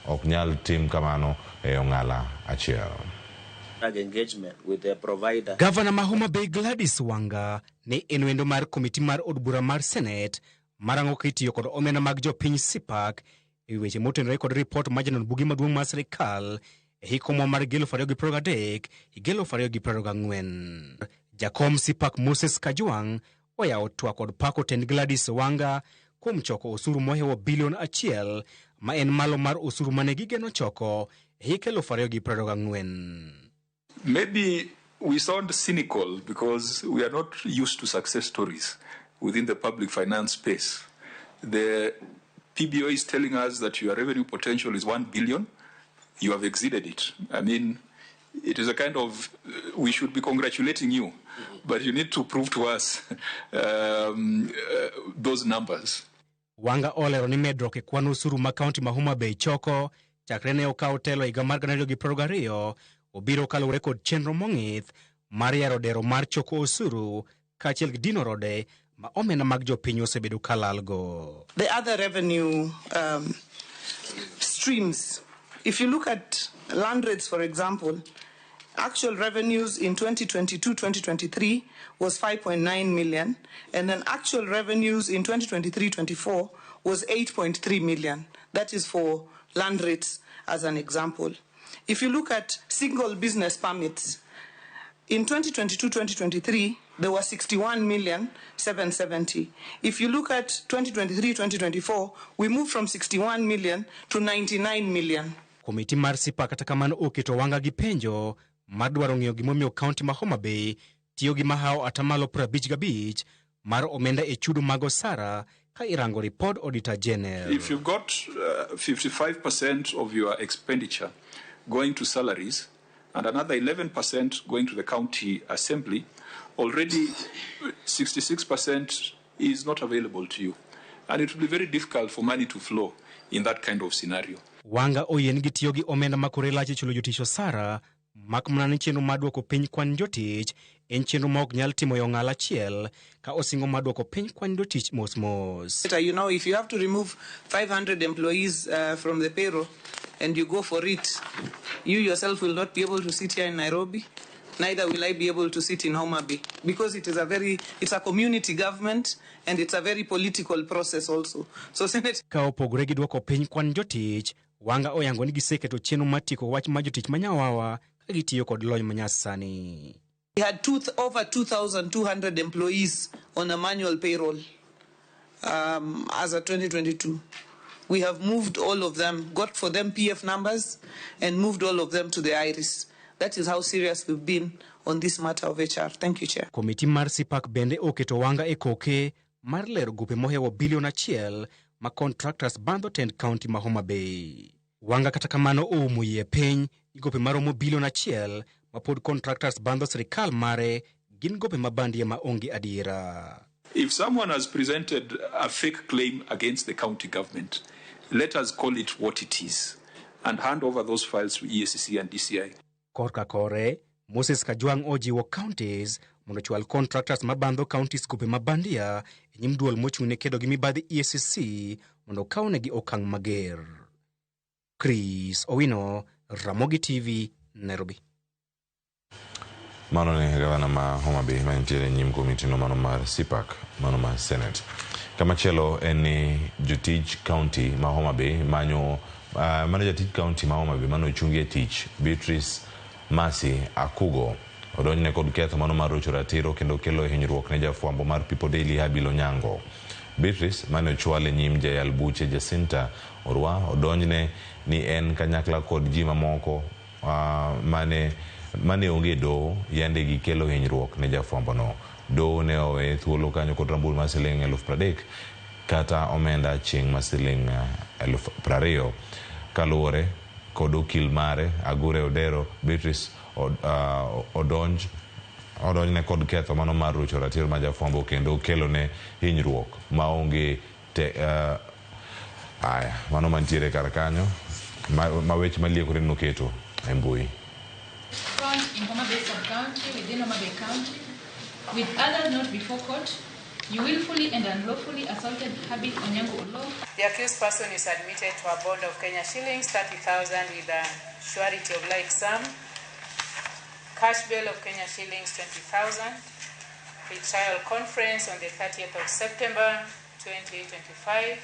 Ok nyal tim kamano e ong'ala achiel. Engagement with the provider. Gavana ma Homa Bay Gladys Wanga ne en wendo mar komiti mar od bura mar Senate marango kitiyo kod omenda mag jopiny CPAC e weche motenore kod ripot mar janon buge maduong' mar sirikal e hik omwom mar 2023 higa 2024. Jakom CPAC Moses Kajwang' oyawo twak kod pako tend Gladys Wanga kuom choko osuru mohewo bilion achiel ma en malo mar osuru mane gigeno choko e hik 2024. Maybe we sound cynical because we are not used to success stories within the public finance space. The PBO is telling us that your revenue potential is 1 billion. You have exceeded it. I mean, it is a kind of, we should be congratulating you, but you need to prove to us those numbers. Wanga olero ni medruok e kwan osuru ma kaunti ma Homa Bay choko chakre ne okaw telo higa mar 2022 obiro kaluwore kod chenro mong'ith mar yaro dero mar choko osuru kaachiel gi dino rode ma omenda mag jopiny osebedo kalalgo. The other revenue streams, if you look at land rates, for example, actual revenues in 2022-2023 was 5.9 million, and then actual revenues in 2023-24 was 8.3 million. That is for land rates as an example. If you look at single business permits, in 2022-2023, there were 61 million 770. If you look at 2023-2024, we moved from 61 million to 99 million. Komiti mar CPAC kata kamano oketo Wanga gi penjo mar dwaro ng'eyo gimomiyo kaunti ma Homa Bay tiyo gi mahawo atamalo 55 mar omenda e chudo mag osara ka irango ripod Auditor General. If you've got 55% of your expenditure going to salaries and another 11% going to the county assembly, already 66% is not available to you. And it will be very difficult for money to flow in that kind of scenario. Wanga oyie gi tiyo gi omenda ma kore lach e chulo jotich osara mak mana ni chenro mar duoko piny kwan jotich en chenro ma ok nyal timo e ong'ala achiel ka osingo mar duoko piny kwan jotich mos mos. If you have to remove 500 employees from the payroll and you go for it, you yourself will not be able to sit here in Nairobi. Neither will I be able to sit in Homa Bay, because it's a community government and it's a very political process also. So Senator. Ka opogore gi duoko piny kwan jotich, Wanga oyango ni giseketo chenro mar tieko wach mar jotich manyawawa ka gitiyo kod lony manyasani. We had over 2,200 employees on a manual payroll as of 2022. We have moved all of them, got for them PF numbers, and moved all of them to the IRIS. That is how serious we've been on this matter of HR. Thank you, Chair. Komiti mar CPAC bende oketo Wanga e koke mar lero gope mohewo bilion achiel ma contractors bandho tend county ma Homa Bay. Wanga kata kamano oumo yie piny ni gope maromo bilion achiel ma pod contractors bandho sirikal mare gin gope ma bandia ma onge adiera. If someone has presented a fake claim against the county government, let us call it what it is and hand over those files to EACC and DCI. Korka kore, Moses Kajwang' ojiwo counties mondo ochwal contractors mabandho counties gope ma bandia e nyim duol mochung' ne kedo gi mibadhi EACC mondo okawnegi okang' mager. Chris Owino, Ramogi TV, Nairobi. Mano ne gavana ma Homa Bay ma nitiere e nyim komiti no mano mar CPAC mano mar Senate. Kamachielo en ni jotij county ma Homa Bay manyo mano jatij county ma Homa Bay mano ochungi e tich Beatrice Mercy Akugo odonjne kod ketho mano mar rocho ratiro kendo kelo hinyruok ne jafwambo mar People Daily Habil Onyango. Beatrice mane ochwal e nyim jayal buche Jacinta Orwa odonjne ni en kanyakla kod ji mamoko mane onge doho yande gikelo hinyruok ne jafwambo no. Doho ne oweye thuolo kanyo kod rambulu mar siling 30,000 kata omenda chieng' ma siling 20,000. Kaluwore kod okil mare Agure Odero, Beatrice odonjne kod ketho mano mar rucho ratiro mar jafwambo kendo kelo ne hinyruok maonge te, aya mano mantiere kar kanyo ma weche maliekore noketo e mbui. Found in Homa Bay sub-county within Homa Bay County, with others not before court, You willfully and unlawfully assaulted Habil Onyango Oloo. The accused person is admitted to a bond of Kenya shillings 30,000 with a surety of like sum, cash bail of Kenya shillings 20,000, pre-trial conference on the 30th of September 2025,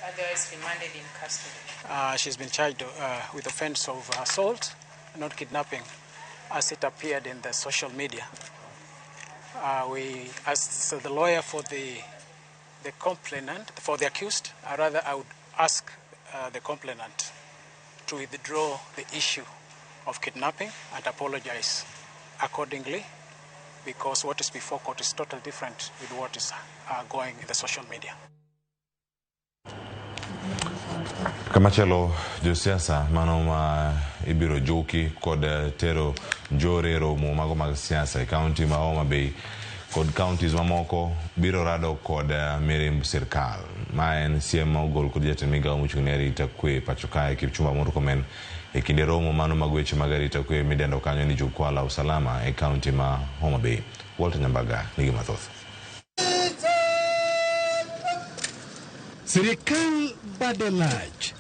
otherwise remanded in custody. She's been charged with offense of assault, not kidnapping, as it appeared in the social media. We, as the lawyer for the complainant, for the accused, rather I would ask the complainant to withdraw the issue of kidnapping and apologize accordingly, because what is before court is totally different with what is going in the social media. Kamachielo josiasa mano ma ibiro juki kod tero njore romo mago mag siasa e kaunti ma Homa Bay kod counties mamoko biro rado kod mirimb sirkal. Ma en siem ma ogol kod jatend migao mochung' ne arita kwe pacho kae Kipchumba Murkomen e kinde romo mano mag weche mag arita kwe midendo kanyo ni Jukwaa la Usalama e kaunti ma Homa Bay. Walter Nyambaga nigi mathoth. Sirikal bade lach.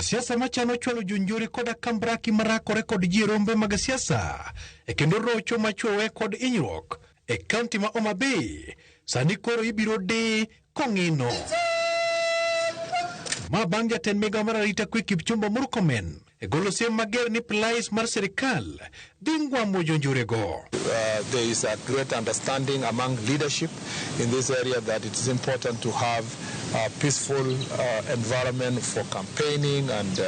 Siasa machano chwalo jonjore koda kambraki marakore kod ji rombe mag siasa e kendo rocho machuowe kod hinyruok e kaunti ma Homa Bay sani koro ibiro di kong'ino. Ma bang' jatend migao mar arita kwe Kipchumba Murkomen e golo siem mager ni plais mar sirikal dhi ngwamo jonjorego. There is a great understanding among leadership in this area that it is important to have a peaceful environment for campaigning and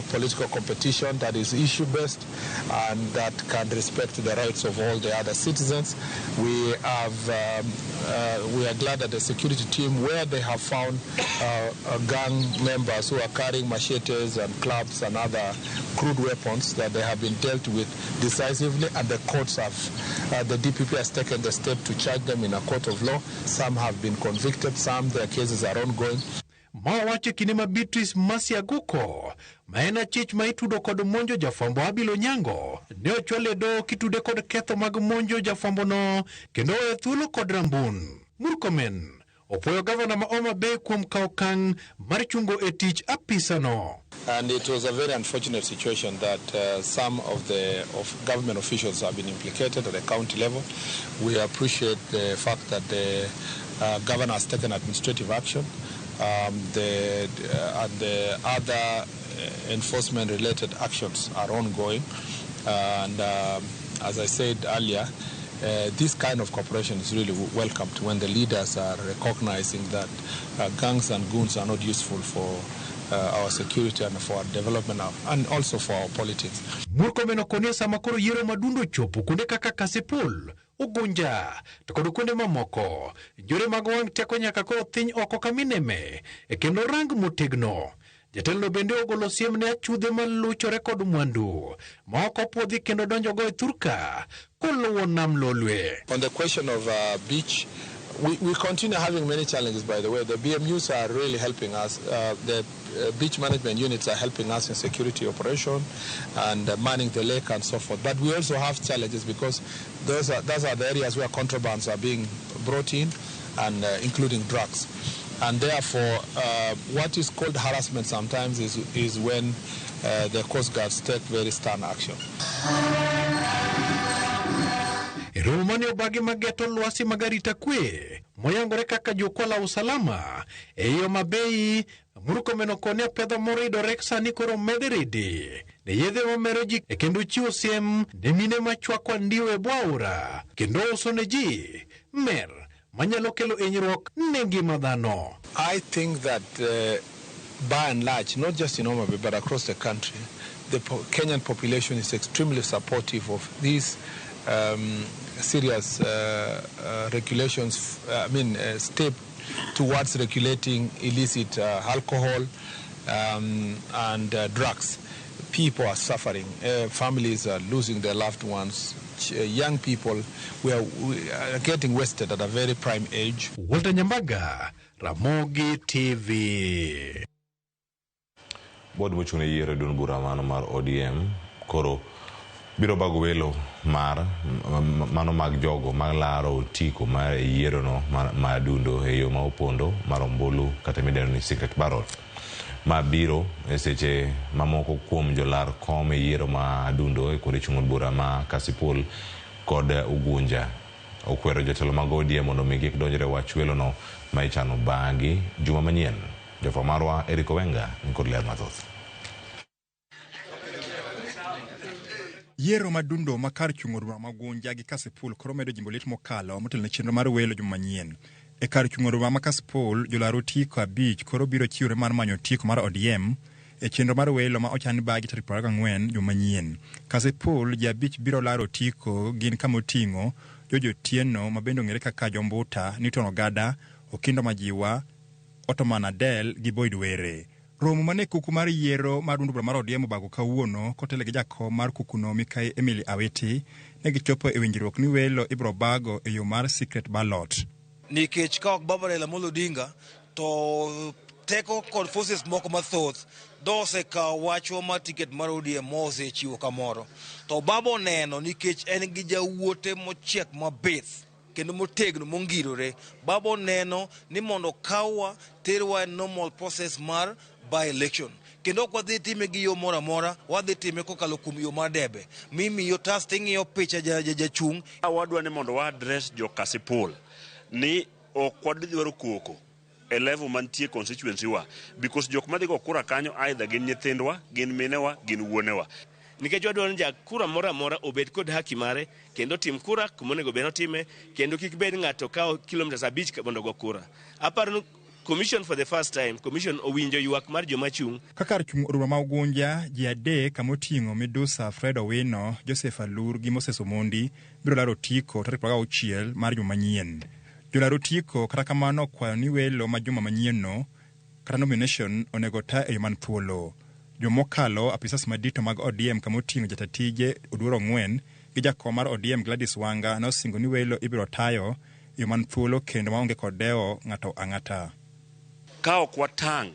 political competition that is issue-based and that can respect the rights of all the other citizens. We are glad that the security team, where they have found gang members who are carrying machetes and clubs and other crude weapons, that they have been dealt with decisively, and the courts have, the DPP has taken the step to charge them in a court of law. Some have been convicted, some their cases are ongoing. Ma wacho kinde ma Beatrice Masiaguko ma en achich ma itudo kod monjo jafwambo Habil Onyango ne ochwal e doho kitude kod ketho mag monjo jafwambono kendo owe thuolo kod rambun. Murkomen opuoyo gavana ma Homa Bay kuom kawo okang' mar chungo e tich apisano. And it was a very unfortunate situation that some of the government officials have been implicated at the county level. We appreciate the fact that the governor has taken administrative action. And the other enforcement-related actions are ongoing. And as I said earlier, this kind of cooperation is really welcomed when the leaders are recognizing that gangs and goons are not useful for our security and for our development and also for our politics. Murkomen okonie sama koro yiero madundo chopo kuonde kaka Kasipul, Ugunja to kod kuonde mamoko. Njore mag wang' teko nyaka koro thiny oko kamineme e kendo rang motegno. Jatelo bende ogolo siem ne achudhe maluchore kod mwandu ma ok opuodhi kendo donjogo e thurka koluwo nam Lolwe. On the question of beach, we continue having many challenges, by the way. The BMUs are really helping us. The beach management units are helping us in security operation and manning the lake and so forth. But we also have challenges because those are the areas where contrabands are being brought in, and including drugs. And therefore, what is called harassment sometimes is when the Coast Guards take very stern action. Romo mane obagi mageto lwasi mag arita kwe moyangore kaka jukwaa la usalama e Homa Bay. Murkomen okone apedha moridore sani koro med ridi ne yedhe mamero ji e kendo chiwo siem ne mine machwako andiwo e bwo aora kendo uso ne ji mer manyalo kelo hinyruok ne ngima dhano. I think that by and large, not just in Homa Bay but across the country, the Kenyan population is extremely supportive of these serious regulations, step towards regulating illicit alcohol and drugs. People are suffering. Families are losing their loved ones. Young people we are getting wasted at a very prime age. Walter Nyambaga, Ramogi TV. Board mochung' ne yiero e duond bura mano mar ODM koro Biro bago welo mar mano mag jogo malaro otiko mar yierono mar adundo e yo ma opondo mar ombulu kata midendo ni secret ballot. Ma biro e seche mamoko kuom jolar kom e yiero ma adundo e kuonde chung' od bura ma Kasipul kod Ugunja. Okwero jotelo mag ODM mondo mi kik donjre wach welono ma ichano bagi juma manyien. Jafwambo marwa Eric Owenga nikod ler mathoth. Yiero madundo ma kar chung' od bura ma Ugunja gi Kasipul koro medo jimbo liet mokalo motelo ne chenro mar welo juma manyien. E kar chung' od bura ma Kasipul, jolar otiko 5 koro biro chiwore mar manyo otiko mar ODM e chenro mar welo ma ochan bagi tarik 24 juma manyien. Kasipul, ji 5 biro laro otiko gin kama oting'o George Otieno ma bende ong'ere kaka Jombuta, Newton Ogada, Okindo Majiwa, Ottoman Adel gi Boyd Were. Romo mane kuku mar yiero mar duond bura mar ODM obago kawuono kotelo gi jakom mar kukuno Mikai Emily Awiti ne gichopo e winjruok ni welo ibiro bago e yo mar secret ballot. Nikech ka ok Baba Raila Amolo Odinga to teko kod forces moko mathoth do osekawo wachwa mar ticket mar ODM mosechiwo kamoro. To Baba oneno nikech en gi jawuote mochiek mabith kendo motegno mongirore. Baba oneno ni mondo kawwa terwa e normal process mar by election. Kendo ok wadhi time gi yo moro amora, wadhi time kokalo kuom yo mar debe. Mimiyo tas ting'iyo picha jachung'. Wadwa ni mondo wa address jo Kasipul ni ok wadhi dwaro koko e level mantie constituency wa, because jok madhi go kura kanyo either gin nyithindwa, gin minewa, gin wuonewa. Nikech wadwaro ni ja kura moro amora obed kod haki mare kendo otim kura kuma onego bed otime kendo kik bed ng'ato kawo kilometers 5 mondo ogo kura. Aparo ni commission for the first time, commission owinjo ywak mar joma chung'. Ka kar chung' od bura ma Ugunja, ji 3 kama oting'o Midusa Fred Owino, Joseph Alur gi Moses Omondi biro laro otiko tarik 26 mar juma manyien. Jolar otiko kata kamano okwayo ni welo ma juma manyienno kata nomination onego ta e yo man thuolo. Jomokalo apisas madito mag ODM kama oting'o jatatije Oduor Ong'wen gi jakom mar ODM Gladys Wanga nosingo ni welo ibiro tayo e yo man thuolo kendo maonge kod dewo ng'ato ang'ata. Ka ok watang'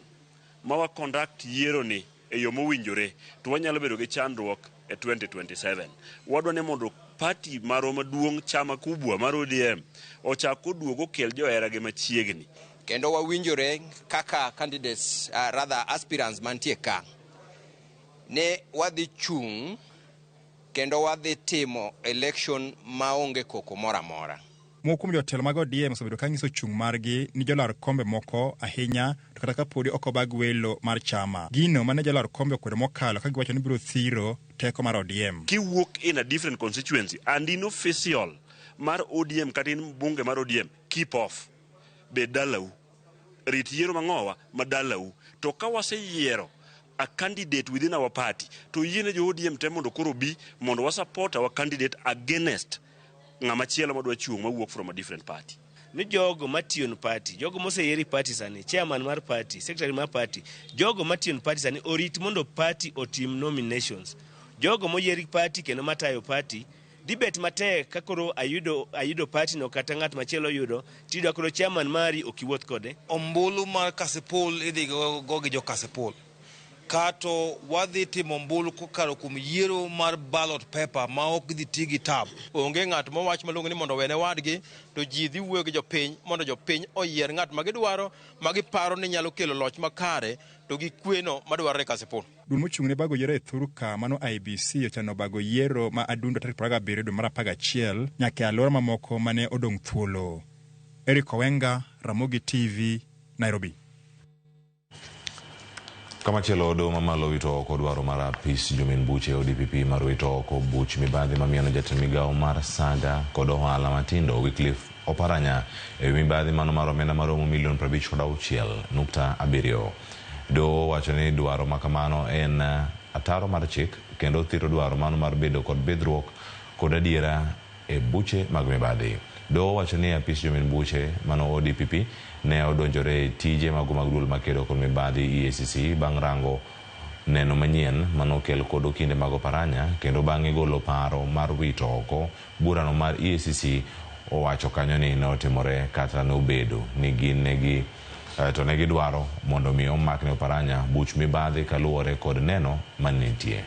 ma wa conduct yiero ni e yo mowinjore to wanyalo bedo gi chandruok e 2027. Wadwa ni mondo party marwa maduong' chama kubwa mar ODM ochak oduog okel johera gi machiegni. Kendo wawinjore kaka candidates, rather aspirants mantie ka, ne wadhi chung' kendo wadhi timo election maonge koko moro amora. Moko kuom jotelo mag ODM osebedo ka nyiso chung' margi ni jolar kombe moko ahinya to kata kapodi ok obag welo mar chama. Gino mane jolar kombe okwedo mokalo ka giwacho ni biro thiro teko mar ODM. Kiwuok in a different constituency and in official mar ODM kata in bunge mar ODM, keep off. Bed dalau. Rit yiero mang'owa ma dalau. To ka waseyiero a candidate within our party, to yiene jo ODM te mondo koro bi mondo wa support our candidate against ng'ama chielo madwa chung' mawuok from a different party. Ni jogo matiyo ne party, jogo moseyier e party sani, chairman mar party, secretary mar party, jogo matiyo ne party sani orit mondo party otim nominations. Jogo moyier e party kendo matayo party dibet matek ka koro ayudo party no kata ng'at machielo oyudo, tiyudo koro chairman mari ok iwuoth kode. Ombulu mar Kasipul idhi go gi jo Kasipul. Kato wadhi timo ombulu kokalo kuom yiero mar ballot paper ma ok dhi ti gi tab. Onge ng'at mowach malong'o ni mondo owene wadgi, to ji dhi wuoyo gi jopiny mondo jopiny oyier ng'at ma gidwaro, ma giparo ni nyalo kelo loch makare to gi kweno madwarore Kasipul. Duol mochung' ne bago yiero e Thurka mano IEBC ochano bago yiero ma adundo tarik 27 dwe mar 11 nyaka e alwora mamoko mane odong' thuolo. Eric Owenga, Ramogi TV, Nairobi. Kamachielo doho mamalo wito oko dwaro mar apis jomin buche ODPP mar wito oko buch mibadhi mamiyono jatend migawo mar saga kod ohala matindo Wycliffe Oparanya ewi mibadhi mano mar omenda maromo milion 56.7. Doho wacho ni dwaro makamano en ataro mar chik kendo thiro dwaro mano mar bedo kod bidhruok kod adiera e buche mag mibadhi. Doho wacho ni apis jomin buche mano ODPP ne odonjore e tije mago mag duol makedo kod mibadhi EACC bang' rango neno manyien manokel kod okinde mag Oparanya kendo bang'e golo paro mar wito oko burano mar EACC owacho kanyo ni notimore kata nobedo ni gin negi to ne gidwaro mondo mi omakne Oparanya buch mibadhi kaluwore kod neno manitie.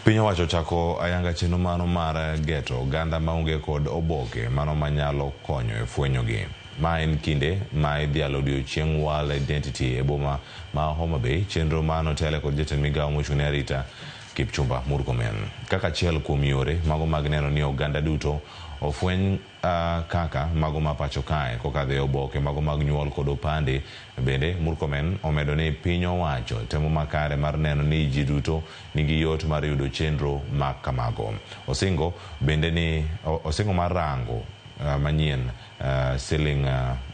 Piny owacho ochako ayanga chenro mano mar geto oganda maonge kod oboke mano manyalo konyo e fwenyogi. Ma en kinde ma idhialo odiochieng' World Identity e boma ma Homa Bay, chenro mano tele kod jatend migawo mochung' ne arita Kipchumba Murkomen. Kaka achiel kuom yore mago mag neno ni oganda duto ofweny kaka mago ma pacho kae kokadho e oboke mago mag nyuol kod opande. Bende Murkomen omedo ni piny owacho temo makare mar neno ni ji duto nigi yot mar yudo chenro ma kamago. Osingo bende ni osingo mar rango manyien siling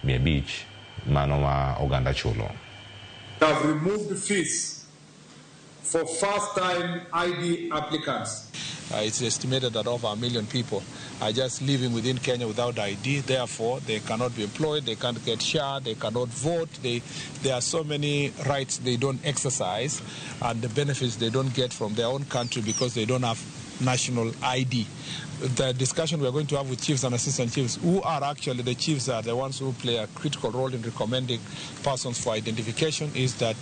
500 mano ma oganda chulo. Have removed fees for first-time ID applicants. It's estimated that over 1 million people are just living within Kenya without ID. Therefore, they cannot be employed, they can't get SHA, they cannot vote. There are so many rights they don't exercise and the benefits they don't get from their own country because they don't have national ID. The discussion we are going to have with chiefs and assistant chiefs, who are actually the chiefs are the ones who play a critical role in recommending persons for identification, is that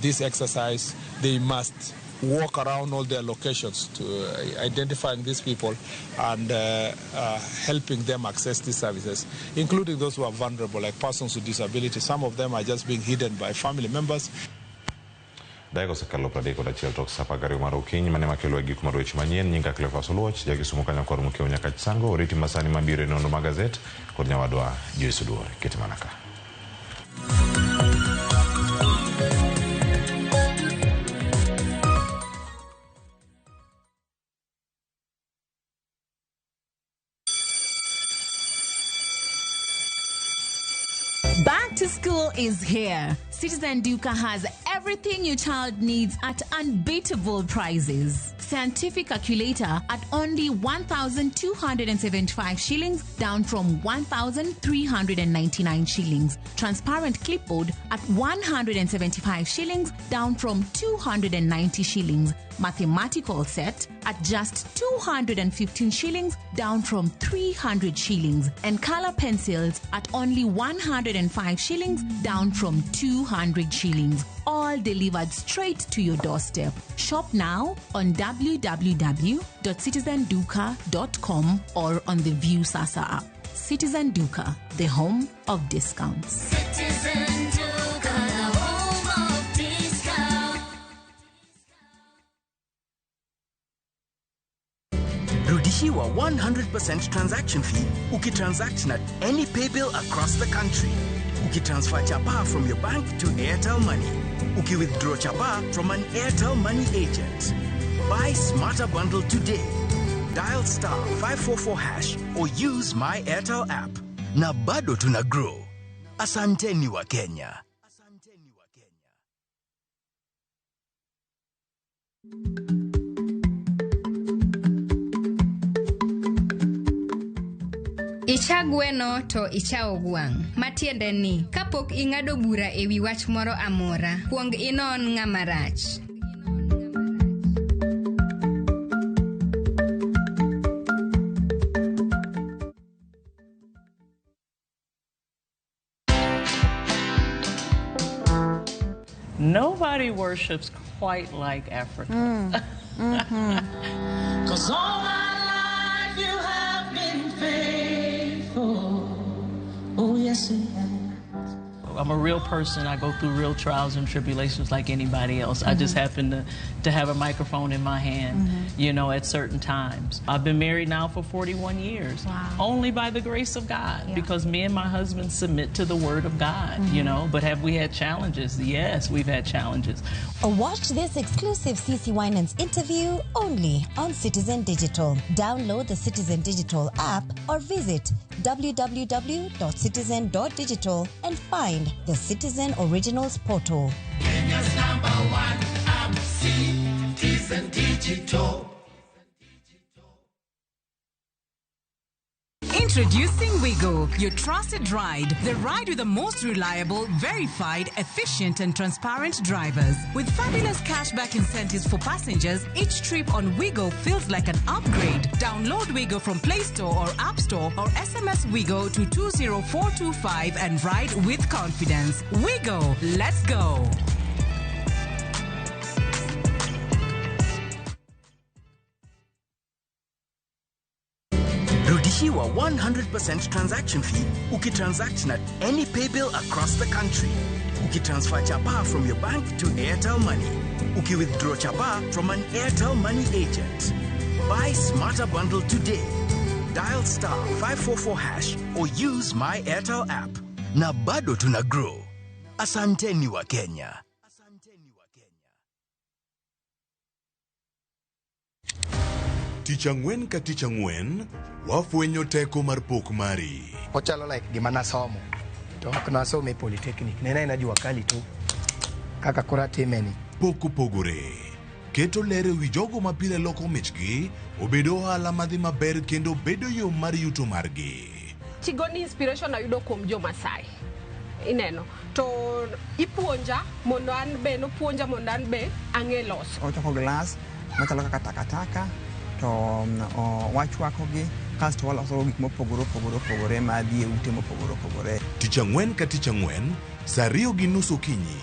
this exercise, they must walk around all their locations to identifying these people and helping them access these services, including those who are vulnerable, like persons with disabilities. Some of them are just being hidden by family members. Dakika osekalo 31 tok sa 12 mar okinyi mane makelo e giko mar weche manyien. Nyinga Cleophas Oluoch, jakisumo kanyo kod Mokeo Nyakach Sango, oriti masani mabiro e nonro mag gazet kod nyawadwa Joyce Oduor. Kete mana ka. Back to school is here. Citizen Duka has everything your child needs at unbeatable prices. Scientific calculator at only 1,275 shillings, down from 1,399 shillings. Transparent clipboard at 175 shillings, down from 290 shillings. Mathematical set at just 215 shillings, down from 300 shillings. And color pencils at only 105 shillings, down from 200 shillings. All delivered straight to your doorstep. Shop now on www.citizenduka.com or on the Viusasa app. Citizen Duka, the home of discounts. Citizen Duka, the home of discounts. Rudishiwa 100% transaction fee ukitransact na any paybill across the country. Ukitransfer chapa from your bank to Airtel Money. Ukiwithdraw chapa from an Airtel Money agent. Buy Smarter Bundle today. Dial *544# or use my Airtel app. Na bado tuna grow. Asanteni wa Kenya. Icha gweno to ichawo gwang'. Matiende ni, kapok ing'ado bura e wi wach moro amora, kuong inon ng'ama rach. Nobody worships quite like Africa. Mm. 'Cause all my life you have been faithful. Oh, yes, you have. I'm a real person. I go through real trials and tribulations like anybody else. I just happen to have a microphone in my hand, you know, at certain times. I've been married now for 41 years. Wow. Only by the grace of God, because me and my husband submit to the word of God, you know. But have we had challenges? Yes, we've had challenges. Watch this exclusive CC Winans interview only on Citizen Digital. Download the Citizen Digital app or visit www.citizen.digital and find the Citizen Originals portal. Kenya's number one app, Citizen Digital. Introducing Wigo, your trusted ride. The ride with the most reliable, verified, efficient, and transparent drivers. With fabulous cashback incentives for passengers, each trip on Wigo feels like an upgrade. Download Wigo from Play Store or App Store or SMS Wigo to 20425 and ride with confidence. Wigo, let's go. Rudishiwa 100% transaction fee ukitransact na any paybill across the country. Ukitransfer chapa from your bank to Airtel Money. Ukiwithdraw chapa from an Airtel Money agent. Buy Smarter Bundle today. Dial star 544 hash or use my Airtel app. Na bado tuna grow. Asanteni wa Kenya. Tich ang'wen ka tich ang'wen, wafwenyo teko mar pok mari. Ochalo like gima nasomo to ok nasomo e polytechnic ne en aena jua kali tu kaka koro atime ni. Pok opogore. Keto ler e wi jogo ma pile loko michgi obedo ohala madhi maber kendo bedo yo mar yuto margi. Chigoni inspiration ayudo kuom jo Masai. Ineno. To ipuonja mondo an be nopuonja mondo an be ang'e loso. Ochoko glass machalo kaka takataka to wachwakogi kasto waloso gik mopogore opogore opogore madhi e ute mopogore opogore. Tich ang'wen ka tich ang'wen, saa 2:30 okinyi.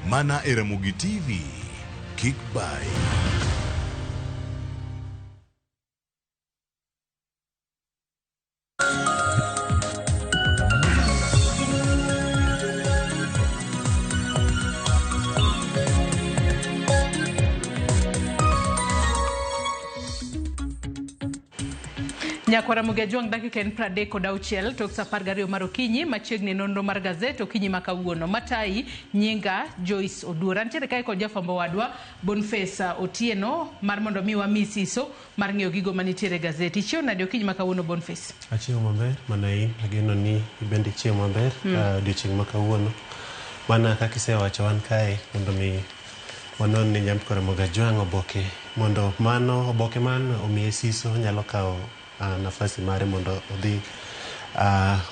Mana e Ramogi TV. Kik bai. Nyakwara Ramogi Ajwang' dakika en 36 tok saa 12 mar okinyi machiegni nonro mar gazet okinyi ma kawuono. Matayi nyinga Joyce Oduor. Antiere kae kod jafwambo wadwa Boniface Otieno mar mondo mi wami siso mar ng'iyo gigo manitiere e gazet. Ichiew nade okinyi ma kawuono Boniface? Achiewo maber mana in, ageno ni ibende ichiewo maber odiochieng' ma kawuono. Mana kaka isewacho wan kae mondo mi wanon ni Nyamko Ramogi Ajwang' oboke mondo mano oboke man omiye siso nyalo kawo nafasi mare mondo odhi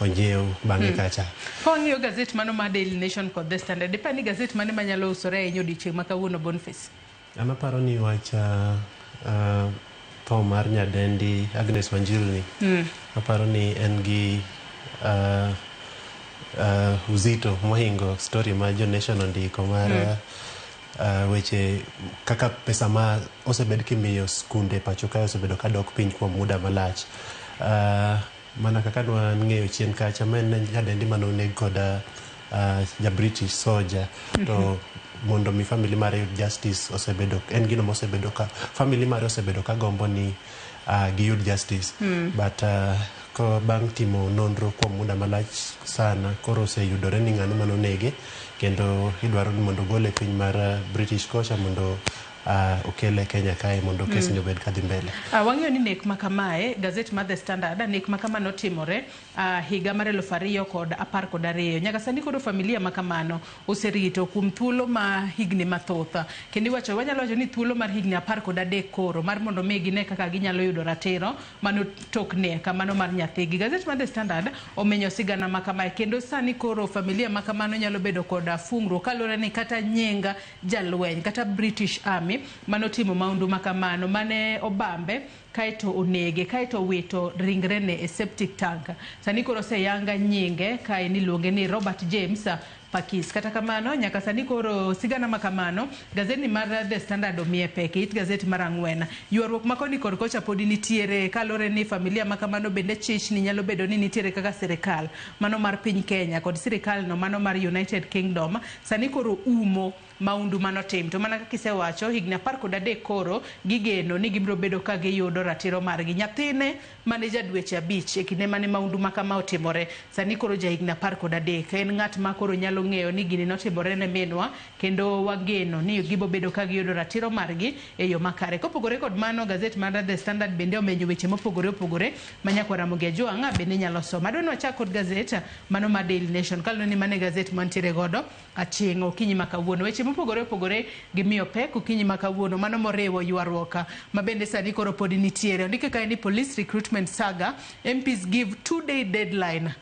onyiew bang'e kacha. Ka wang'iyo gazet mano mar Daily Nation kod The Standard, dipar ni gazet mane manyalo usore ahinya odiochieng' ma kawuono Boniface? An aparo ni wach tho mar nyadendi Agnes Wanjiru ni aparo ni en gi uzito mohingo story ma jo Nation ondiko mar weche kaka pesa ma osebed kimiyo skunde pacho kae osebedo kadok piny kuom muda malach. Mana kaka nwang'eyo chien kacha ma en nyadendi mane oneg kod ja British soldier to mondo mi family mare yud justice osebedo en gino mosebedo ka family mare osebedo ka gombo ni giyud justice but ko bang' timo nonro kuom muda malach sana koro oseyudore ni ng'ano mane onege kendo idwaro ni mondo ogole e piny mar British kocha mondo okele Kenya kae mondo kes ni obed kadhi mbele. Wang'eyo ni nek ma kamae, gazet mar The Standard, nek ma kama notimore higa mar 2012. Nyaka sani koro familia ma kamano oserito kuom thuolo ma higni mathoth. Kendo iwacho, wanyalo wacho ni thuolo mar higni 13 koro mar mondo mi gine kaka ginyalo yudo ratiro mano tok nek mano mar nyathigi. Gazet mar The Standard omenyo sigana ma kamae kendo sani koro familia ma kamano nyalo bedo koda fungruok kaluwore ni kata nying jalweny kata British Army manotimo maundu makamano mane obambe kaeto onege kaeto wito ringrene e septic tank. Sani koro oseyanga nyinge kae niluonge ni Robert James Pakis. Kata kamano nyaka sani koro sigana makamano gazeti mar The Standard omiye pek it gazeti mar 4. Ywaruok makoni kod kocha podi nitiere kaluwore ni familia makamano bende chich ni nyalo bedo ni nitiere kaka sirikal mano mar piny Kenya kod sirikal no mano mar United Kingdom sani koro umo maundu manotim. To mana kaka isewacho higni 13 koro gigeno ni gibiro bedo ka giyudo ratiro margi. Nyathine mane ja dweche 5 e kinde mane maundu makama otimore sani koro ja higni 13 en ng'at ma koro nyalo ng'eyo ni gini notimore ne minwa kendo wageno ni gibo bedo ka giyudo ratiro margi e yo makare. Kopogore kod mano gazet mar The Standard bende omenyo weche mopogore opogore ma Nyakwar Ramogi Ajwang' bende nyalo somo. Adwa ni wachak kod gazet mano mar Daily Nation kaluwore ni mano e gazet mantiere godo aching' okinyi ma kawuono. Weche mopogore opogore gimiyo pek okinyi ma kawuono mano moriwo ywaruok ma bende sani koro pod nitiere. Ondike kae ni police recruitment saga, MPs give 2-day deadline.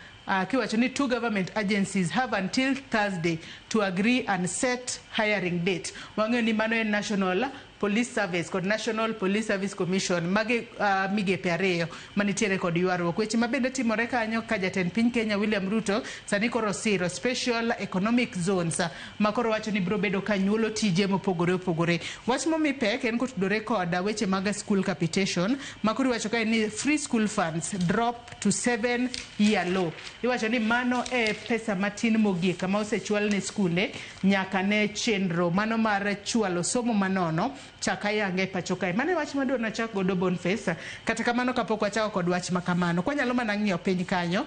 Kiwacho ni 2 government agencies have until Thursday to agree and set hiring date. Wang'eyo ni mano en National Police Service kod National Police Service Commission. Magi migepe ariyo manitiere kod ywaruok. Weche mabende timore kanyo ka jatend piny Kenya William Ruto sani koro siro Special Economic Zones ma koro wacho ni biro bedo ka nyuolo tije mopogore opogore. Wach momi pek en kotudore kod weche mag school capitation ma koro iwacho kae ni free school funds drop to 7 year low. Iwacho ni mano e pesa matin mogik ma osechwal ne skunde nyaka ne chenro mano mar chwalo somo manono chak ayanga e pacho kae. Mano e wach madwa nachak godo Boniface. Kata kamano kapok wachako kod wach makamano, kwanyalo mana ng'iyo piny kanyo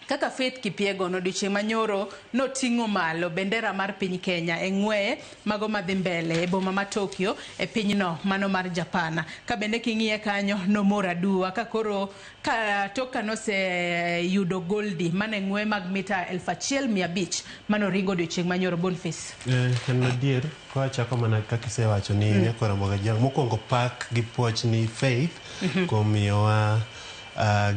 kaka Faith Kipyegon odiochieng' manyoro noting'o malo bendera mar piny Kenya e ng'weye mago madhi mbele e boma ma Tokyo e pinyno mano mar Japan. Ka bende king'iye kanyo nomor aduwa ka koro ka tok ka noseyudo goldi mane ng'weye mag mita 1500 manoringo odiochieng' manyoro. Boniface. En adier kwachako mana kaka isewacho ni Nyakora Mogajiang mokwongo pak gi puoch ni Faith kuom miyowa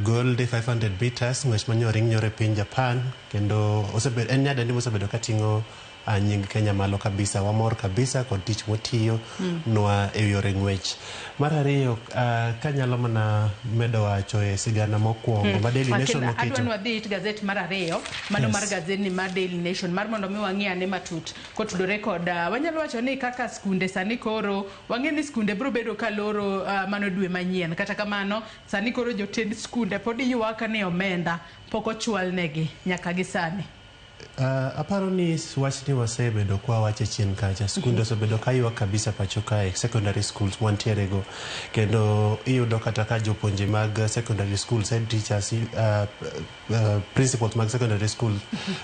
gold 500 meters ng'wech manyoring nyoro e piny Japan kendo osebedo en nyadendi mosebedo kating'o nying Kenya malo kabisa. Wamor kabisa kod tich motiyo nwa e yore ng'wech. Mar ariyo, kanyalo mana medo wacho e sigana mokwongo ma Daily Nation oketo. Adwa ni wadhi it gazet mar ariyo mano mar gazetni mar Daily Nation mar mondo mi wang'i ane matut kotudore kod wanyalo wacho ni kaka skunde sani koro wang'e ni skunde biro bedo ka loro mano dwe manyien. Kata kamano sani koro jotend skunde pod ywak ni omenda pok ochwal negi nyaka gi sani. Aparo ni wachni wasebedo kwa wache chien kacha. Skunde osebedo ka ywak kabisa pacho kae, secondary schools wantiere go. Kendo iyudo kata ka jopuonje mag secondary schools, head teachers, principals mag secondary school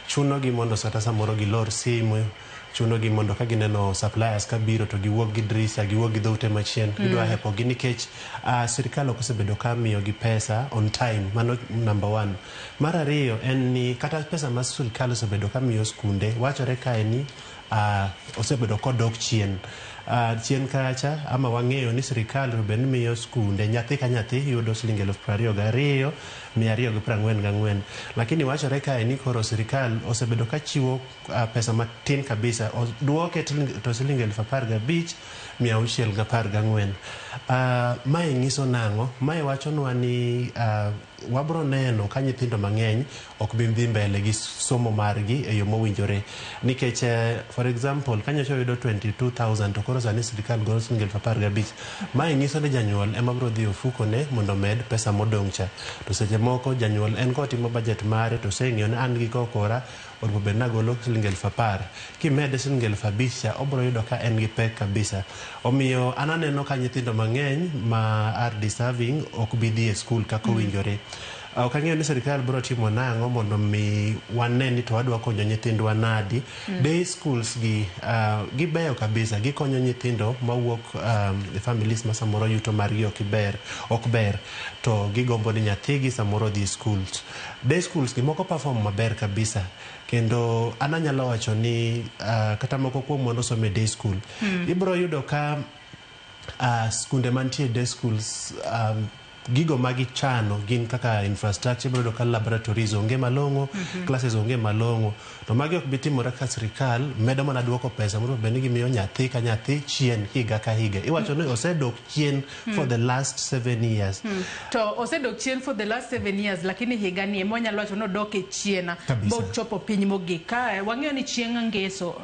chuno gi mondo kata samoro gilor simu, chuno gi mondo ka gineno suppliers kabiro to giwuok gi drisa, giwuok gi dhoute machien, gidwa hepo gi nikech sirikal ok osebedo ka miyo gi pesa on time. Mano number one. Mar ariyo en ni kata pesa ma sirikal osebedo ka miyo skunde wachore kae ni osebedo kodok chien. Chien kacha ama wang'eyo ni sirikal bed ni miyo skunde nyathi ka nyathi yudo siling 22,244, lakini wachore kae ni koro sirikal osebedo ka chiwo pesa matin kabisa, duoke to siling 15,614. Mae nyiso nang'o? Mae wachonwa ni wabro neno ka nyithindo mang'eny ok bi dhi mbele gi somo margi e yo mowinjore nikech for example ka nyocha oyudo 22,000 to koro sani sirikal golo siling 15,000. Mae nyiso ni janyuol ema bro dhi e ofukone mondo omed pesa modong' cha. To seche moko janyuol en kotimo budget mare to oseng'eyo ni an gi kokora onego bed ni agolo siling 10,000. Kimede siling 5,000 cha obro yudo ka en gi pek kabisa. Omiyo an aneno ka nyithindo mang'eny ma are deserving ok bi dhi e skul kaka owinjore. Ok ang'eyo ni sirikal biro timo nang'o mondo mi wane ni to wadwa konyo nyithindwa nadi. Day schools gi gibeyo kabisa, gikonyo nyithindo mawuok e families ma samoro yuto margi ok ber to gigombo ni nyathigi samoro dhi schools. Day schools gi moko perform maber kabisa kendo an anyalo wacho ni kata moko kuom manosomo e day school ibiro yudo ka skunde mantie day schools gigo magichano gin kaka infrastructure, ibiro yudo ka laboratories onge malong'o, classes onge malong'o. To magi ok bi timore ka sirikal medo mana duoko pesa mondo bed ni gimiyo nyathi ka nyathi chien higa ka higa. Iwacho ni osedok chien for the last 7 years. To osedok chien for the last 7 years, lakini higa ni ema wanyalo wacho ni odok e chien bochopo piny mogik. Ka wang'eyo ni chieng' ngeso,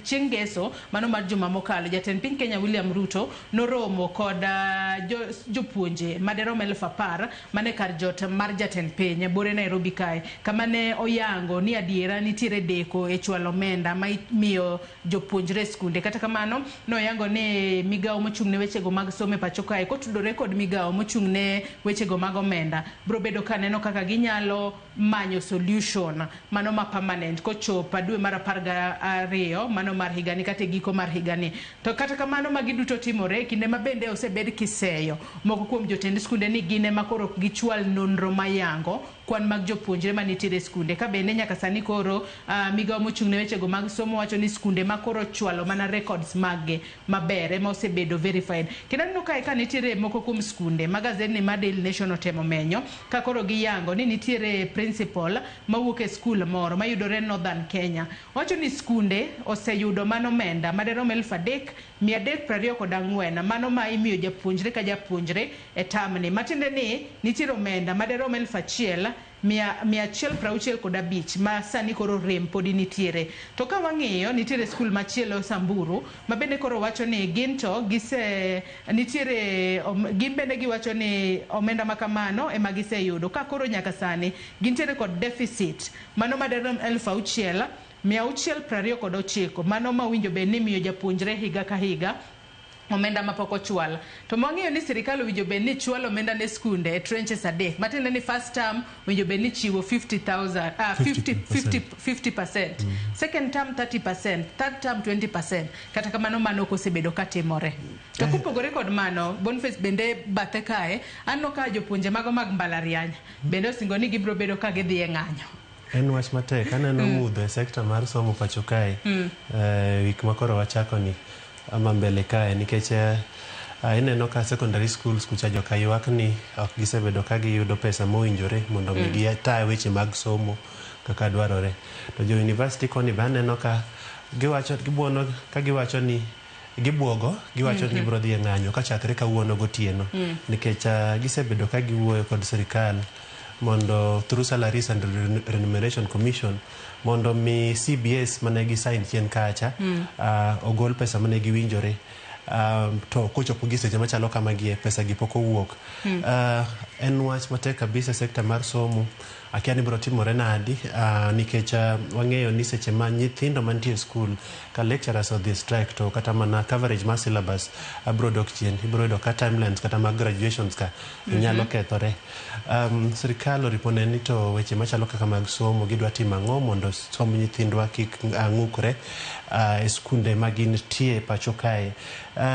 chieng' ngeso mano mar juma mokalo, jatend piny Kenya William Ruto noromo kod jopuonje maderom 10,000 mane kar jot mar jatend piny bore Nairobi kae, kama ne oyango ni adiera nitiere deko e chwalo omenda ma imiyo jopuonjre skunde. Kata kamano noyango ni migawo mochung' ne wechego mag somo e pacho kae kotudore kod migawo mochung' ne wechego mag omenda biro bedo ka neno kaka ginyalo manyo solution mano ma permanent kochopo dwe mar 12 mano mar higani kata e giko mar higani. To kata kamano magi duto timore kinde ma bende osebed kiseyo moko kuom jotend skunde ni gin ema koro ok gichwal nonro mayango kwan mag jopuonjre manitiere e skunde. Ka bende nyaka sani koro migawo mochung' ne wechego mag somo wacho ni skunde ma koro chwalo mana records maggi maber ema osebedo verified. Kendo aneno kae ka nitiere moko kuom skunde ma gazetni mar Daily Nation otemo menyo ka koro giyango ni nitiere principal mawuok e skul moro mayudore Northern Kenya. Owacho ni skunde oseyudo mano omenda maderom 3324, mano ma imiyo japuonjre ka japuonjre e tamni. Matiende ni nitiere omenda maderom 1165 ma sani koro rem podi nitiere. To ka wang'iyo nitiere skul machielo Samburu ma bende koro wacho ni gin to gise nitiere gin bende giwacho ni omenda ma kamano ema giseyudo ka koro nyaka sani gintiere kod deficit mano maderom 6629, mano ma owinjo bed ni imiyo japuonjre higa ka higa omenda mapok ochwal. To mwang'eyo ni sirikal owinjo bed ni chwalo omenda ne skunde e tranches adek, matiende ni first term owinjo bed ni chiwo 50,000, 50, 50%, second term 30%, third term 20%. Kata kamano mano ok osebedo katimore. To kopogore kod mano, Boniface bende bathe kae, aneno ka jopuonje mago mag mbalariany bende osingo ni gibiro bedo ka gidhi e ng'anyo. En wach matek. Aneno mudho e sekta mar somo pacho kae. Wik ma koro wachako ni ama mbele kae nikech ineno ka secondary schools kucha joka ywak ni ok gisebedo ka giyudo pesa mowinjore mondo mi gita weche mag somo kaka dwarore. To jo university koni be aneno ka giwacho gibuono ka giwacho ni gibuogo giwacho ni gibiro dhi e ng'anyo kachakre kawuono gotieno nikech gisebedo ka giwuoyo kod sirikal mondo through Salaries and Remuneration Commission mondo mi CBS mane gisign chien kacha ogol pesa mane giwinjore, to kochopo gi seche machalo kamagie pesa gi pok owuok. En wach matek kabisa sekta mar somo. Akia ni biro timore nadi, nikech wang'eyo ni seche ma nyithindo mantie e skul ka lecturers odhi strike to kata mana coverage mar syllabus biro dok chien. Ibiro yudo ka timelines kata mag graduations ka nyalo kethore. Sirikal oripo neno ni to weche machalo kaka mag somo gidwa timo ang'o mondo somb nyithindwa kik ng'ukre e skunde ma gintie pacho kae.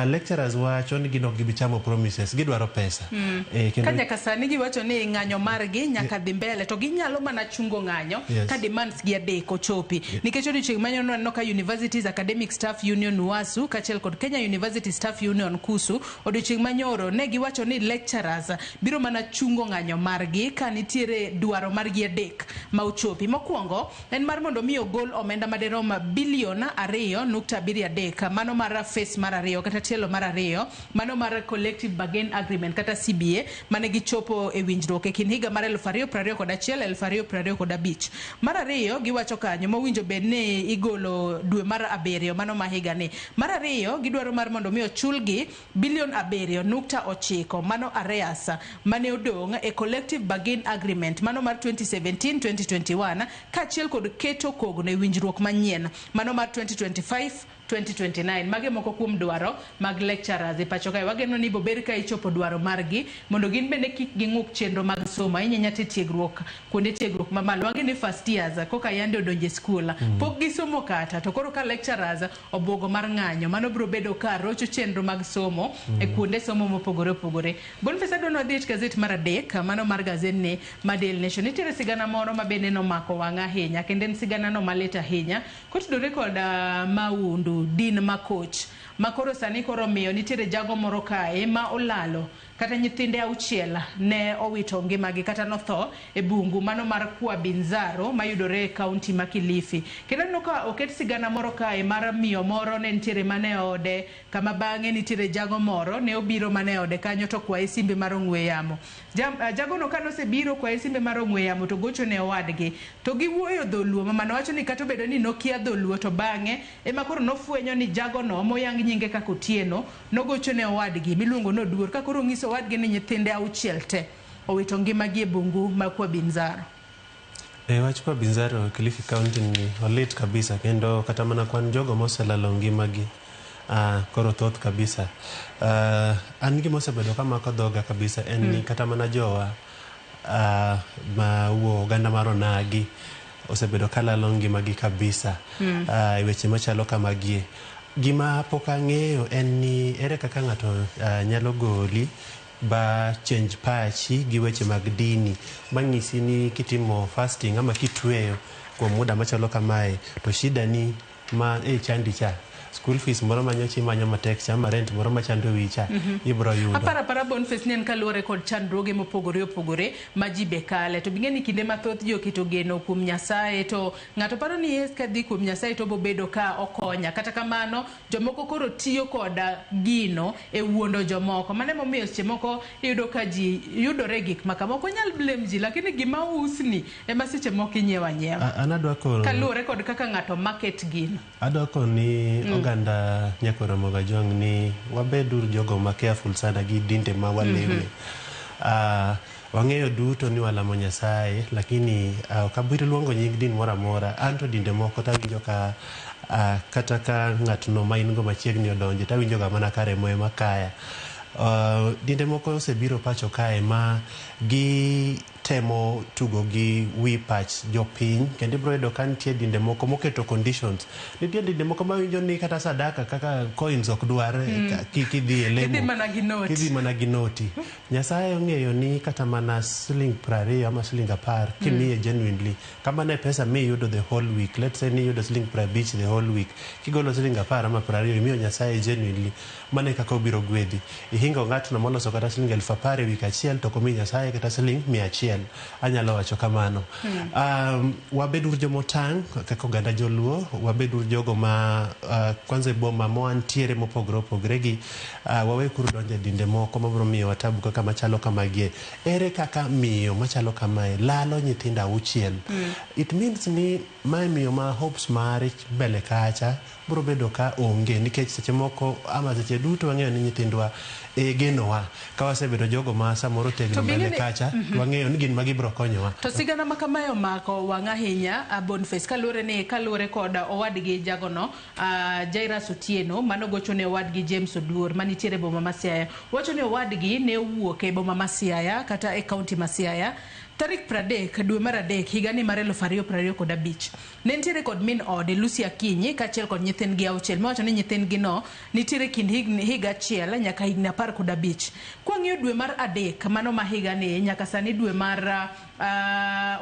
Lecturers wacho ni gin ok gibi chamo promises, gidwaro pesa. Kendo Ka nyaka sani giwacho ni ng'anyo margi nyaka dhi mbele to ginyalo mana chungo ng'anyo ka demands gi adek ochopi. Nikech odiochieng' manyoro waneno ka Universities Academic Staff Union UASU kaachiel kod Kenya University Staff Union KUSU odiochieng' manyoro ne giwacho ni lecturers biro mana chungo ng'anyo margi ka nitiere dwaro margi adek ma ochopi. Mokwongo en mar mondo mi ogol omenda maderom bilion 2.73, mano mar phase mar ariyo kata tielo mar ariyo, mano mar collective bargain agreement kata CBA mane gichopo e winjruok e kind higa mar 2021 2025. Mar ariyo giwacho kanyo mowinjo bed ni igolo dwe mar abiriyo mano ma higani. Mar ariyo gidwaro mar mondo mi ochulgi bilion 7.9, mano arrears mane odong' e collective bargain agreement mano mar 2017-2021 kaachiel kod keto kogno e winjruok manyien mano mar 2025-2029. Mage moko kuom dwaro mag lecturers e pacho kae. Wageno ni bober ka ichopo dwaro margi mondo gin bende kik ging'uk chenro mag somo ahinya ahinya te tiegruok kuonde tiegruok mamalo. Wang'e ni first years koka yande odonjo e skul pok gisomo kata, to koro ka lecturers obuogo mar ng'anyo mano biro bedo ka rocho chenro mag somo e kuonde somo mopogore opogore. Boniface, adwa ni wadhi e gazet mar adek, mano mar gazetni mar Daily Nation. Nitiere sigana moro ma bende nomako wang'a ahinya kendo en sigana no malit ahinya kotudore kod maundu din makoch ma koro sani koro miyo nitiere jago moro kae ma olalo kata nyithinde auchiel ne owito ngimagi kata notho e bungu mano mar Kwa Binzaro mayudore e kaunti ma Kilifi. Kendo aneno ka oket sigana moro kae mar miyo moro ne nitiere mana e ode kama bang'e nitiere jago moro ne obiro mana e ode kanyo to kwaye simbe mar ong'we yamo. Jagono kane osebiro kwaye simbe mar ong'we yamo to gocho ne owadgi to giwuoyo dholuo. Mamano wacho ni kata obedo ni nokia dholuo to bang'e ema koro nofwenyo ni jagono moyang nyinge kaka Otieno nogocho ne owadgi miluongo ni Oduor ka koro onyiso owadgi ni nyithinde auchiel te owito ngimagi e bungu ma Kwa Binzaro. E wach Kwa Binzaro Kilifi County ni olit kabisa kendo kata mana kwan jogo moselalo ngimagi koro thoth kabisa. An gima osebedo kamako dhoga kabisa en ni kata mana jowa ma wuo oganda mar onagi osebedo kalalo ngimagi kabisa e weche machalo kamagie. Gima pok ang'eyo en ni ere kaka ng'ato nyalo goli Ba change pachi gi weche mag dini manyisi ni kitimo fasting ama kitweyo kuom muda machalo kamae to shida ni ma e chandi cha, school fees moro manyocha imanyo matek cha, ama rent moro machando wiyi cha, ibro yudo. Aparo apara, Boniface, ni en kaluwore kod chandruoge mopogore opogore ma ji be kale. To bing'e ni kinde mathoth ji oketo geno kuom Nyasaye, to ng'ato paro ni yes, kadhi kuom Nyasaye to obobedo ka okonya. Kata kamano, jomoko koro tiyo koda gino e wuondo jomoko. Mano emomiyo seche moko iyudo ka ji yudore e gik ma kama. Ok onyal blame ji, lakini gima usni ema seche moko inyiewo anyiewa. An adwa kono Kaluwore kod kaka ng'ato market gino. Adwa koni oganda Nyakoromo Gajwang' ni wabeduru jogo ma careful sana gi dinde ma waleme. Wang'eyo duto ni walamo Nyasaye, lakini ok abiro luongo nying din moro amora. An to dinde moko tawinjo ka kata ka ng'atno ma in go machiegni odonje, tawinjo ga mana ka remo ema kaya. Dinde moko osebiro pacho kae ma gitemo tugo gi wi pach jopiny, kendo ibiro yudo ka nitie dinde moko moketo conditions. Nitie dinde moko mawinjo ni kata sadaka kaka coins ok dwar kidhi e lemo. Idhi mana gi noti. Kidhi mana gi noti. Nyasaye ong'eyo ni kata mana siling 20 ama siling 10 kimiye genuinely, kamano e pesa miyudo the whole week. Let's say ni iyudo siling 50 the whole week, kigolo siling 10 ama 20 imiyo Nyasaye genuinely, mano e kaka obiro gwedhi. Ihingo ng'atno moloso kata siling 10,000 e wik achiel to ok omi Nyasaye kata siling 100. Anyalo wacho kamano. Wabeduru jomotang' kaka oganda joluo, wabeduru jogo ma kwanza e boma mawantiere mopogore opogore gi wawe kuru donjo e dinde moko mabiro miyowa tabu kaka machalo kamagie. Ere kaka miyo machalo kamae lalo nyithindo 6? It means ni mae miyo ma hopes mare mbele kacha biro bedo ka onge, nikech seche moko ama seche duto wang'eyo ni nyithindwa e genowa. Ka wasebedo jogo ma samoro tegno To mbele bing'e ni- kacha, wang'eyo ni gin ma gibiro konyowa. To sigana ma kamae omako wang' ahinya, Boniface, kaluwore ni kaluwore kod owadgi jagono, Jairus Otieno, manogocho ne owadgi James Oduor manitiere e boma ma Siaya. Wacho ni owadgi ne owuok e boma ma Siaya kata e kaunti ma Siaya tarik 30 dwe mar 3 higani mar 2025. Ne nitiere kod min ode Lucy Akinyi kaachiel kod nyithindgi 6, miwacho ni nyithindgi no nitiere kind higni higa 1 nyaka higni 15. Kwang'iyo dwe mar 3 mano ma higani nyaka sani dwe mar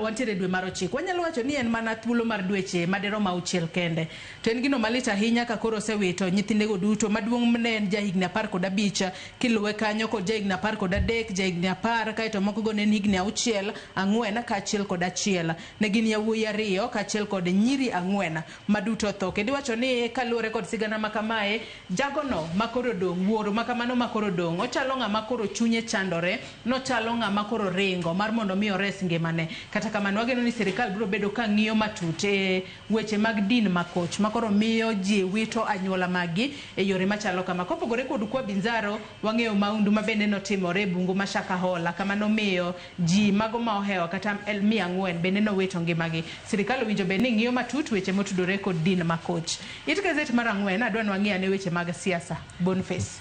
wantiere dwe mar 9, wanyalo wacho ni en mana thuolo mar dweche madirom 6 kende. To en gino malit ahinya ka koro osewito nyithindego duto. Maduong' ne en jahigni 15, kiluwe kanyo kod jahigni 13, jahigni 10, kaeto moko go ne en higni 6, 4 kaachiel kod 1. Ne gin yawuoyi 2 kaachiel kod nyiri 4 maduto otho. Kendo iwacho ni kaluwore kod sigana ma kamae, jagono makoro dong', wuoro makamano makoro dong', ochalo ng'ama koro chunye chandore, nochalo ng'ama koro ringo mar mondo mi ores ngimane. Kata kamano, wageno ni sirikal biro bedo ka ng'iyo matut e weche mag din makoch makoro miyo ji wito anyuola maggi e yore machalo kama. Kopogore kod Kwa Binzaro, wang'eyo maundu ma bende notimore e bungu ma Shakahola, kama nomiyo ji mago ma ohewo kata 400 bende nowito ngimagi. Sirikal owinjo bed ni ng'iyo matut weche motudore kod din makoch. It gazet mar 4, adwa ni wang'i ane weche mag siasa. Boniface.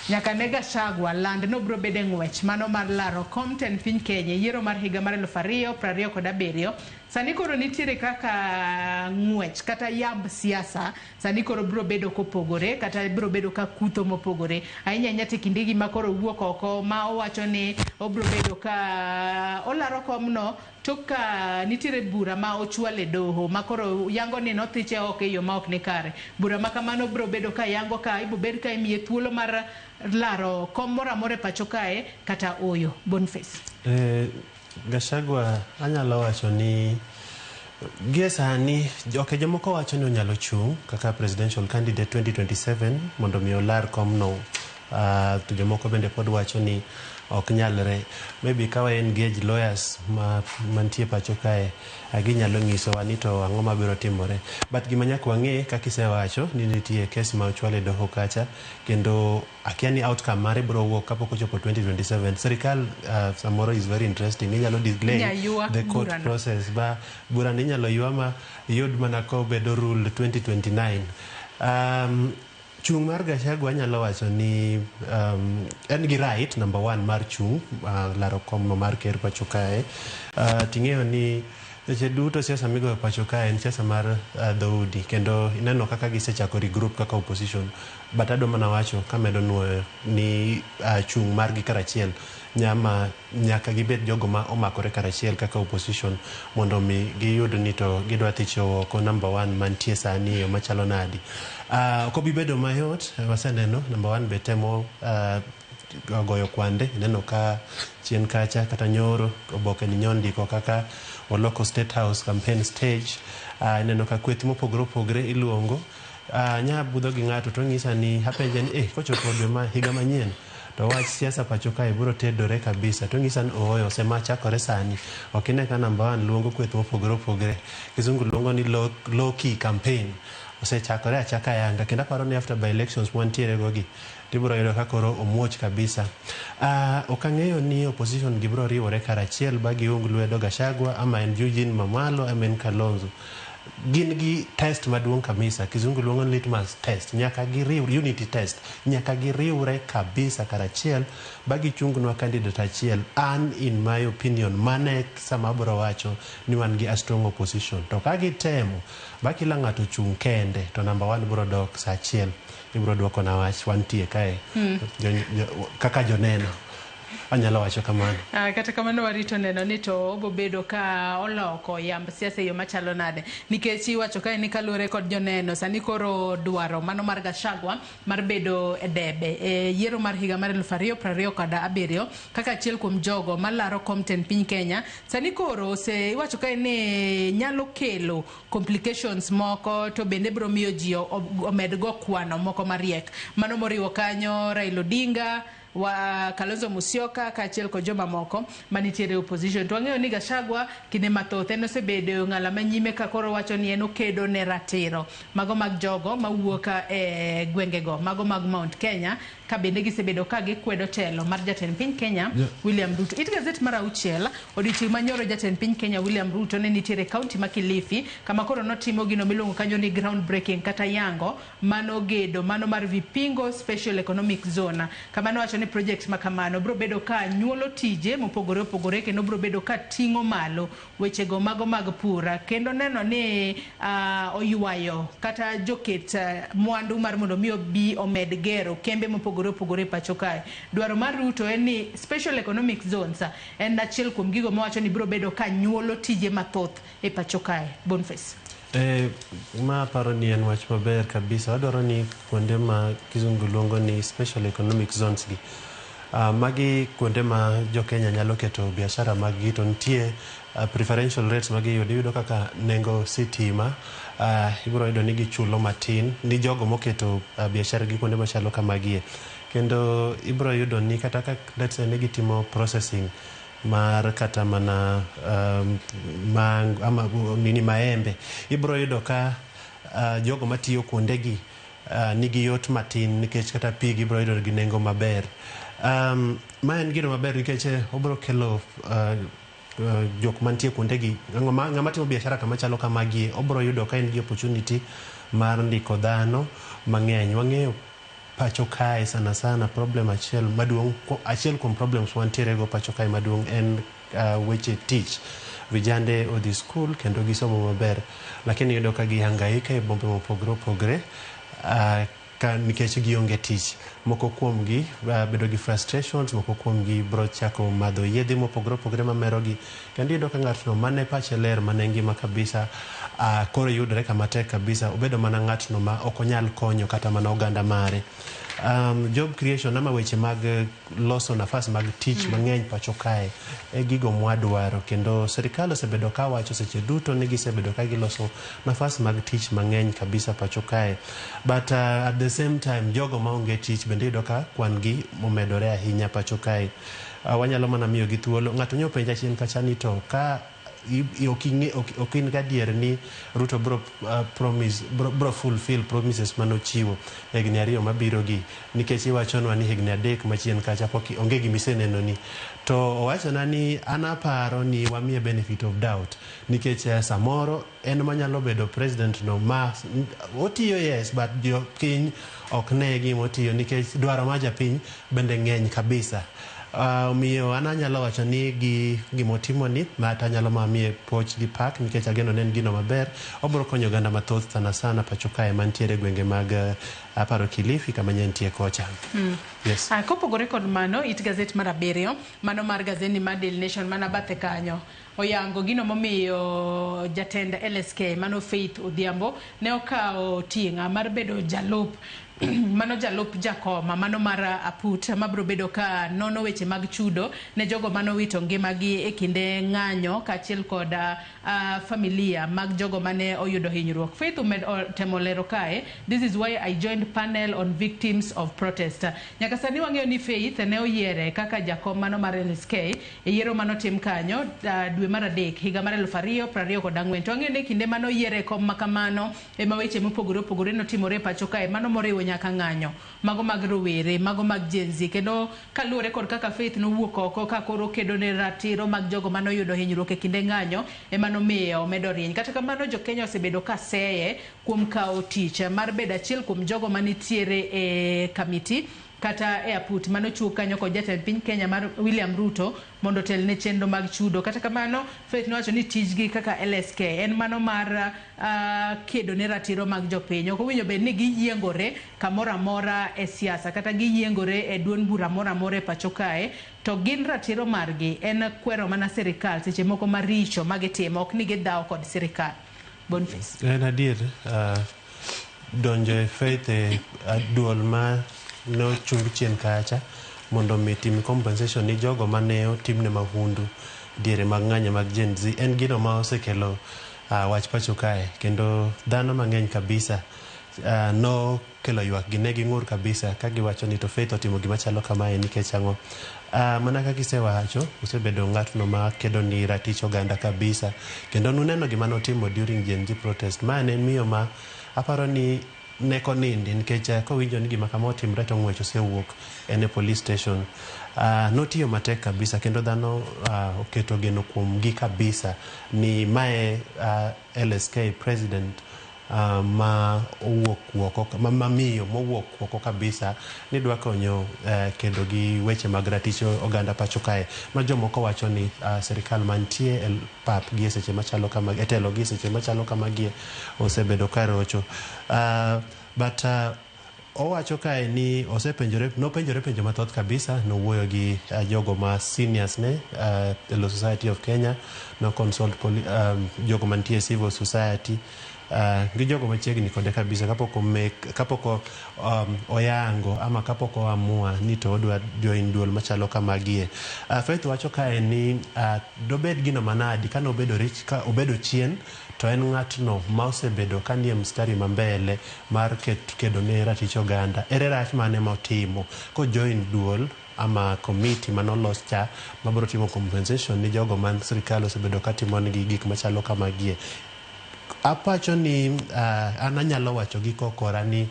Nyaka ne Gachagua land nobiro bedo e ng'wech mano mar laro kom tend piny Kenya e yiero mar higa mar 2027. Sani koro nitiere kaka ng'wech kata yamb siasa sani koro biro bedo kopogore kata biro bedo ka kutho mopogore ahinya ahinya te kindegi ma koro wuok oko ma owacho ni obiro bedo ka olaro komno tok ka nitiere bura ma ochwal e doho ma koro yango ni nothiche oko e yo ma ok ni kare. Bura ma kamano biro bedo ka yango ka ibo bed ka imiye thuolo mar laro kom moro amora e pacho kae kata oyo. Boniface. Gachagua anyalo wacho ni gie sani, ok, jomoko wacho ni onyalo chung' kaka presidential candidate 2027 mondo mi olar komno, to jomoko bende pod wacho ni ok nyalre. Maybe ka wa engage lawyers ma mantie pacho kae, ginyalo nyisowa ni to ang'o mabiro timore. But gima nyaka wang'e, kaka isewacho ni nitie kes ma ochwal e doho kacha, kendo akia ni outcome mare biro wuok kapok ochopo 2027. Sirikal samoro is very interesting, inyalo delay Inyaywa the court burano. process ba burano inyalo ywa ma yud mana kobedo ruled 2029. Chung' mar Gachagua, anyalo wacho ni en gi right number one mar chung' laro komno mar ker pacho kae. Ting'eyo ni Seche duto siasa migoyo pacho kae en siasa mar dhoudi kendo ineno kaka gisechako regroup kaka opposition but adwa mana wacho kamedo nuoyo ni chung' margi karachiel nyama nyaka gibed jogo ma omakore karachiel kaka opposition mondo mi giyud ni to gidwa thicho oko number one mantie sani e yo machalo nadi. Ok obi bedo mayot, waseneno number one be temo goyo kwande ineno ka chien kacha kata nyoro oboke ni nyondiko kaka oloko State House campaign stage. Ineno ka kweth mopogore opogore iluongo. Nya budho gi ng'ato to onyisa ni apenje ni kochopo dwe ma higa manyien to wach siasa pacho kae biro tedore kabisa to onyisa ni ooyo osema chakore sani ok ine ka number one luongo kweth mopogore opogore kizungu luongo ni low key campaign osechakore achaka yanga kendo aparo ni after by elections mwantiere go gi tibiro yudo ka koro omuoch kabisa. Ok ang'eyo ni opposition gi biro riwore karachiel ba giung lwedo Gachagua ama en Eugene Wamalwa ama en Kalonzo. Gin gi test maduong' kabisa, kizungu luongo ni litmus test, nyaka giriw unity test, nyaka giriwre kabisa karachiel ba gichungnwa candidate achiel. An in my opinion, mane sama abiro wacho ni wan gi a strong opposition. To ka gitemo ba kila ng'ato chung' kende to number one biro dok saa achiel ibiro duoko na wach wantie kae kaka joneno anyalo wacho kamano. Kata kamano warito neno ni to obobedo ka oloko yamb siasa e yo machalo nade, nikech iwacho kae ni kaluwore kod joneno sani koro dwaro mano mar Gachagua mar bedo e debe e yiero mar higa mar 2027 kaka achiel kuom jogo malaro kom tend piny Kenya sani koro ose iwacho kae ni nyalo kelo complications moko to bende biro miyo ji omed go kwano moko mariek mano moriwo kanyo Raila Odinga wa Kalonzo Musyoka kaachiel kod joma moko manitiere opposition. To wang'eyo ni Gachagua kinde mathoth en osebedo ng'ala manyime ka koro wacho ni en okedo ne ratiro mago mag jogo mawuok e gwengego mago mag Mount Kenya ka bende gisebedo ka gikwedo telo mar jatend piny Kenya William Ruto. It gazet mar 6 odiochieng' manyoro jatend piny Kenya William Ruto ne nitiere e kaunti ma Kilifi kama koro notimo gino miluongo kanyo ni ground breaking kata yango mano gedo mano mar Vipingo Special Economic Zone kama nowacho ni project ma kamano biro bedo ka nyuolo tije mopogore opogore kendo biro bedo ka ting'o malo wechego mago mag pur kendo neno ni oywayo kata joket mwandu mar mondo mi obi omed gero kembe mopogore opogore e pacho kae. Dwaro mar Ruto en ni Special Economic Zones en achiel kuom gigo mowacho ni biro bedo ka nyuolo tije mathoth e pacho kae. Boniface. Ma aparo ni en wach maber kabisa. Wadwaro ni kuonde ma kizungu luongo ni special economic zones gi. Magi kuonde ma jo Kenya nyalo keto biashara mag gi to nitie preferential rates ma giyudo. Iyudo kaka nengo sitima ibiro yudo ni gichulo matin ni jogo moketo biashara gi kuonde machalo kamagie. Kendo ibiro yudo ni kata ka let's say ni gitimo processing mar kata mana ama nini maembe, ibiro yudo ka jogo matiyo kuondegi nigi yot matin nikech kata pi gibiro yudo gi nengo maber. Ma en gino maber nikech obiro kelo jok mantie kuondegi, ng'ama timo biashara kama chalo kamagie obiro yudo ka en gi opportunity mar ndiko dhano mang'eny. Wang'eyo pacho kae sana sana problem achiel maduong', achiel kuom problems wantiere go pacho kae maduong' en weche tich. Vijande odhi skul kendo gisomo maber, lakini iyudo ka gihangaika e bombe mopogore opogore ka nikech gionge tich. Moko kuomgi bedo gi frustrations, moko kuomgi biro chako madho yedhe mopogore opogore mamerogi, kendo iyudo ka ng'atno mane pache ler, mane ngima kabisa, koro yudore kama tek kabisa, obedo mana ng'atno ma ok onyal konyo kata mana oganda mare. Job creation ama weche mag loso nafas mag tich mang'eny pacho kae e gigo mwadwaro, kendo sirikal osebedo ka wacho seche duto ni gisebedo ka giloso nafas mag tich mang'eny kabisa pacho kae, but at the same time jogo maonge tich bende iyudo ka kwan gi omedore ahinya pacho kae. Wanyalo mana miyo gi thuolo. Ng'ato nyo penja chien kacha ni to ka ok in gadier ni Ruto bro promise bro fulfill promises manochiwo higni 2 mabiro gi, nikech iwachonwa ni higni 3 machien kacha pok onge gimiseneno ni, to owachona ni an aparo ni wamiye benefit of doubt nikech samoro en manyalo bedo president no ma otiyo, yes, but jopiny ok ne gima otiyo nikech dwaro mar japiny bende ng'eny kabisa. Omiyo an anyalo wacho ni gi gimotimo ni to anyalo mana miye puoch gi pak nikech ageno ni en gino maber. Obiro konyo oganda mathoth sana sana pacho kae mantiere e gwenge mag aparo Kilifi kama ne entie kocha. Yes. Kopogore kod mano, it gazet mar abiriyo, mano mar gazeti mar Daily Nation mana bathe kanyo, oyango gino momiyo jatend LSK mano Faith Odhiambo ne okawo ting'a mar bedo jalup mano jalup jakoma mano mar aput mabiro bedo ka nono weche mag chudo ne jogo manowito ngimagi e kinde ng'anyo kaachiel kod familia mag jogo mane oyudo hinyruok. Faith temo lero kae, "This is why I joined panel on victims of protest." Nyaka sani wang'eyo ni Faith ne oyiere kaka jakom mano mar LSK e yiero manotim kanyo dwe mar adek higa mar 2024. To wang'eyo ni e kinde mane oyiere e kom makamano ema weche mopogore opogore notimore e pacho kae, mano moriwo nyaka ng'anyo mago mag rowere, mago mag Gen Z. Kendo kaluwore kod kaka Faith nowuok oko ka koro kedo ne ratiro mag jogo manoyudo hinyruok e kinde ng'anyo ema nomiyo omedo rieny. Kata kamano, jo Kenya osebedo ka seye kuom kawo tich mar bedo achiel kuom jogo manitiere e kamiti kata e aput manochiw kanyo kod jatend piny Kenya mar William Ruto mondo otel ne chenro mag chudo. Kata kamano, Faith nowacho ni tijgi kaka LSK en mano mar kedo ne ratiro mag jopiny. Ok owinjo bed ni giyiengore kamoro amora e siasa kata giyiengore e duond bura moro amora e pacho kae, to gin ratiro margi en kwero mana sirikal seche moko maricho magitimo, ok ni gidhawo kod sirikal. Boniface. En adier, donjo e Faith e duol ma nochung chien kacha mondo mi tim compensation ni jogo mane otimne mahundu diere mag ng'anyo mag Gen Z en gino ma osekelo wach pacho kae, kendo dhano mang'eny kabisa nokelo ywak gi ne ging'ur kabisa ka giwacho ni to Faith otimo gima chalo kamae nikech ang'o. Mana kaka isewacho, osebedo ng'atno ma kedo ni ratich oganda kabisa, kendo nuneno gima notimo during Gen Z protest. Ma ne en miyo ma aparo ni ne konindi nikech kowinjo ni gima kama otimre to ng'wech osewuok en e police station. Notiyo matek kabisa kendo dhano oketo geno kuomgi kabisa ni mae LSK president ma owuok oko ma miyo mowuok oko kabisa ni dwa konyo kedo gi weche mag ratich oganda pacho kae, ma jomoko wacho ni sirikal mantie e pap gi e seche machalo kama e telo gi e seche machalo kamagie osebedo ka rocho. But owacho kae ni osepenjore, nopenjore penjo mathoth kabisa, nowuoyo gi jogo ma seniors ne e Law Society of Kenya, no consult jogo mantie e civil society gi jogo machiegni kode kabisa kapok kapok oyango ama kapok oamua ni to odwa join duol machalo kamagie. Faith wacho kae ni dobed gino manadi kane obedo rich ka obedo chien, to en ng'atno ma osebedo ka nie mstari ma mbele mar kedo ne ratich oganda. Ere rach mane motimo ko join duol ama committee manolos cha mabiro timo compensation ni jogo man sirikal osebedo ka timonegi gik machalo kamagie? Apacho ni an anyalo wacho gi kokora ni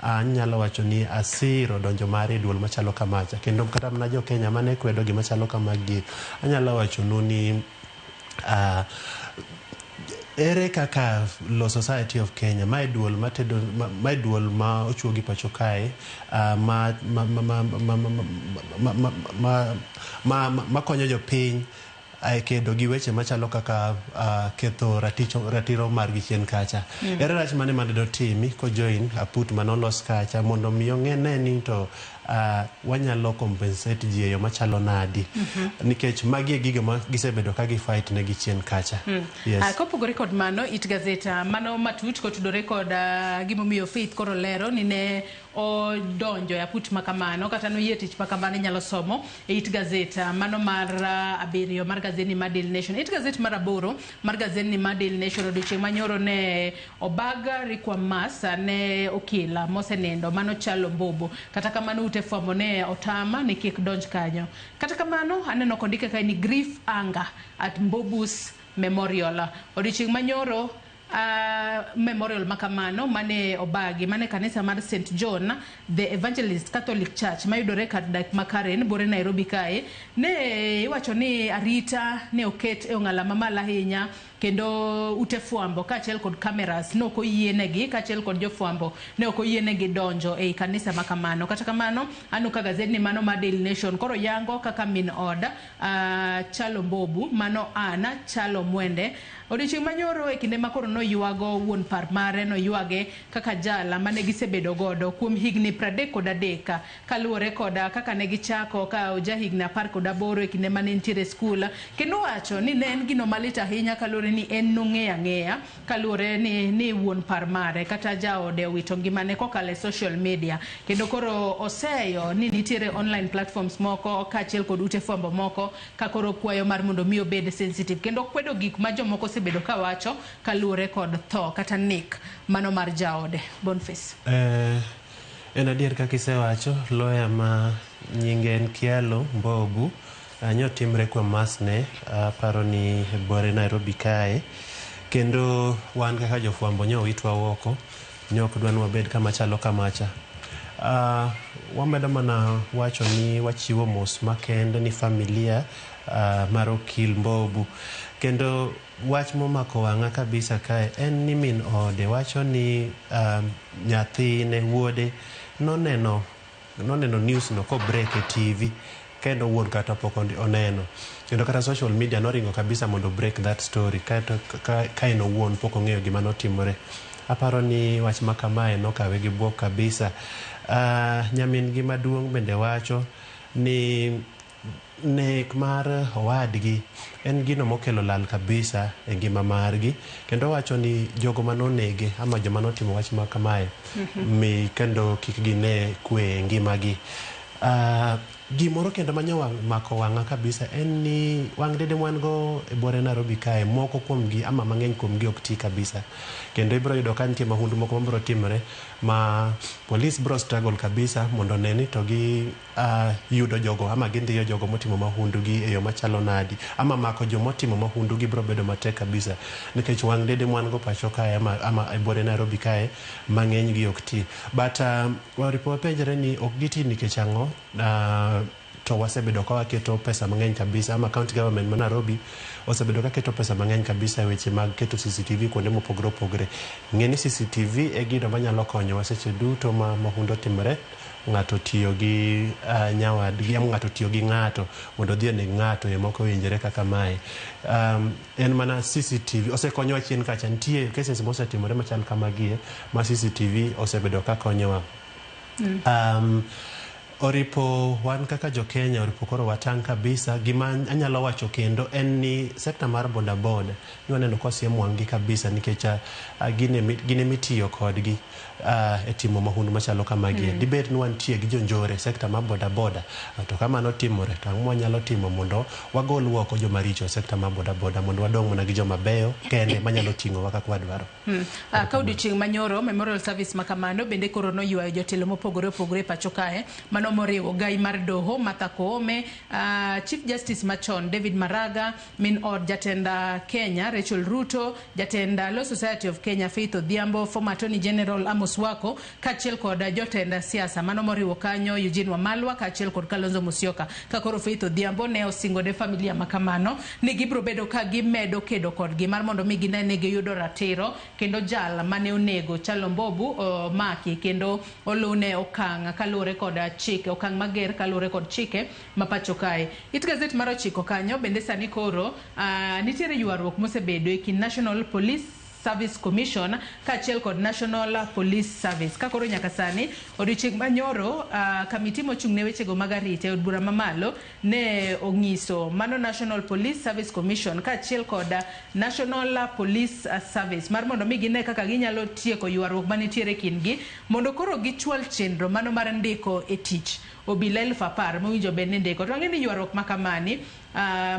anyalo wacho ni asiro donjo mare e duol machalo kamacha, kendo kata mana jo Kenya mane kwedo gima chalo kamagi, anyalo wacho nu ni ere kaka Law Society of Kenya, mae duol matedo mae duol ma ochuogi pacho kae ma ma ma ma ma ma ma ma ma ma konyo jopiny e kedo gi weche machalo kaka ketho ratiro margi chien kacha. Ere rach mane mane dotimi ko join aput manolos kacha mondo mi ong'e ne ni to wanyalo compensate ji e yo machalo nadi, nikech magi e gigo ma gisebedo ka gi fight ne gi chien kacha. Yes. Kopogore kod mano, it gazeta mano matut kotudore kod gimomiyo Faith koro lero ni ne odonjo e aput makamano kata noyie tich makamano, inyalo somo e it gazeta mano mar abiriyo mar gazeti mar Daily Nation. It gazet mar aboro mar gazeti mar Daily Nation, odiochieng' manyoro ne obag requiem mass ne okila mosenindo mano Chalo Mbobo. Kata kamano, ute fwambo ne otama ni kik donj kanyo. Kata kamano, aneno kondike kae ni grief anger at Mbobus Memorial. Odiochieng' manyoro Memorial makamano mane obagi mane kanisa mar St John the Evangelist Catholic Church mayudore kar dak ma Karen bore Nairobi kae ne iwacho ni arita ne oket e ong'ala mamalo ahinya kendo ute fwambo kaachiel kod cameras ne ok oyienegi kaachiel kod jofwambo ne ok oyienegi donjo ei kanisa ma kamano. Kata kamano aneno ka gazedni mano mar Daily Nation koro yango kaka min od Chalo Mbobu mano Anna Chalo Mwende odiochieng' manyoro e kinde ma koro noywago wuon par mare noywage kaka jala mane gisebedo godo kuom higni 33 kaluwore koda kaka ne gichako ka oja higni 18 e kinde mane entiere e skul kendo wacho ni ne en gino malit ahinya kaluwore ni en nong'eyo ang'eya kaluwore ni wuon par mare kata jaode owito ngimane kokalo e social media kendo koro oseyo ni nitiere online platforms moko kaachiel kod ute fwambo moko ka koro kwayo mar mondo mi obed sensitive kendo kwedo gik ma jomoko osebedo kawacho kaluwore kod tho kata nek mano mar jaode. Boniface. En adier kaka isewacho, lawyer ma nyinge en Kyalo Mbobu nyotimre kuom masne aparo ni e bore Nairobi kae kendo wan kaka jofwambo nyo owitwa oko nyo ok dwa ni wabed kama chalo kamacha. Wamedo mana wacho ni wachiwo mos makende ni familia mar okil Mbobu kendo wach momako wang'a kabisa kae en ni min ode wacho ni nyathine wuode noneno news no ko break e TV kendo wuon kata pok oneno kendo kata social media noringo kabisa mondo break that story kaeto ka en owuon pok ong'eyo gima notimore. Aparo ni wach ma kamae nokawe gi buok kabisa. Nyamin gi maduong' bende wacho ni nek mar owadgi en gino mokelo lal kabisa e ngima margi kendo wacho ni jogo manonege ama joma notimo wach ma kamae mi kendo kik gine kwe e ngimagi. Gimoro kendo manyo mako wang'a kabisa en ni wang' dede mwan go e bore Nairobi kae moko kuomgi ama mang'eny kuomgi ok ti kabisa kendo ibiro yudo ka nitie mahundu moko mabiro timore ma polis biro struggle kabisa mondo one ni to gi yudo jogo ama gindhiyo jogo motimo mahundu gi e yo machalo nadi ama mako jomotimo mahundu gi biro bedo matek kabisa nikech wang' dede mwan go pacho kae ama e bore Nairobi kae mang'eny gi ok ti. But waripo wapenjre ni ok giti nikech ang'o? To wasebedo ka waketo pesa mang'eny kabisa ama county government ma Nairobi osebedo ka keto pesa mang'eny kabisa e weche mag keto CCTV kuonde mopogore opogore. Ng'e ni CCTV e gino manyalo konyowa seche duto ma mahundu otimore, ng'ato tiyo gi nyawadgi ama ng'ato tiyo gi ng'ato mondo odhi oneg ng'ato e moko owinjore kaka mae. En mana CCTV osekonyowa chien kacha, nitie cases mosetimore machal kamagie ma CCTV osebedo ka konyowa. Oripo wan kaka jo Kenya oripo koro watang' kabisa. Gima anyalo wacho kendo en ni sekta mar boda boda ni waneno kosiem wang'gi kabisa nikech gine mitiyo kodgi e timo mahundu machalo kamagie. Dibed ni wantie gi jonjore sekta mar boda boda, to ka mano timore to ang'o mwanyalo timo mondo wagol oko joma richo e sekta mar boda boda mondo wadong' mana gi joma beyo kende manyalo ting'owa kaka wadwaro. Ka odiochieng' manyoro memorial service makamano bende koro noywayo jotelo mopogore opogore e pacho kae mano moriwo gai mar doho Martha Koome, Chief Justice machon David Maraga, min od jatend Kenya Rachel Ruto, jatend Law Society of Kenya Faith Odhiambo, former Attorney General Amos Wako kaachiel kod jotend siasa mano moriwo kanyo Eugene Wamalwa kaachiel kod Kalonzo Musyoka. Ka koro Faith Odhiambo ne osingo ne familia makamano ni gibiro bedo ka gimedo kedo kodgi mar mondo mi gine ni giyudo ratiro kendo jal mane onego Chalo Mbobu maki kendo olune okang' kaluwore kod chike, okang' mager kaluwore kod chike ma pacho kae. It gazet mar 9 kanyo bende sani koro nitiere ywaruok mosebedo e kind National Police Service Commission kaachiel kod National Police Service. Ka koro nyaka sani odiochieng' manyoro kamiti mochung' ne wechego mag arita e od bura mamalo ne ong'iso mano National Police Service Commission kaachiel kod National Police Service mar mondo mi gine kaka ginyalo tieko ywaruok manitiere e kindgi mondo koro gichwal chenro mano mar ndiko e tich obila 10,000 mowinjo bed ni ndiko. To wang'e ni ywaruok makamani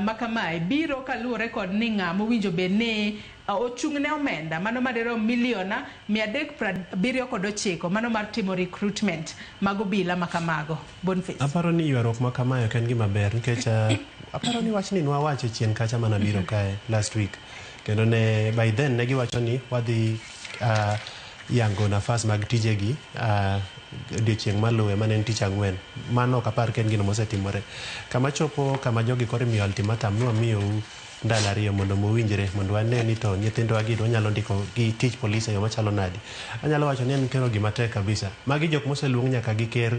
makamae biro kaluwore kod ni ng'a mowinjo bed ni ochung' ne omenda mano madirom miliona 379 mano mar timo recruitment mag obila makamago. Boniface. Aparo ni ywaruok makamae ok en gima ber nikech aparo ni wachni nwawacho chien kacha mana biro kae last week. Kendo ne by then ne giwacho ni wadhi yango nafas mag tijegi odiochieng' maluwe mane en tich ang'wen. Mano ok apar ka en gino mosetimore. Kama chopo kama jogi koro imiyo ultimatum ni wamiyou ndalo 2 mondo muwinjre mondo wane ni to nyithindwa gi wanyalo ndiko gi tich polis e yo machalo nadi. Anyalo wacho ni en kero gima tek kabisa. Magi jok moseluong nyaka gi ker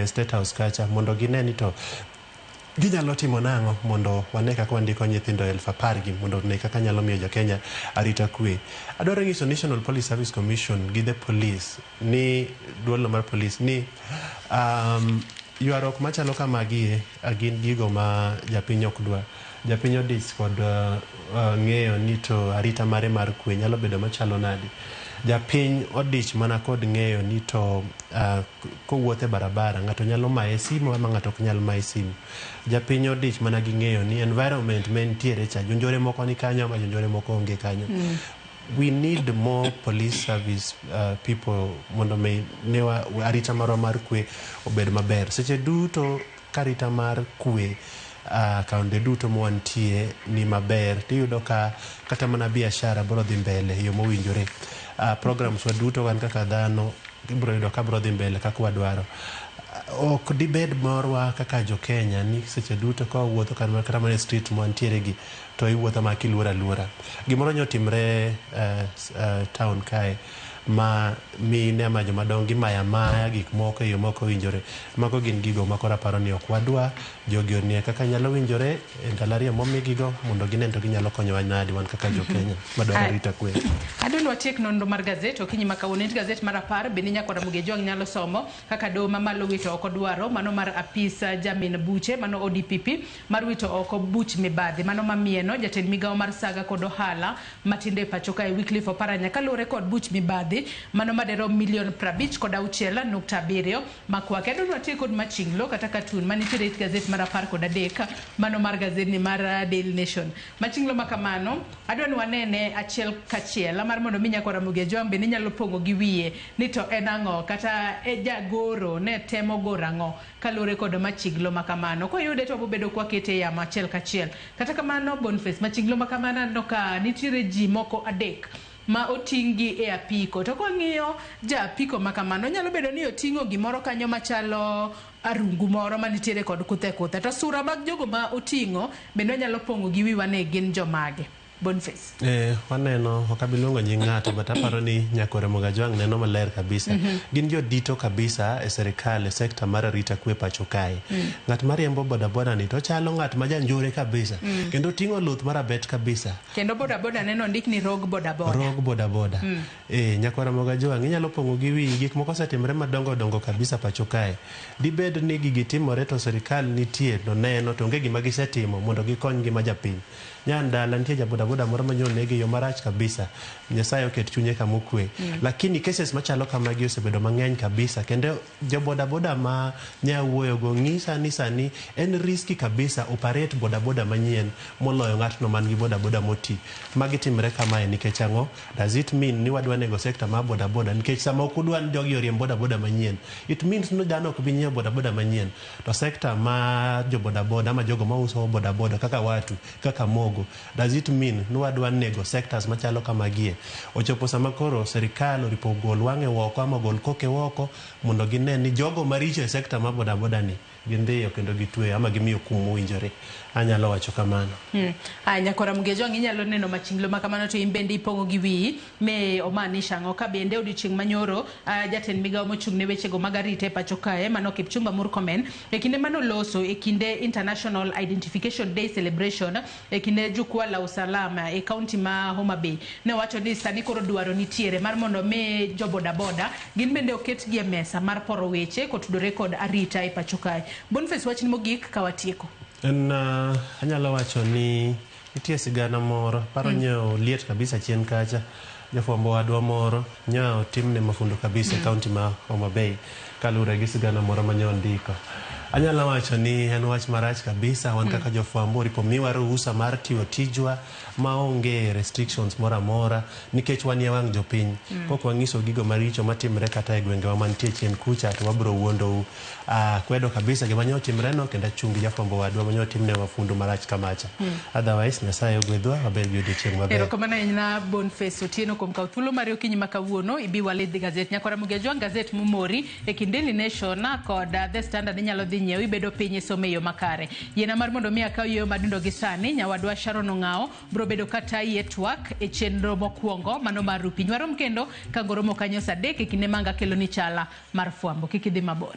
State House kacha mondo gine ni to ginyalo timo nang'o mondo wane kaka wandiko nyithindo 10,000 gi mondo ne kaka nyalo miyo jokenya arita kwe. Adwaro nyiso National Police Service Commission gi the police ni duolno mar police ni ywaruok machalo kamagi gin gigo ma japiny ok dwa. Japiny odich kod ng'eyo ni to arita mare mar kwe nyalo bedo machalo nadi. Japiny odich mana kod ng'eyo ni to kowuotho e barabara ng'ato nyalo maye simu ama ng'ato ok nyal maye simu. Japiny odich mana gi ng'eyo ni environment ma entiere cha jonjore moko ni kanyo ama jonjore moko onge kanyo. We need more police service people mondo mi ne arita marwa mar kwe obed maber. Seche duto ka arita mar kwe kaunde duto mwantie ni maber tiyudo ka kata mana biashara biro dhi mbele e yo mowinjore. Programs wa duto wan kaka dhano ibiro yudo ka biro dhi mbele kaka wadwaro. Ok dibed morwa kaka jo Kenya ni seche duto ka wawuotho kata mana e street mwantiere gi to iwuotho ma kiluoro aluora. Gimoro nyotimre town kae ma mine ama jomadongo gimayo amaya gik moko e yo mok owinjore. Mago gin gigo ma koro aparo ni ok wadwa. Jogi onie kaka nyalo winjore e ndalo 2 momigigo mondo ginen to ginyalo konyowa nadi wan kaka jo Kenya madwaro arita kwe. Adwa watiek nonro mar gazet okinyi ma kawuono. Nitie gazet mar 10 bende nyakwara Mugejwang' nyalo somo kaka doho mamalo wito oko dwaro mano mar apisa jamin buche mano ODPP mar wito oko buch mibadhi mano mamieno jatend migawo mar saga kod ohala matindo e pacho kae Wycliffe Oparanya kaluwore kod buch mibadhi mano madero milion 56.7 makwake. Adwa watiek kod machinglo kata katun manitiere e gazet mar 13 mano mar gazetni mar Daily Nation. Machinglo makamano adwa ni wanene achiel kachiel mar mondo mi nyakwara Mugejwang' bende nyalo pong'o gi wiye ni to en ang'o kata e jagoro ne temo goro ang'o kaluwore kod machinglo makamano. Koyude to wabobedo kwakete e yamo achiel kachiel. Kata kamano Boniface, machinglo makamano aneno ka nitiere ji moko 3 ma oting'gi e apiko. To kwang'iyo ja apiko makamano nyalo bedo ni oting'o gimoro kanyo machalo arungu moro manitiere kod kuthe kuthe. To sura mag jogo ma oting'o bende wanyalo pong'o gi wiwa ni gin jomage. Boniface. Waneno ok abi luongo nying ng'ato but aparo ni nyakwara Mugajwang' neno maler kabisa. Gin jodito kabisa e serikal e sekta mar arita kwe pacho kae. Ng'at mariembo bodaboda ni to chalo ng'at ma janjore kabisa. Kendo oting'o luth marabet kabisa. Kendo bodaboda neno ondik ni rogue bodaboda. Rogue bodaboda. Nyakwara Mugajwang' inyalo pong'o gi wiyi gik moko osetimore madongo dongo kabisa pacho kae. Dibed ni gigi timore to serikal nitie to neno to onge gima gisetimo mondo gikony ngima japiny. Nyandala nitie jabodaboda moro ma nonegi e yo marach kabisa. Nyasaye oket chunye kama okwe. Lakini cases machalo kamagi osebedo mang'eny kabisa kendo jobodaboda ma nyawuoyogo ng'isa ni sani en risky kabisa operate bodaboda manyien moloyo ng'atno man gi bodaboda moti. Magi timre kamae nikech ang'o? Does it mean ni wadwa nego sekta mar bodaboda? Nikech sama ok udwa ni jogi oriemb bodaboda manyien, it means ni dhano ok bi nyiewo bodaboda manyien. To sekta mar jobodaboda ama jogo mauso bodaboda kaka watu, kaka mogo, does it mean ni wadwa nego sectors machalo kamagie? Ochopo sama koro serikal oripo gol wang'e oko ama gol koke oko mondo gine ni jogo maricho e sekta mar bodaboda ni gindhiyo kendo gitweyo ama gimiyo kum mowinjore. Anyalo wacho kamano. Nyakwara Mugejwang' inyalo neno machinglo makamano to in bende ipong'o gi wiyi me omaanisha ang'o? Ka bende odiochieng' manyoro jatend migawo mochung' ne wechego mag arita e pacho kae mano Kipchumba Murkomen e kinde manoloso e kinde International Identification Day Celebration e kinde jukwaa la usalama e kaunti ma Homa Bay ne owacho ni sani koro dwaro nitiere mar mondo mi jo bodaboda gin bende oketgi e mesa mar poro weche kotudore kod arita e pacho kae. Boniface, wachni mogik ka watieko. En anyalo wacho ni nitie sigana moro paro nyiewo liet kabisa chien kacha. Jafwambo wadwa moro nyo otimne mafundo kabisa e kaunti ma Homa Bay kaluwore gi sigana moro ma nyo ondiko. Anyalo wacho ni en wach marach kabisa wan kaka jofwambo oripo miwa ruhusa mar tiyo tijwa maonge restrictions moro amora nikech wan e wang' jopiny. Kok wang'iso gigo maricho matimre kata e gwengewa mantie chien kucha to wabiro wuondou. Kwedo kabisa gima nyo otimre no kendo achung' gi jafwambo wadwa manyo otimne mafundu marach kamacha. Otherwise Nyasaye ogwedhwa wabed gi odiochieng' maber. Erokamano ahinya Boniface Otieno kuom kawo thuolo mari okinyi ma kawuono ibi walidh gazet. Nyakwara Mugejwang' gazet momori e kind Daily Nation kod The Standard inyalo dhi nyiewo ibedo piny isome e yo makare. Yiena mar mondo mi akaw yweyo madundo gi sani nyawadwa Sharon Ong'awo biro bedo katayi e twak e chenro mokwongo mano mar Rupiny. Warom kendo ka ngoromo kanyo saa 3 e kinde manga kelo ni chala mar fwambo. Kik idhi mabor.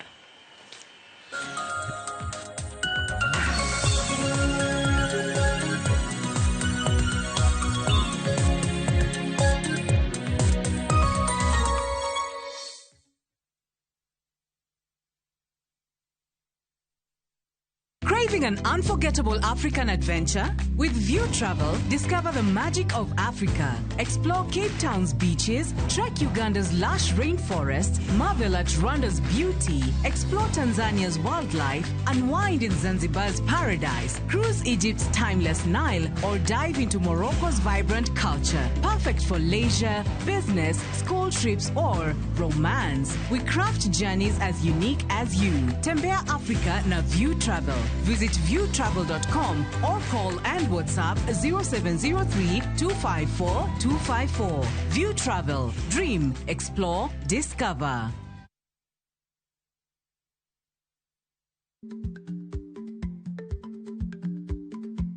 Craving an unforgettable African adventure? With View Travel, discover the magic of Africa. Explore Cape Town's beaches, trek Uganda's lush rainforests, marvel at Rwanda's beauty, explore Tanzania's wildlife, unwind in Zanzibar's paradise, cruise Egypt's timeless Nile, or dive into Morocco's vibrant culture. Perfect for leisure, business, school trips, or romance. We craft journeys as unique as you. Tembea Africa na View Travel. Visit viewtravel.com or call and WhatsApp 0703 254 254. View Travel. Dream, explore, discover.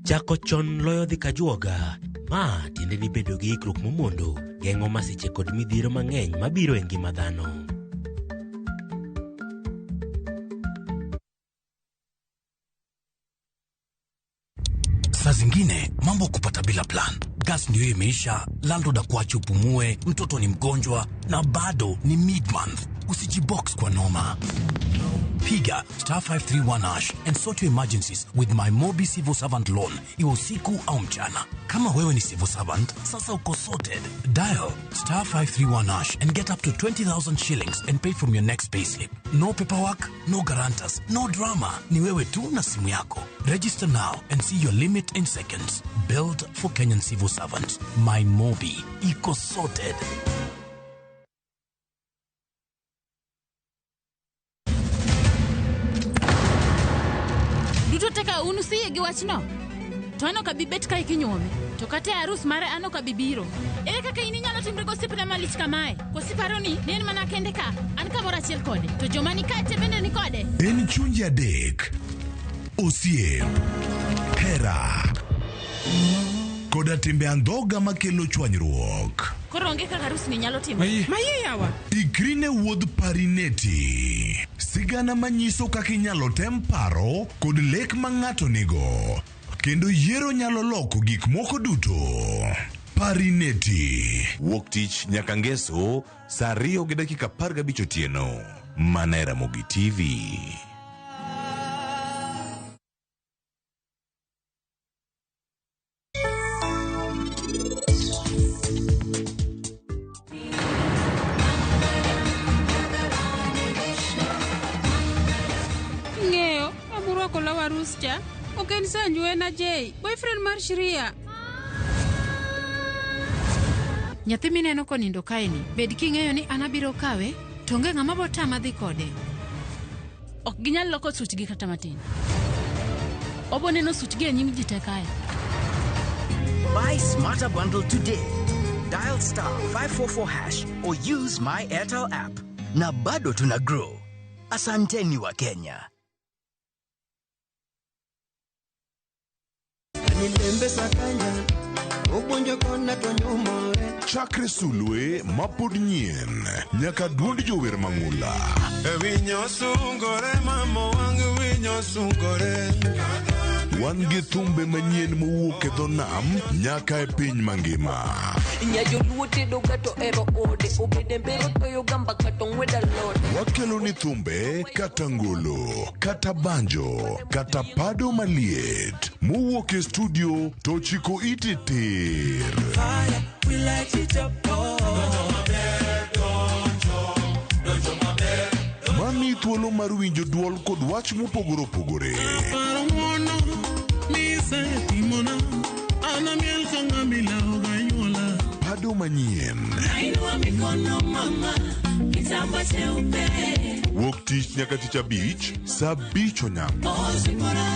Chako chon loyo dhi kajuoga. Ma tiende ni bedo gi ikruok momondo geng'o masiche kod midhiero mang'eny mabiro e ngima dhano. Saa zingine mambo kupata bila plan. Gas ndio imeisha, landlord akuache upumue, mtoto ni mgonjwa na bado ni mid-month. Usijibox kwa noma. Piga star 531 hash and sort your emergencies with my Mobi Civil Servant Loan, iwe usiku au mchana. Kama wewe ni civil servant, sasa uko sorted. Dial star 531 hash and get up to 20,000 shillings and pay from your next payslip. No paperwork, no guarantors, no drama. Ni wewe tu na simu yako. Register now and see your limit in seconds. Built for Kenyan civil servants. My Mobi. Iko sorted. Duto te ka un usiyie gi wachno? To an ok abi bet kae kinyuome. To kata e arus mare an ok abi biro. Ere kaka in inyalo timri gosiepna malich kamae? Koso iparo ni ne en mana kende ka? An kamoro achiel kode. To joma ni kae te bende ni kode? En chunje adek, osiep, hera, koda timbe andhoga makelo chwanyruok. Koro onge kaka arus ni nyalo timore. Maye yawa. Ikri ne wuodh Parineti. Sigana manyiso kaka inyalo tem paro kod lek ma ng'ato nigo. Kendo yiero nyalo loko gik moko duto. Parineti. Wuok tich nyaka ngeso saa 2:15 otieno. Mana e Ramogi TV. Ng'eyo, amurwako law arus cha. Ok en Sanju en Ajay, boyfriend mar Shria. Nyathi mineno konindo kaeni, bed king'eyo ni an abiro kawe, to onge ng'ama bo tama dhi kode. Ok ginyal loko suchgi kata matin. Obo neno suchgi e nyim ji te kae. Buy Smarter Bundle today. Dial star 544 hash or use my Airtel app. Na bado tuna grow. Asanteni wa Kenya. Chakre sulwe mapod nyien nyaka duond jower mang'ula. Wan gi thumbe manyien mowuok e dho nam nyaka e piny mangima. Wakelo ni thumbe kata ngolo, kata banjo, kata pado maliet mowuok e studio to chiko ite tir. Mami thuolo mar winjo duol kod wach mopogore opogore. Paro ng'uono misetimona, an amiel ka ng'ama ilawo ganyuola. Pado manyien. Nainua mikono mama, kitamba cheupe. Wuok tich nyaka tich abich, saa abich onyango. Ozipora.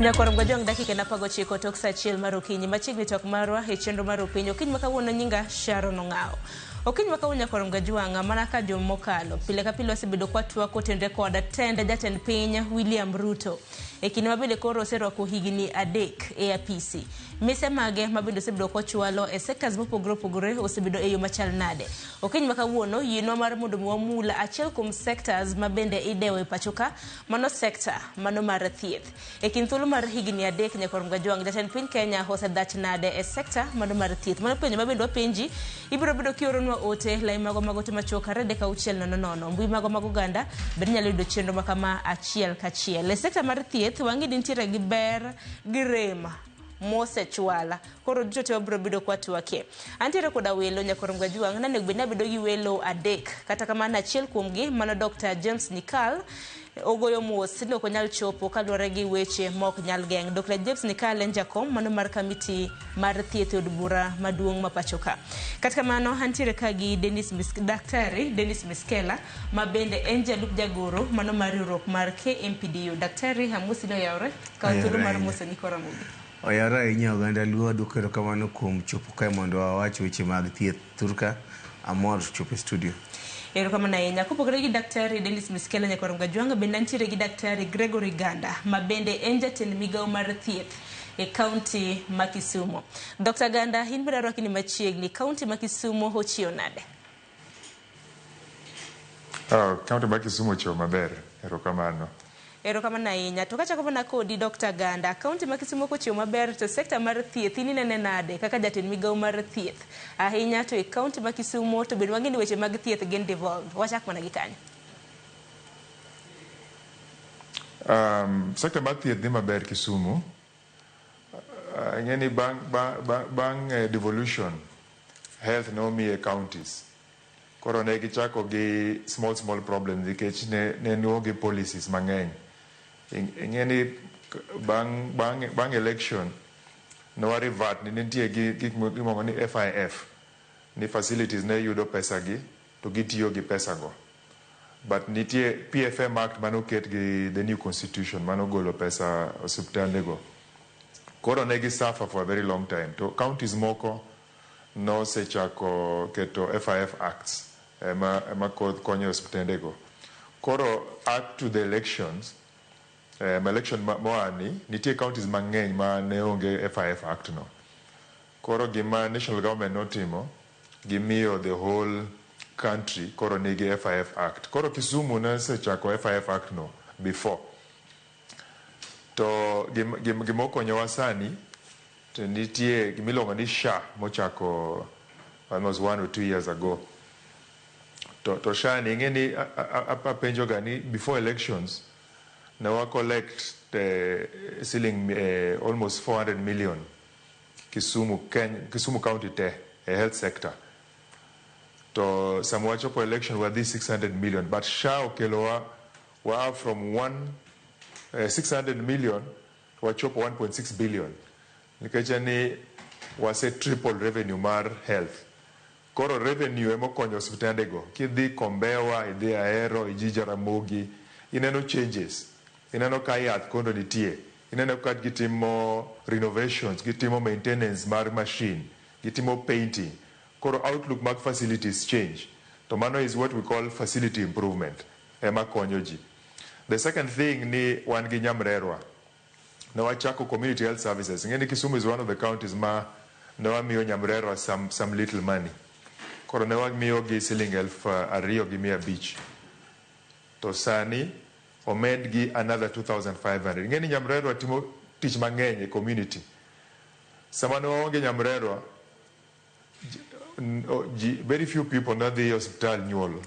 Nyakwar Mgajwang' dakika en 19 tok saa achiel mar okinyi machiegni tok marwa e chenro mar opiny. Okinyi ma kawuono nyinga Sharon Ong'awo. Okinyi ma kawuono Nyakwar Mgajwang' mana ka juma mokalo pile ka pile wasebedo kwatwak kotenre kod tend jatend piny William Ruto. E kinde ma bende koro oserwako higni 3 e apisi. Mise mage ma bende osebedo kochwalo e sectors mopogore opogore osebedo e yo machal nade. Okinyi ma kawuono yienwa mar mondo mi wamul achiel kuom sectors ma bende idewo e pacho ka, mano sector mano mar thieth. E kind thuolo mar higni 3 Nyakwar Mgajwang' jatend piny Kenya osedhach nade e sector mano mar thieth. Mano penjo ma bende wapenji, ibiro bedo kioronwa ote lai mago mag ote machuok 2 3 6 0 0. Mbui mago mag oganda bende nyalo yudo chenro ma kama achiel kachiel. E sector mar thieth wang'e ni nitiere gi ber gi rem mosechwala. Koro duto te wabiro bedo kwatwakie. Antiere koda welo Nyakwar Mgajwang' nanego bed ni abedo gi welo 3. Kata kamano achiel kuomgi mano Dr. James Nyikal ogoyo mos ni ok onyal chopo kaluwore gi weche ma ok nyal geng'. Dr. James Nyikal en jakom mano mar kamiti mar thieth e od bura maduong' ma pacho ka. Kata kamano antiere ka gi Daktari Dennis Miskela ma bende en jalup jagoro mano mar riwruok mar KMPDU. Daktari amosi ni oyawore, kaw thuolo mar moso nyikwa Ramogi. Oyawore ahinya oganda Luo, aduoko erokamano kuom chopo kae mondo wawach weche mag thieth thurka. Amor chopo e studio. Erokamano ahinya. Kopogore gi Daktari Dennis Miskela Nyakwar Mgajwang', bende antiere gi Daktari Gregory Ganda ma bende en jatend migawo mar thieth e kaunti ma Kisumu. Dr. Ganda, in bende arwaki ni machiegni. Kaunti ma Kisumu ochiewo nade? Kaunti ma Kisumu ochiewo maber. Erokamano. Erokamano ahinya. To kachako mana kodi Dr. Ganda, kaunti ma Kisumu kochiewo maber to sekta mar thieth in inene nade kaka jatend migawo mar thieth? Ahinya to e kaunti ma Kisumu to bende wang'e ni weche mag thieth gin devolved. Wachak mana gi kanyo. Sekta mar thieth dhi maber Kisumu. Ing'e ni bang' devolution, health nomiye counties. Koro ne gichako gi small problems nikech ne onge policies mang'eny. Ing'e ni bang' election ne wa revert ni nitie gi gik miluongo ni FIF, ni facilities ne yudo pesa gi to gitiyo gi pesa go. But nitie PFM Act manoket gi the new constitution manogolo pesa osiptande go. Koro ne gi suffer for a very long time. To counties moko nosechako keto FIF Acts ema konyo osiptende go. Koro up to the elections, election moani, nitie counties mang'eny ma ne onge FIF Act no. Koro gima national government notimo, gimiyo the whole country koro nigi FIF Act. Koro Kisumu nosechako FIF Act no before. To gima okonyowa sani, to nitie gimiluongo ni SHA mochako almost 1 or 2 years ago. To SHA ni ing'e ni apenjo ga ni before elections ne wa collect the ceiling almost 400 million Kisumu, Kenya, Kisumu County te e health sector. To sama wachopo election wadhi 600 million, but SHA okelowa wa from 600 million wachopo 1.6 billion. Nikech ni wase triple revenue mar health. Koro revenue ema okonyo osiptande go. Kidhi Kombewa, idhi Ahero, idhi Jaramogi, ineno changes. Ineno ka yath kondo nitie. Ineno ka gitimo renovations, gitimo maintenance mar machine, gitimo painting. Koro outlook mag facilities change. To mano is what we call facility improvement. Ema konyo ji. The second thing ni wan gi nyamrerwa. Ne wachako community health services. Ing'e ni Kisumu is one of the counties ma ne wamiyo nyamrerwa some little money. Koro ne wamiyogi siling 2,500. To sani omed gi another 2,500. Ing'e ni nyamrerwa timo tich mang'eny e community. Sama ne waonge nyamrerwa, very few people ne dhi e osiptal nyuol.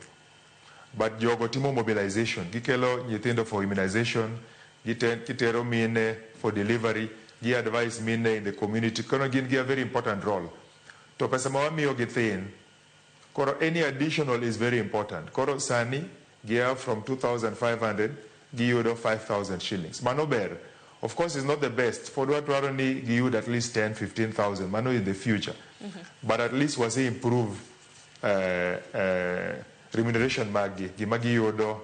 But jogo timo mobilization, gikelo nyithindo for immunization, gitero mine for delivery, gi advise mine in the community. Koro gin gi a very important role. To pesa ma wamiyogi thin, koro any additional is very important. Koro sani, gia from 2,500, giyudo 5,000 shillings. Mano ber. Of course, it's not the best. Pod wadwaro ni giyud at least 10, 15,000. Mano in the future. But at least wase improve remuneration maggi, gima giyudo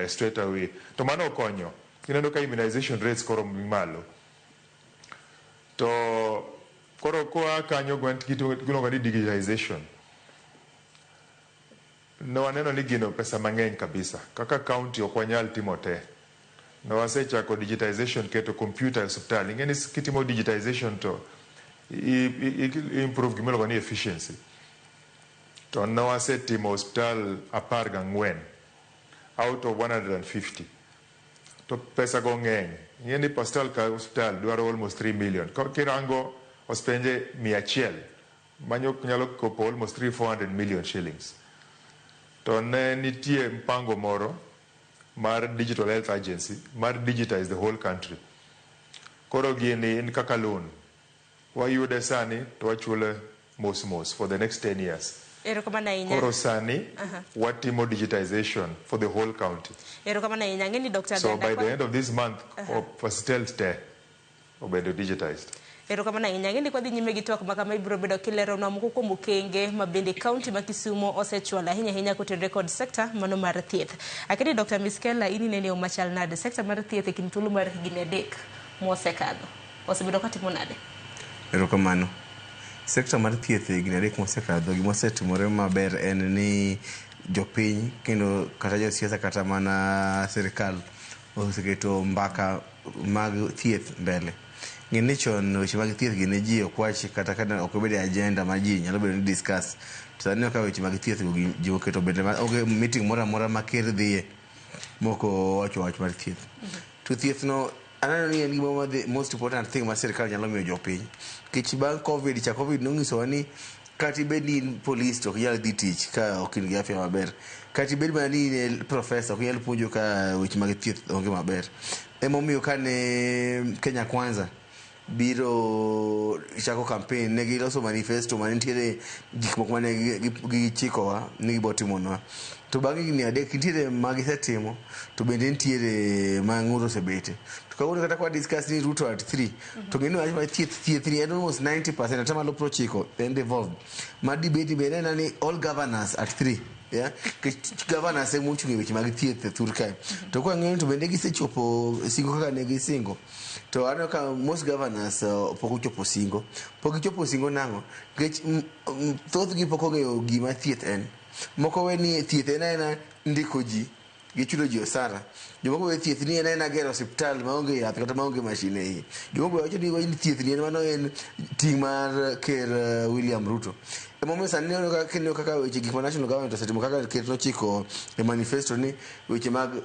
straight away. To mano okonyo. Ineno ka immunization rates koro ni malo. To koro koa kanyo gwent giluongo ni digitization. Ne waneno ni gino pesa mang'eny kabisa. Kaka county ok wanyal timo te. Ne wasechako digitization keto computer e osiptal. Ing'e ni kitimo digitization to i improve gimiluongo ni efficiency. To ne wasetimo osiptal 14 out of 150. To pesa go ng'eny. Ing'e ni osiptal ka osiptal dwaro almost 3 million. Kirango osiptende 100 manyo nyalo kopo almost 3 400 million shillings. To ne nitie mpango moro mar Digital Health Agency mar digitize the whole country. Koro gini en kaka loan. Wayude sani to wachule mos mos for the next 10 years. Erokamano ahinya. Koro sani watimo digitization for the whole county. Erokamano ahinya. Ang'e ni Dr. So Ganda by the end of this month, osiptal te obedo digitized. Erokamano ahinya. Ang'e ni kwadhi nyime gi twak ma kama ibiro bedo kileronwa moko kuom okenge ma bende kaunti ma Kisumo osechwalo ahinya ahinya kotenore kod sekta mano mar thieth. Akeni Dr. Miskela, in inene yo machal nade sekta mar thieth e kind thuolo mar higni 3 mosekadho osebedo katimo nade? Erokamano. Sekta mar thieth e higni 3 mosekadho, gima osetimore maber en ni jopiny kendo kata josiasa kata mana sirikal oseketo mbaka mag thieth mbele. Ng'e ni chon weche mag thieth gi ne ji ok wach kata ka ok obedo e agenda ma ji nyalo bedo ni discuss. To sani ka weche mag thieth go ji oketo mbele ma onge meeting moro amora ma ker dhiye mok owacho wach mar thieth. To thieth no aneno ni en gima the most important thing ma sirikal nyalo miyo jopiny. Nikech bang' Covid cha Covid nonyisowa ni kata ibed ni in polis to ok inyal dhi tich ka ok in gi afya maber. Kata ibed mana ni in professor ok inyal puonjo ka weche mag thieth onge maber. Emomiyo kane Kenya Kwanza biro chako campaign ne giloso manifesto mane nitiere gik moko mane gichikowa ni gibo timonwa. To bang' higni 3 nitiere ma gisetimo to bende nitiere ma ng'ur osebete. To kawuono kata kwa discuss ni Ruto at 3 to ng'e ni wach mar thieth thieth ni en almost 90% 90% en devolved. Ma debate bende en ni all governors at 3. Yeah? Nikech governors ema ochung' e weche mag thieth e thur kae. To kwa ng'eyo to bende gisechopo singo kaka ne gisingo. To aneno ka most governors pok ochopo singo. Pok gichopo singo nang'o? Nikech thothgi pok ong'eyo gima thieth en. Moko we ni thieth en aena ndiko ji gi chulo ji osara. Jomoko we thieth ni en aena gero osiptal maonge yath kata maonge mashin e iye. Jomoko be wacho ni thieth ni en mano en ting' mar ker William Ruto. Emomiyo sani ineno kaka weche gik ma national government osetimo kaka ker nochiko e manifesto ni weche mag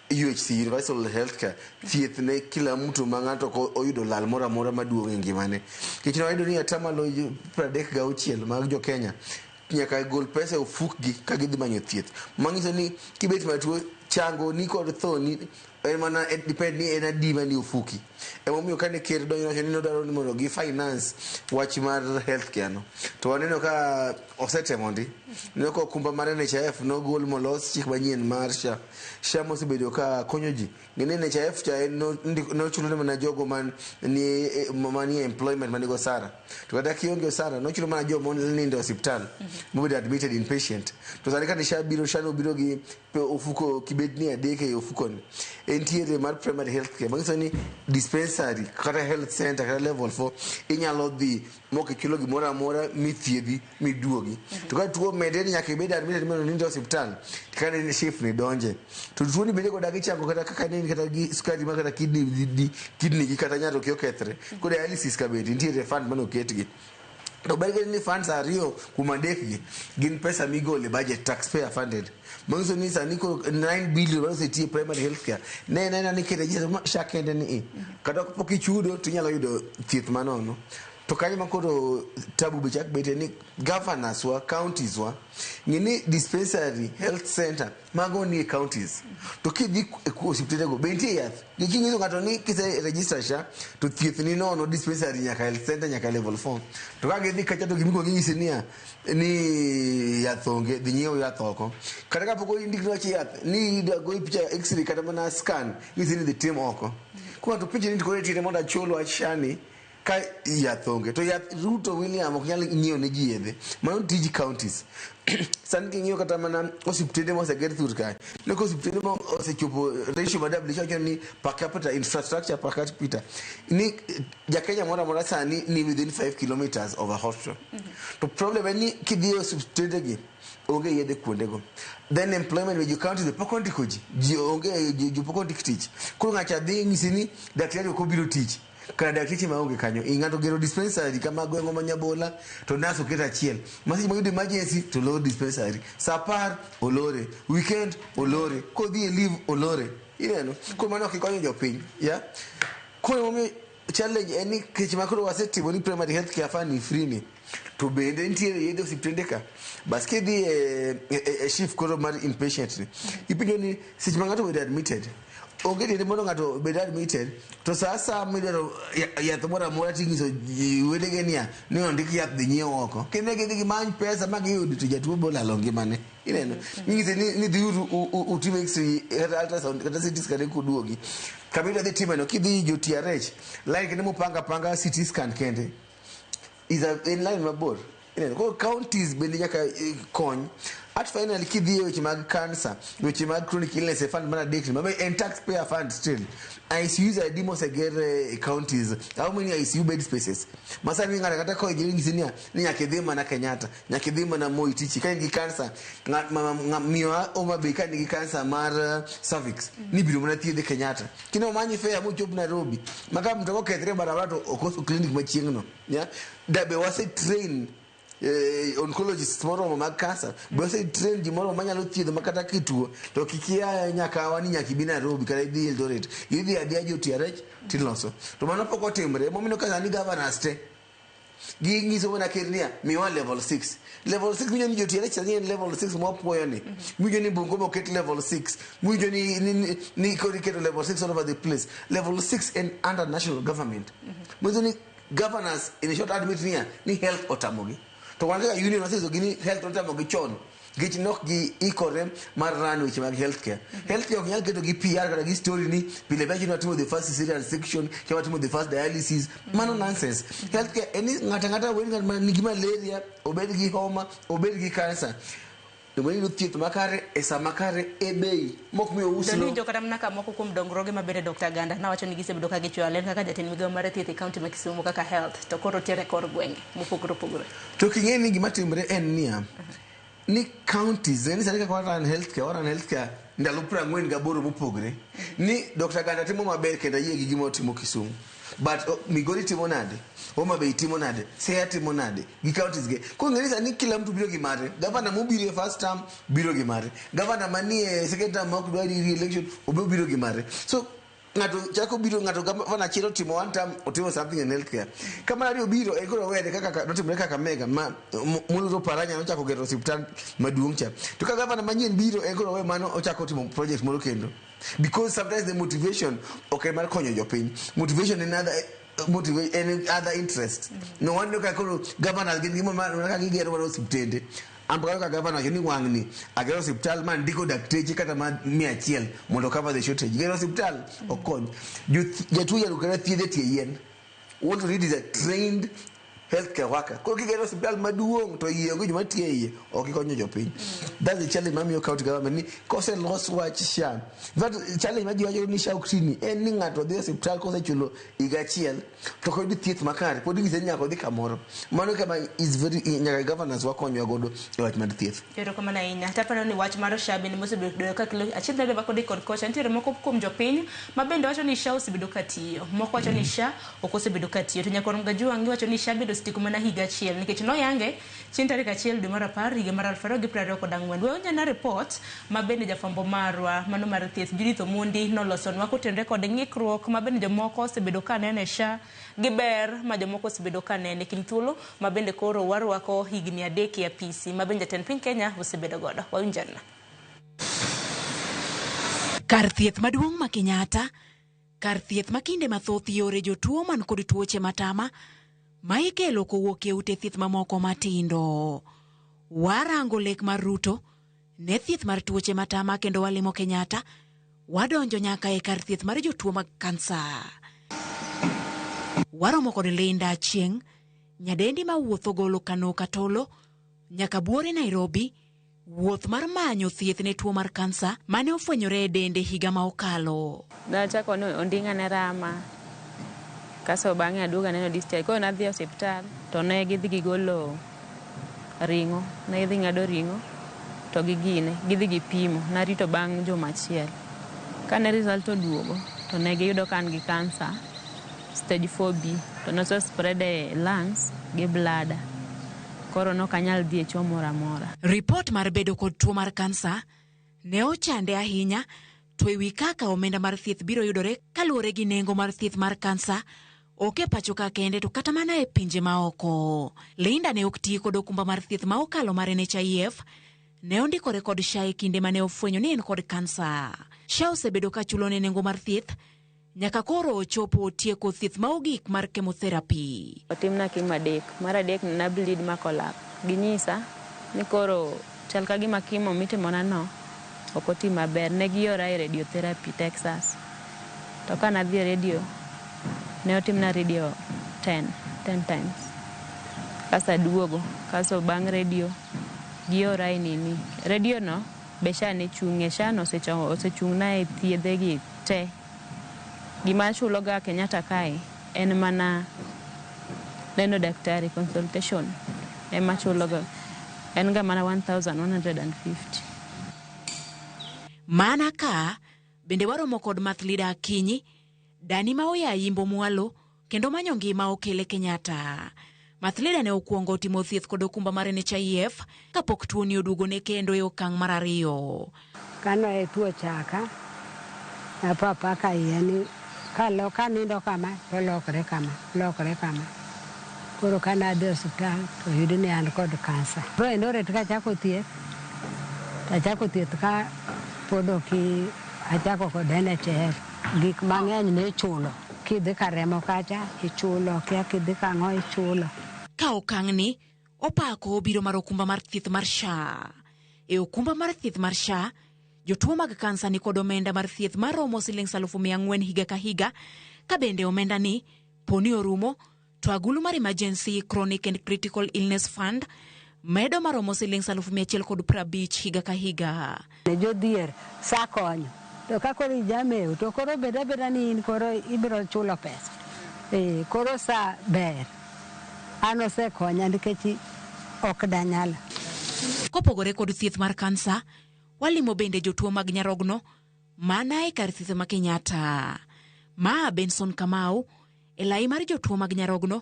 UHC Universal Healthcare thieth ne kila mtu ma ng'ato ok oyudo lal moro amora maduong' e ngimane. Nikech ne wayudo ni 36% mag jo Kenya nyaka gol pesa e ofukgi ka gidhi manyo thieth. Manyiso ni kibet matuo chango ni kod tho ni en mana depend ni en adi manie ofuki. Emomiyo kane ker donjo nowacho ni nodwaro ni mondo gi finance wach mar healthcare no. To waneno ka osetemo ndi. Ineno ka okumba mar NHIF nogol molos chik manyien mar SHA. SHA mosebedo ka konyo ji. Ng'e ni NHIF cha en nochulo ne mana jogo man ni manie employment manigi osara. To kata kionge osara nochulo mana joma nindo e osiptal mobedo admitted inpatient. To sani kane SHA biro, SHA nobiro gi ofuko kibetni 3 e ofuko ni. Entiere mar primary health care manyiso ni dispensary kata health center kata level 4 inyalo dhi mok ichulo gimoro amora mithiedhi miduogi. To ka tuo omedre ni nyaka ibed admitted mondo inind e osiptal kane SHIF ni donje. To tuo ni bende kodagi chango kata kaka ne kata gi sukari ma kata kidney gi kata nyaroki okethre. Koro dialysis ka bende nitiere fund mane oketgi. To ber ni funds 2 kuom 3 gi gin pesa migolo e budget taxpayer funded. Manyiso ni sani koro 9 billion mane osetiyo e primary health care ne en aena ni kete SHA kende ni i. Kata pok ichudo to inyalo yudo thieth manono. To To kanyo ma koro tabu be chak bete ni governors wa, counties wa, ng'e ni dispensary, health center mago nie counties. To kidhi e osiptende go be nitie yath. Gi king'iso ng'ato ni kise register SHA to thieth ni nono dispensary nyaka health center nyaka level 4. To ka gidhi kacha to gimiko ginyisi niya ni yath onge, dhi nyiew yath oko. Kata kapok ondikni wach yath ni idwa goyi picha x-ray kata mana scan, inyisi ni dhi tim oko. Koro ng'ato penjo ni to koro itiende mondo achul wach SHA ni ka yath onge. To yath Ruto William ok nyal nyiewo ne ji yedhe. Mano tij counties. Sani king'iyo kata mana osiptende moseger thur kae, ineno ka osiptende ma osechopo ratio ma WHO wacho ni per capita infrastructure per capita ni ja Kenya moro amora sani ni within 5 kilometers of a hospital. To problem en ni kidhi e osiptende gi onge yedhe kuondego. Then employment be jo counties be pok ondiko ji. Ji onge ji pok ondik tich. Koro ng'acha dhi nyisi ni daktari ok obiro tich. Kara dakteche maonge kanyo. Ng'ato ogero dispensary kama gweng'wa ma Nyabola to nurse oket achiel. Ma seche moyudo emergency to olor dispensary. Sa 10 olore, weekend olore, kodhi e leave olore. Ineno? Koro mano ok ikonyo jopiny. Yeah? Koro emomiyo challenge en ni kech ma koro wasetimo ni primary health care fund ni free ni. To bende nitiere yedhe osiptende ka. Bas kidhi e shift koro mar inpatient ni, ipenjo ni seche ma ng'ato obedo admitted, onge tiende mondo ng'ato obed admitted to sa asaya midwaro yath moro amora tinyiso wedege niya ni ondik yath dhi nyiew oko. Kendo gidhi gimany pesa ma giyud to jatuo bolalo ngimane. Ineno? Inyise ni dhiuru utim x-ray kata ultrasound kata CT scan eka uduogi. Kama idwa dhi timeno kidhi jo TRH line kende mopanga apanga CT scan kende is a en line mabor. Ineno? Koro counties bende nyaka kony. At finally kidhi e weche mag cancer, weche mag chronic illness e fund mar adek ni, mabe en taxpayer fund still. ICUs adi moseger e counties? How many ICU bed spaces? Masani ng'ato kata kohinyore inyisi niya, ni nyaka idhi mana Kenyatta, nyaka idhi mana Moi Teaching. Ka in gi cancer, miyo Homa Bay ka nigi cancer mar cervix, ni ibiro mana thiedhe Kenyatta. Kendo omanyi fare mochop Nairobi. Ma ka mtoka okethre e barabara to okoso clinic machieng'no. Yeah? Da be wase train oncologists moromo mag cancer, be wase train ji moromo manyalo thiedho ma kata kituo to kik ia nyakawa ni nyaka ibi Nairobi kata idhi Eldoret, idhi adhiya jo TRH tiloso. To mano pok otimre, emomiyo ka sani governors te ginyiso mana ker niya miwa level 6. Level 6 winjo ni jo TRH sani en level 6 mwapuoyo ni. Winjo ni Bungoma oket level 6. Winjo ni koro iketo level 6 all over the place. Level 6 en under national government. Manyiso ni governors in short admit niya ni health otamogi. To wan kaka union wasenyisogi ni health otamogi chon. Nikech nok gi ikore mar run weche mag healthcare. Healthcare ok nyal keto gi PR kata gi story ni pile pile watimo the first cesarean section, kia watimo the first dialysis. Mano nonsense. Healthcare en ni ng'ato ang'ata obed ng'at ma nigi malaria, obed gi homa, obed gi cancer. Onego yudo thieth makare e sa makare e bei mok miyo To usno. niwinjo kata mana ka moko kuom dongruoge mabende Dr. Ganda nawacho ni gisebedo ka gichweyo ler kaka jatend migawo mar thieth e kaunti ma Kisumu kaka health to koro tere kor gwenge mopogore opogore. To king'e ni gima timre en niya, ni counties, en sani kaka waran healthcare, waran healthcare ndalo 48 mopogre. Ni Dr. Ganda timo maber kendo ayie gi gima otimo Kisumu. But Migori timo nade? Homa Bay timo nade? Siaya timo nade? Gi counties ge. Koro ng'e ni sani kila mtu biro gi mare. Governor mobiro e first term biro gi mare. Governor manie second term ma ok dwar re-election obe biro gi mare. So ng'ato chako biro ng'ato gavana achiel otimo one term otimo something in healthcare. Ka mar ariyo obiro en koro owere kaka notimore Kakamega ma Muliro Paranya nochako gero osiptal maduong' cha. To ka gavana manyien biro en koro owe mano ochako timo project moro kendo. Because sometimes the motivation ok en mar konyo jopiny. Motivation en other en other interest. No wonder ka koro governors gin gima ka gigero mana osiptende. An kaka governor wacho ni wang'ni agero osiptal ma ndiko dakteche kata ma 100 mondo cover the shortage. Gero osiptal ok kony. Jatuo nyalo kata thiedhe tie yien. What we need is a trained healthcare worker. Koro kigero osiptal maduong' to iye onge joma tiyo e iye, ok ikonyo jopiny. That's the challenge mamiyo county government ni koselos wach SHA. In fact, challenge ma ji wacho ni SHA ok tini en ni ng'ato dhi e osiptal kosechulo higa achiel to ok oyud thieth makare, pod inyise ni nyaka odhi kamoro. Mano kama is very nyaka governors wakonywa godo e wach mar thieth. Erokamano ahinya. Taparo ni wach mar SHA bende mosebedo ka kelo achiedh nade ma kodi kod kocha. Nitiere moko kuom jopiny ma bende wacho ni SHA osebedo ka tiyo. Moko wacho ni SHA ok osebedo ka tiyo. To Nyakwar Mgajwang' iwacho ni SHA bende osetieko mana higa achiel nikech noyange chieng' tarik 1 dwe mar 10 higa mar 2024. We onyana report ma bende jafwambo marwa mano mar thieth Judith Omondi nolosonwa kotenore kod ng'ikruok ma bende jomoko osebedo ka neno e SHA gi ber ma jomoko osebedo ka nene kind thuolo ma bende koro warwako higni 3 e apisi ma bende jatend piny Kenya osebedo godo. Wawinjana. Kar thieth maduong' ma Kenyatta, kar thieth ma kinde mathoth yore jotuo man kod tuoche matama ma ikelo kowuok e ute thieth mamoko matindo. Warango lek mar Ruto ne thieth mar tuoche matama kendo walimo Kenyatta, wadonjo nyaka e kar thieth mar jotuo mag kansa. Waromo kod Linda Achieng', nyadendi mawuotho golo Kano Katolo nyaka Buore Nairobi, wuoth mar manyo thieth ne tuo mar kansa mane ofwenyore e dende higa ma okalo. Nachako ni onding'a ne rama, kaso bang'e aduogo aneno discharge. Koro nadhi e osiptal to ne gidhi gigolo ring'o, ne gidhi ng'ado ring'o to gi gine, gidhi gipimo. Narito bang' juma achiel. Kane result oduogo to ne giyudo ka an gi kansa stage 4B to nose spread e lungs gi bladder. Koro nok anyal dhi e cho moro amora. Ripot mar bedo kod tuo mar kansa ne ochande ahinya to ewi kaka omenda mar thieth biro yudore kaluwore gi nengo mar thieth mar kansa ok e pacho ka kende to kata mana e pinje maoko. Linda ne ok ti kod okumba mar thieth ma okalo mar NHIF, ne ondikore kod SHA e kinde mane ofwenyo ni en kod kansa. SHA osebedo ka chulone nengo mar thieth nyaka koro ochopo otieko thieth ma ogik mar chemotherapy. Otimna chemo 3, mar 3 na bleed ma collapse. Ginyisa ni koro chal ka gima chemo mitimona no ok oti maber. Ne giora e radiotherapy Texas. To ka nadhi e radio, ne otimna radio 10 times. Kasto aduogo, kasto bang' radio giora e nini. Radio no be SHA ne chung'e, SHA no osechung'na e thiedhe gi te. Gima achuloga Kenyatta kae en mana neno daktari, consultation ema achuloga, en ga mana 1150. Mana ka bende waromo kod Mathlida Akinyi, dani ma oya Yimbo mwalo kendo manyo ngima okele Kenyatta. Mathlida ne okuongo timo thieth kod okumba mar NHIF kapok tuoni oduogone kendo e okang' mar 2. Kano e tuo chaka, napapa ka iye ni kanindo kama to lokre kama, lokre kama. Koro kane adhi e osiptal to oyud ni an kod kansa. Koro Eldoret kachako thieth, tachako thieth ka pod ok achako kod NHIF. Gik mang'eny ne ichulo. Kidhi ka remo kacha ichulo, kia kidhi ka ang'o ichulo. Ka okang'ni, opako obiro mar okumba mar thieth mar SHA. E okumba mar thieth mar SHA, jotuo mag kansa ni kod omenda mar thieth maromo siling 400,000 higa ka higa, ka bende omenda ni poni orumo to agulu mar Emergency Chronic and Critical Illness Fund medo maromo siling 150,000 higa ka higa. Ne jodhier sa konyo, to ka koro ijamewo to koro bed abeda ni in koro ibiro chulo pesa. Koro sa ber. An osekonya nikech ok danyal. Kopogore kod thieth mar kansa, walimo bende jotuo mag nyarogno mana e kar thieth ma Kenyatta. Ma Benson Kamau e lai mar jotuo mag nyarogno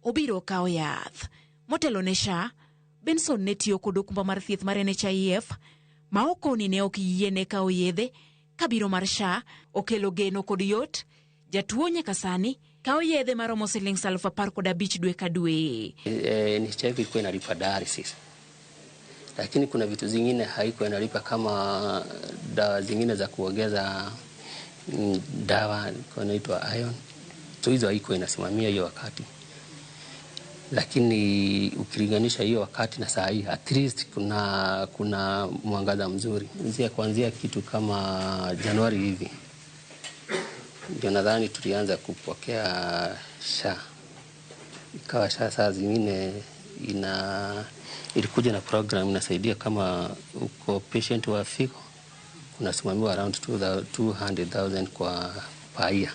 obiro kawo yath. Motelo ne SHA, Benson ne tiyo kod okumba mar thieth mar NHIF ma okoni ne ok yiene kawo yedhe. Kabiro mar SHA okelo geno kod yot, jatuo nyaka sani kawo yedhe maromo siling 15,000 dwe ka dwe. NHIF ilikuwa inalipa dialysis, lakini kuna vitu zingine haikuwa inalipa kama dawa zingine za kuongeza dawa inaitwa iron. So hizo haikuwa inasimamia hiyo wakati. Lakini ukilinganisha hiyo wakati na saa hii, at least kuna mwangaza mzuri. Kuanzia kitu kama Januari hivi ndio nadhani tulianza kupokea SHA. Ikawa SHA saa zingine ilikuja na program inasaidia kama uko patient wa figo unasimamiwa around 200,000 kwa per year.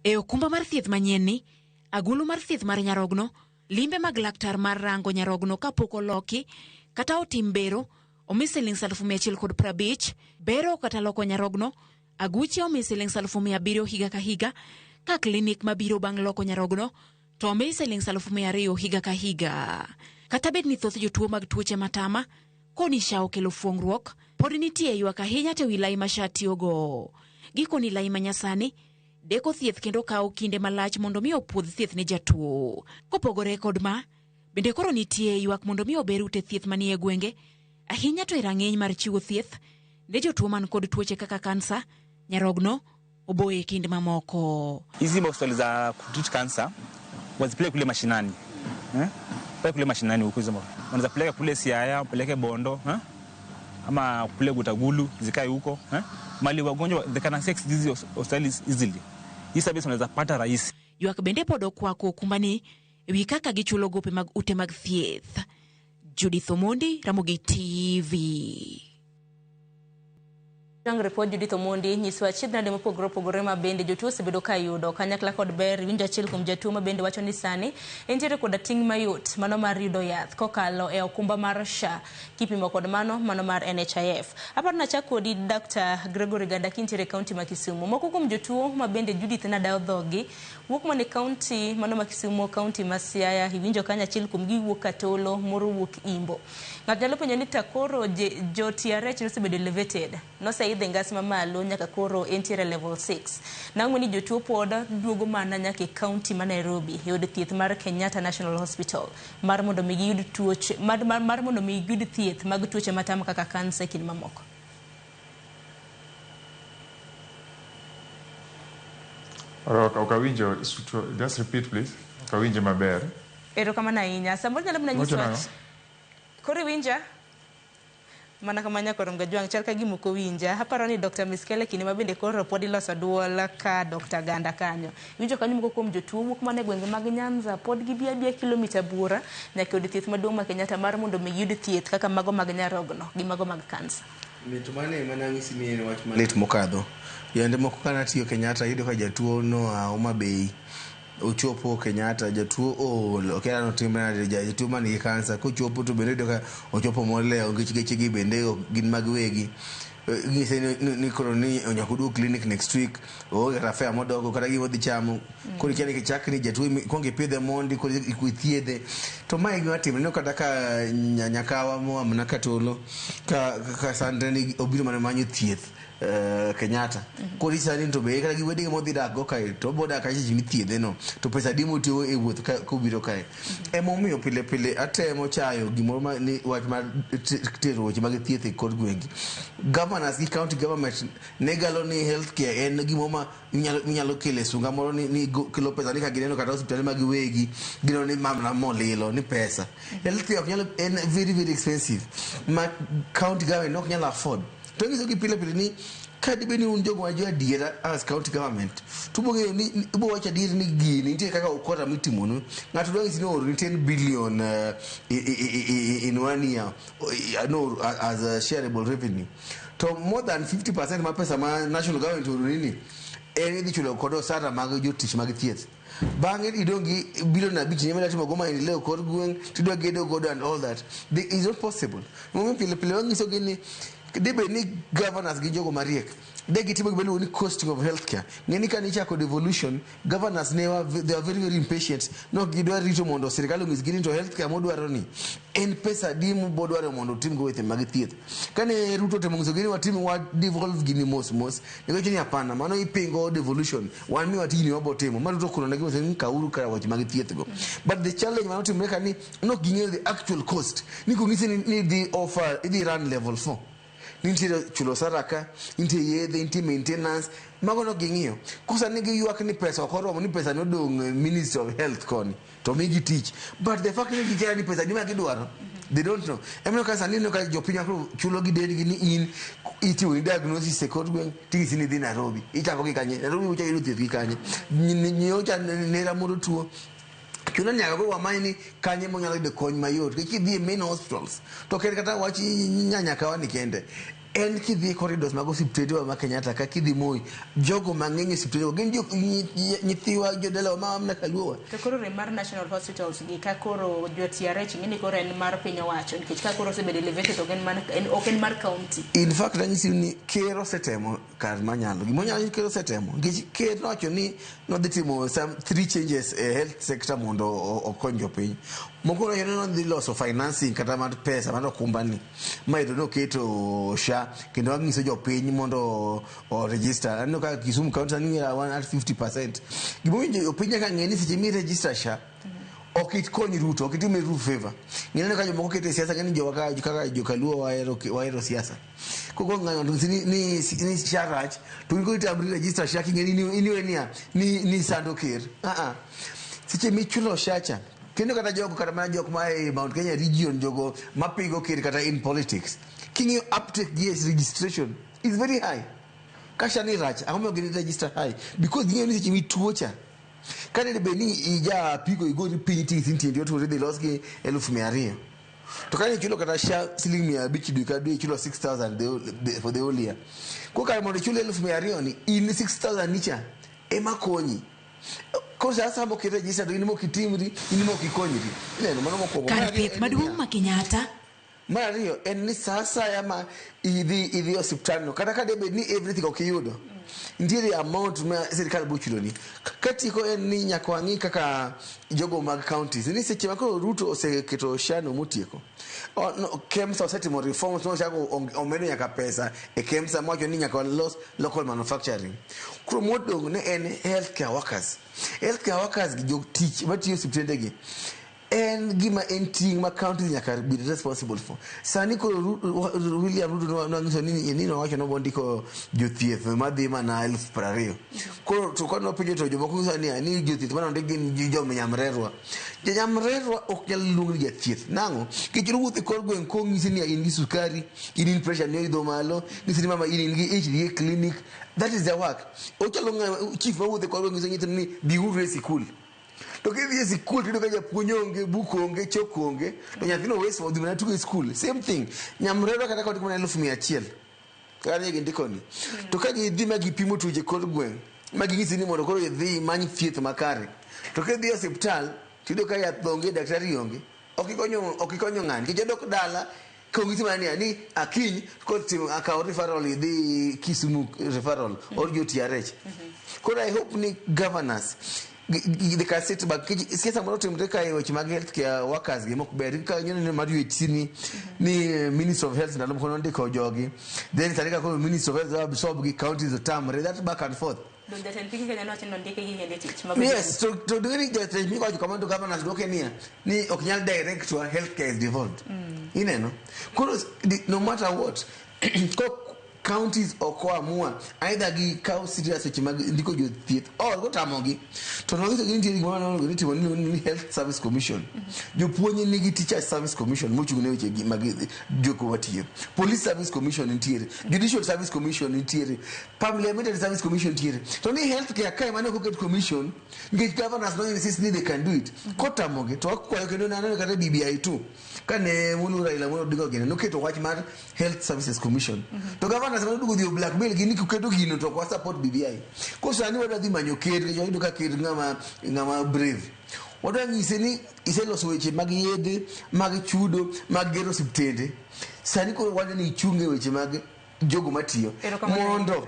E okumba mar thieth manyien ni, agulu mar thieth mar nyarogno, limbe mag laktar mar rango nyarogno kapok oloki kata otim bero omi siling 150,000, bero kata loko nyarogno aguche omi siling 700,000 higa ka higa, ka klinik mabiro bang' loko nyarogno to omi siling 200,000 higa ka higa. Kata bed ni thoth jotuo mag tuoche matama koni SHA okelo fuong'ruok, pod nitie ywak ahinya to ewi lai ma SHA tiyogo. Gikoni lai ma nyasani deko thieth kendo kawo kinde malach mondo mi opuodh thieth ne jatuo. Kopogore kod ma, bende koro nitie ywak mondo mi ober ute thieth manie gwenge, ahinya to e rang'iny mar chiwo thieth ne jotuo man kod tuoche kaka kansa, nyarogno, oboye kind mamoko. Hizi hospitali za kutreat cancer wazipeleke kule mashinani eh? Peleke kule mashinani huko hizo wanaweza peleka kule Siaya, peleke Bondo eh? Ama kule Gutagulu zikae huko eh? Mali wagonjwa they can access these hospitals easily. Hii service wanaweza pata rahisi. Ywak bende pod okwako okumbani ewi kaka gichulo gope mag ute mag thieth. Judith Omondi, Ramogi TV. Bang' ripod Judith Omondi nyiso achiedh nade mopogore opogore ma bende jotuo osebedo ka yudo kanyakla kod ber. Winjo achiel kuom jatuo ma bende wacho ni sani entiere koda ting' mayot mano mar yudo yath kokalo e okumba mar SHA kipimo kod mano mar NHIF. Aparo nachak kodi Dr. Gregory Ganda kintiere e kaunti ma Kisumu. Moko kuom jotuo ma bende Judith nadawo dhogi wuok mana e kaunti mano ma Kisumu, kaunti ma Siaya. Iwinjo kanyo achiel kuom gi wuok Katolo, moro wuok Imbo. Ng'ato nyalo penjo ni takoro jo TRH nosebedo elevated, noseidho e ngas mamalo nyaka koro entiere level 6. Nang'o ni jotuo pod duogo mana nyaka e kaunti ma Nairobi e od thieth mar Kenyatta National Hospital mar mondo mi giyud tuoche mar mondo mi giyud thieth mag tuoche matama kaka kansa e kind mamoko. Ok awinjo, just repeat please. Ok awinjo maber. Erokamano ahinya. Samoro nyalo mana nyiso wach. Koro iwinja? Mana kama nyakoro Mgajwang' chal ka gima ok owinja. Aparo ni Dr. Miskele kinde ma bende koro pod iloso duol ka Dr. Ganda kanyo. Iwinjo kanyo moko kuom jotuo wuok mana e gwenge mag Nyanza pod gibi abiya kilomita buora nyaka e od thieth maduong' ma Kenyatta mar mondo mi giyud thieth kaka mago mag nyarogno gi mago mag kansa. Mit mane ema nang'isi ni en wach malit mokadho. Yande moko ka natiyo Kenyatta iyudo ka jatuo noa Homa Bay ochopo Kenyatta, jatuo ool, okia notimre nade, jatuo man gi kansa kochopo to bende iyudo ka ochopo molewo nikech geche gi bende ok gin mag wegi. Inyise ni koro ni nyaka oduog clinic next week, oonge kata fare modogo kata gima odhi chamo. Koro ikia ni chak ni jatuo ikuongo ipidhe mondi koro ithiedhe. To mae gima timre, ineno kata ka nyakawa moa mana Katolo ka sandre ni obiro mana manyo thieth Kenyatta. Koro sani to be kata gi wedege modhi dak go kae to obo dak kae seche mithiedhe no to pesa adi motiyo e wuoth kobiro kae. Emomiyo pile pile atemo chayo gimoro ma ni wach mar tero weche mag thieth e kor gwenge. Governors gi county government ne galo ni healthcare en gimoro ma inyalo kelo sunga moro ni kelo pesa ni ka gineno kata osiptande mag wegi gineno ni mamna molilo ni pesa. Healthcare ok nyal, en very very expensive ma county government ok nyal afford. To nyiso gi pile pile ni ka dibed ni un jogo ma jo adiera as county government to ubo ng'eyo ni ubo wacho adier ni gini nitie kaka ukora mitimonu. Ng'ato dwa nyisi ni ooroni 10 billion in 1 year, no, as a shareable revenue. To more than 50% mar pesa ma national government ooroni ni en idhi chulo kod osara mag jotich mag thieth. Bang'e idong' gi bilion 5 ni timo go maendeleo kor gweng' tidwa gedo godo and all that. Is not possible. Momiyo pile pile wanyiso gi ni dibed ni governors gi jogo mariek de gitimo gima iluongo ni costing of healthcare. Ng'e ni kane ichako devolution, governors ne were, they were very very impatient. Nok gidwa rito mondo sirikal onyisgi ni to healthcare modwaro ni en pesa adi mobodwaro mondo otimgo weche mag thieth. Kane Ruto otemo nyisogi ni watim wa devolve gini mos mos, ne giwacho ni hapana, mano ipingo devolution, wan miwa tijni wabo timo. Ma Ruto okono negi ni kauru kar weche mag thieth go. But the challenge manotimre ka ni nok ging'eyo the actual cost. Ni kong'isi ni idhi offer, idhi run level 4. Nitie chulo osara ka, nitie yedhe, nitie maintenance, mago nok ging'iyo. Kosa ni giywak ni pesa ok oromo, ni pesa nodong' Ministry of Health koni, to migi tich. But the fact ni gikia ni pesa adi ma gidwaro, they don't know. Emomiyo ka sani ineno ka jopiny koro chulo gi dendgi ni in itiyo ni diagnosis e kor gweng' ting'isi ni idhi Nairobi. Ichako gi kanye? Nairobi ucha yudo thieth gi kanye? Nyocha nera moro tuo. Chuno ni nyaka go wamany ni kanye monyalo yudo kony mayot. Nikech kidhi e main hospitals, to ok en kata wach nyanyakawa ni kende. En kidhi e corridors mag osiptendewa ma Kenyatta ka kidhi Moi, jogo mang'eny e osiptendego gin jo nyithiwa jodalawa ma mana kaluowa. To koro rem mar national hospitals gi ka koro jo TRH ing'e ni koro en mar piny owacho nikech ka koro osebedo elevated ok en mar, en, ok en mar county. In fact anyisi ni ker osetemo kar manyalo. Gima onyalo ker osetemo nikech ker nowacho ni nodhi timo some three changes e health sector mondo okony jopiny. Mokwongo nowacho ni nodhi loso financing kata mar pesa mar okumba ni. Maeto noketo SHA kendo anyiso jopiny mondo o register. Aneno ka Kisumu County sani wan at 50%. Gimomiyo jopiny nyaka ng'e ni seche mi register SHA ok ikony Ruto, ok itim ne Ruto favor. Ng'e ka jomoko keto e siasa ng'e ni jowa kaka jokaluo wahero wahero siasa. Koko ng'ato nyisi ni SHA rach to in koro itamri register SHA king'e ni iniwe niya ni sando ker. Ah ah. Seche michulo SHA cha kendo kata jogo kata mana jok ma e Mount Kenya region jogo mapigo ker kata in politics king'iyo uptake gi e registration is very high. Ka SHA ni rach ang'o momiyo gin register high? Because ging'eyo ni seche mituo cha ka nende bed ni ija apiko igori piny ti tiendi otur idhi los gi 200,000 to ka ichulo kata SHA siling 500 dwe ka dwe ichulo 6000 for the whole year. Koro kar mondo ichul 200,000 ni in 6000 ni cha ema konyi. Koro sa asaya mok iregister to in mok itimri, in mok ikonyri. Ineno mano mokwongo. Kar thieth maduong' ma Kenyatta. Mar ariyo en ni sa asaya ma idhi e osiptal no kata ka debed ni everything ok iyudo nitiere amount ma sirikal biro chuloni. Katieko en ni nyaka wang'i kaka jogo mag counties ni seche ma koro Ruto oseketo SHA no motieko no, KEMSA osetimo reforms nochako omedo nyaka pesa e KEMSA mowacho ni nyaka walos local manufacturing. Koro modong' ne en healthcare workers. Healthcare workers gi jotich matiyo e osiptende gi en gima en ting' ma counties nyaka be responsible for. Sani koro William Ruto nonyiso ni nowacho ni obondiko jothieth madhi mana 20,000. Koro to ka nopenjo to jomoko nyiso niya ni jothieth mane ondik gin jo nyamrerwa. Jo nyamrerwa ok nyal luong ni jathieth. Nang'o? Nikech owuotho e kor gweng' kong'isi ni in gi sukari, in pressure ni oidho malo, ng'isi ni mama in gi ich dhi e clinic. That is their work. Ochalo ng'ama chief mawuotho e kor gweng' nyiso nyithindo ni biuru e sikul. To kidhi e sikul tiyudo ka japuonj onge, buk onge, chok onge, to nyathino waste odhi mana tugo e skul. Same thing. Nyamrerwa kata ka ondik mana 100,000. Kaka ne gindiko ni. To ka gidhi ma gipimo tuoche kor gweng' ma ginyisi ni mondo koro idhi imany thieth makare. To kidhi e osiptal tiyudo ka yath onge, daktari onge. Ok ikonyo ng'ani. Nikech odok dala kong'isi mana niya ni akiny koro timo akaw referral idhi Kisumu referral or jo TRH. Koro I hope ni governors they can sit back. Siasa moro timre ka e weche mag healthcare workers gi mok ber. Ka nyono mar UHC ni Minister of Health ndalo moko nondiko jogi. Then sani ka koro Minister of Health absorb gi counties otamre. That back and forth. Don jatend piny Kenya nowacho ni ondike gi gige tich. Yes, to dweri jatend piny owacho kamano to governors dwoke niya ni ok nyal direct wa healthcare is devolved. Ineno? Koro no matter what ko counties ok oamua either gikaw serious weche mag ndiko jothieth or kotamogi to nonyiso ni nitie gimoro manonego ni itimo ni Health Service Commission. Jopuonj nigi Teachers Service Commission mochung' ne weche mag jok matiyo. Police Service Commission nitiere, Judicial Service Commission nitiere, Parliamentary Service Commission nitiere. To ni healthcare kae mane ok oket commission nikech governors no insist ni they can do it. Kotamogi to wakwayo kendo naneno kata BBI 2 kane moluor Raila Amolo Odinga ogene noketo wach mar Health Services Commission. To governors mane oduogo dhi o blackmail gi ni kuketo gino to ok wa support BBI. Koro sani wadwa dhi manyo ker nikech wayudo ka ker ng'ama brave. Wadwa nyise ni iseloso weche mag yedhe, mag chudo, mag gero osiptende. Sani koro wadwa ni ichung' e weche mag jogo matiyo mondo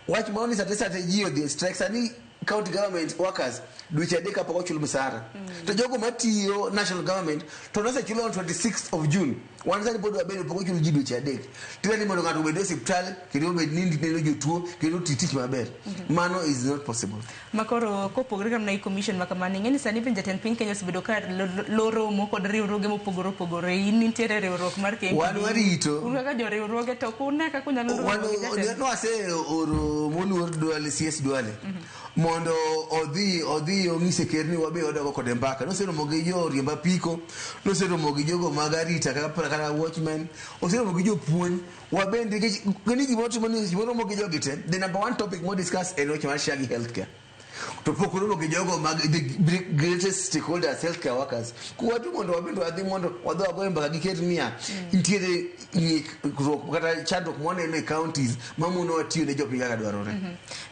wach moro ni sate sate ji odhi e strike sani county government workers dweche adek kapok ochul msara to jogo matiyo national government to nosechul on 26th of June wan sani pod wabedo pok ochul ji dweche adek tira ni mondo ng'ato obed e osiptal kendo obed ni neno jotuo kendo oti tich maber mano is not possible. Makoro kopogore kamano gi commission ma kamano, ing'e ni sani be jatend piny Kenya osebedo ka loromo kod riwruoge mopogore opogore. In nitiere riwruok mar KMPDU. Wan warito. Un kaka joriwruoge to ok une kaka unyalo romo gi jatend. Nwase oro moluor Duale, CS Duale mondo odhi onyise ker ni wabe wadogo kode mbaka. Noseromo gi joriemb apiko, noseromo gi jogo mag arita kaka watchmen, oseromo gi jopuonj. Wabende nikech ni gimoro timo ni gimoro romo gi jogi te, the number one topic mo discuss en weche mar SHA gi healthcare. To pok oromo gi jogo mag the greatest stakeholders, healthcare workers. Kuwatu mondo wabende wadhi mondo wadhi wagoye mbaka giket niya, nitiere ng'ikruok kata chandruok mwaneno e counties mamonowa tiyo ne jopiny kaka dwarore.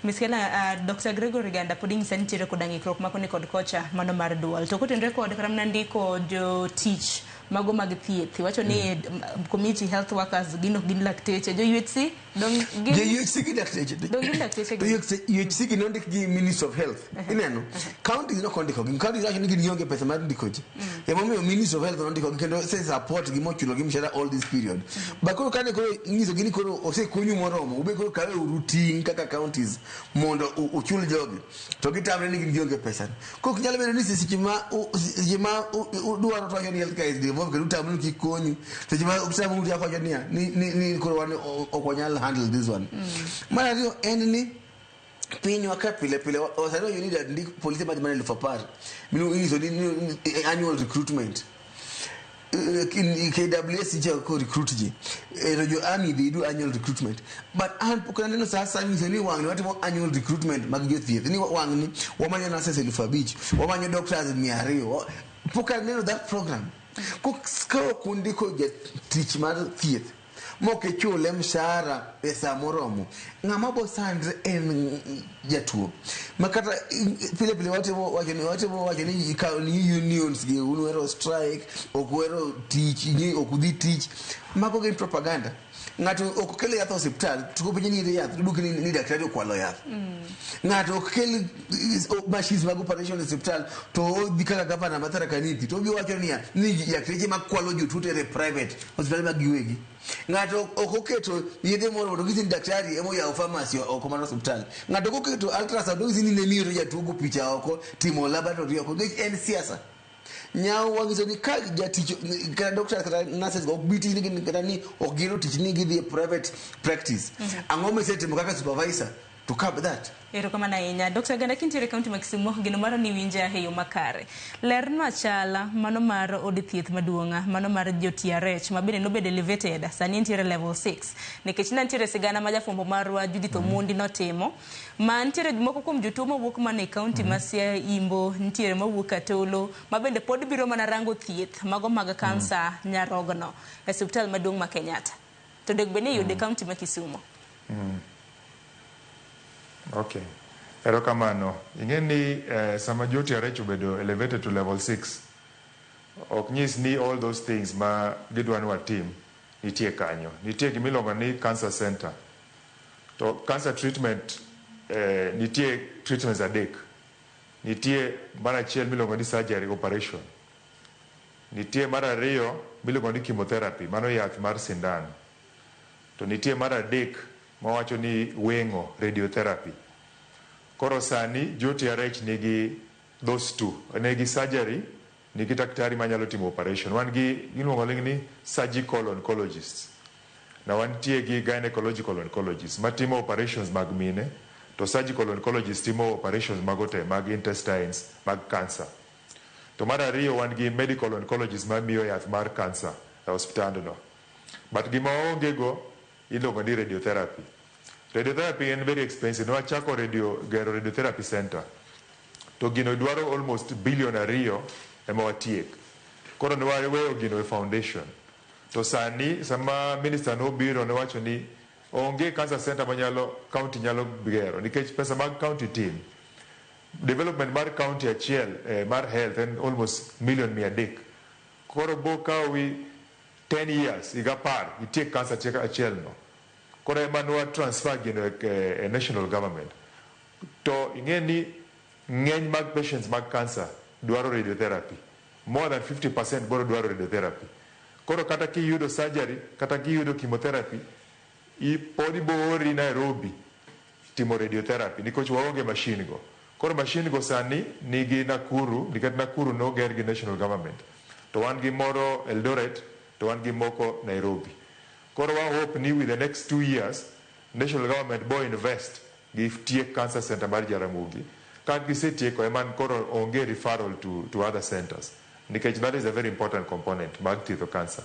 Miskela, Dr. Gregory Ganda pod inyisa ni nitiere koda ng'ikruok ma koni kod kocha mano mar duol. To kotenore kod kata mana ndiko jotich mago mag thieth, iwacho ni community health workers gin ok gin lakteche, jo UHC dong gin Jo UHC gi dakteche. Dong gin lakteche To UHC gi nondik gi Ministry of Health. Ineno? Counties nok ondiko gi. Counties wacho ni gin gionge pesa mar ndiko ji. Emomiyo Ministry of Health nondiko gi kendo ose support gi mochulo gi mshahara all this period. But koro kane koro inyiso gi ni koro osekonyu moromo, ube koro kawe uru ting' kaka counties mondo uchul jogi. To gitamre ni gin gionge pesa. Koro ok nyal bedo ni seche ma seche ma udwaro to wacho ni healthcare is devolved kendo utamre ni kik konyu. Seche ma utamre uchako wacho niya ni koro wan ok wanyal handle this one. Mar ariyo en ni pinywa ka pile pile sani wacho ni ndik polise madhi mana 10,000 inyiso ni annual recruitment. KWS ichako recruit ji. To jo army they do annual recruitment. But an pok aneno sa asaya nyiso ni wang'ni watimo annual recruitment mag jothieth. Ni wang'ni wamanyo nurses 5,000, wamanyo doctors 200. Pok aneno that program. Ka ok undiko jatich mar thieth mok ichule mshahara e sa moromo, ng'ama bo sandre en jatuo. Ma kata pile pile watemo wacho ni watemo wacho ni ikawo ni unions gi un uhero strike, ok uhero tich, ni ok udhi tich. Mago gin propaganda. Ng'ato ok kel yath e osiptal to kopenje ni ere yath, to ni daktari okwalo yath. Ng'ato ok kel machines mag operation e osiptal to odhi kaka gavana ma Tharaka Nithi to obiro wacho niya ni dakteche makwalo jotuo tere private osiptal mag giwegi. Ng'ato ok oketo yedhe moro to gisi ni daktari ema oyawo pharmacy oko mar osiptal. Ng'ato ok oketo ultrasound to gisi ni ne miyo to jatuo go picha oko timo laboratory oko nikech en siasa. Nyawo wanyiso ni ka jatich kata doctor kata nurses ok bi tich ni kata ni ok gihero tich ni gidhi e private practice. Ang'o misetimo kaka supervisor to curb that? Erokamano ahinya. Dr. Ganda kintiere e kaunti ma Kisumu, geno mara ni iwinja e yo makare. Lerna chala mano mar od thieth maduong' mano mar jo TRH ma bende nobedo elevated, sani entiere level 6. Nikech ne nitiere sigana ma jafwambo marwa Judith Omondi notimo, ma nitiere moko kuom jotuo mawuok mana e kaunti ma Siaya Imbo, nitiere mawuok Katolo, ma bende pod biro mana rango thieth mago mag kansa nyarogno e osiptal maduong' ma Kenyatta. To onego bed ni iyude e kaunti ma Kisumu. Okay. Erokamano. Ing'e ni sama jo TRH obedo elevated to level 6, ok nyis ni all those things ma gidwa ni watim nitie kanyo. Nitie gima iluongo ni cancer center. To cancer treatment nitie treatments adek. Nitie mar achiel miluongo ni surgery operation. Nitie mar ariyo miluongo ni chemotherapy, mano yath mar sindan. To nitie mar adek mawacho ni weng'o, radiotherapy. Koro sani jo TRH nigi those two. Nigi surgery, nigi daktari manyalo timo operation. Wan gi iluongo ni surgical oncologists. Na wantie gi gynecological oncologists matimo operations mag mine, to surgical oncologists timo operations mago te mag intestines, mag cancer. To mar ariyo wan gi medical oncologists mamiyo yath mar cancer e osiptandno. But gima waonge go iluongo ni radiotherapy. Radiotherapy en very expensive. Nwachako gero radiotherapy center. To gino dwaro almost 2 billion ema watiek. Koro ne waweyo gino e foundation. To sani sama minister nobiro nowacho ni onge cancer center manyalo county nyalo gero nikech pesa mag county tin. Development mar county achiel mar health en almost million 300. Koro bo kawi 10 years, higa 10, itiek cancer achiel no. Koro ema nwa transfer gino e national government. To ing'e ni ng'eny mag patients mag cancer dwaro radiotherapy. More than 50% boro dwaro radiotherapy. Koro kata kiyudo surgery, kata kiyudo chemotherapy, pod ibo ori Nairobi timo radiotherapy nikech waonge machine go. Koro machine go sani nigi Nakuru, nikech Nakuru noger gi national government. To wan gi moro Eldoret, to wan gi moko Nairobi. Koro wa hope ni with the next 2 years, national government bo invest gi tiek cancer center mar Jaramogi. Ka gisetieko ema koro onge referral to other centers. Nikech that is a very important component mag thiedho cancer.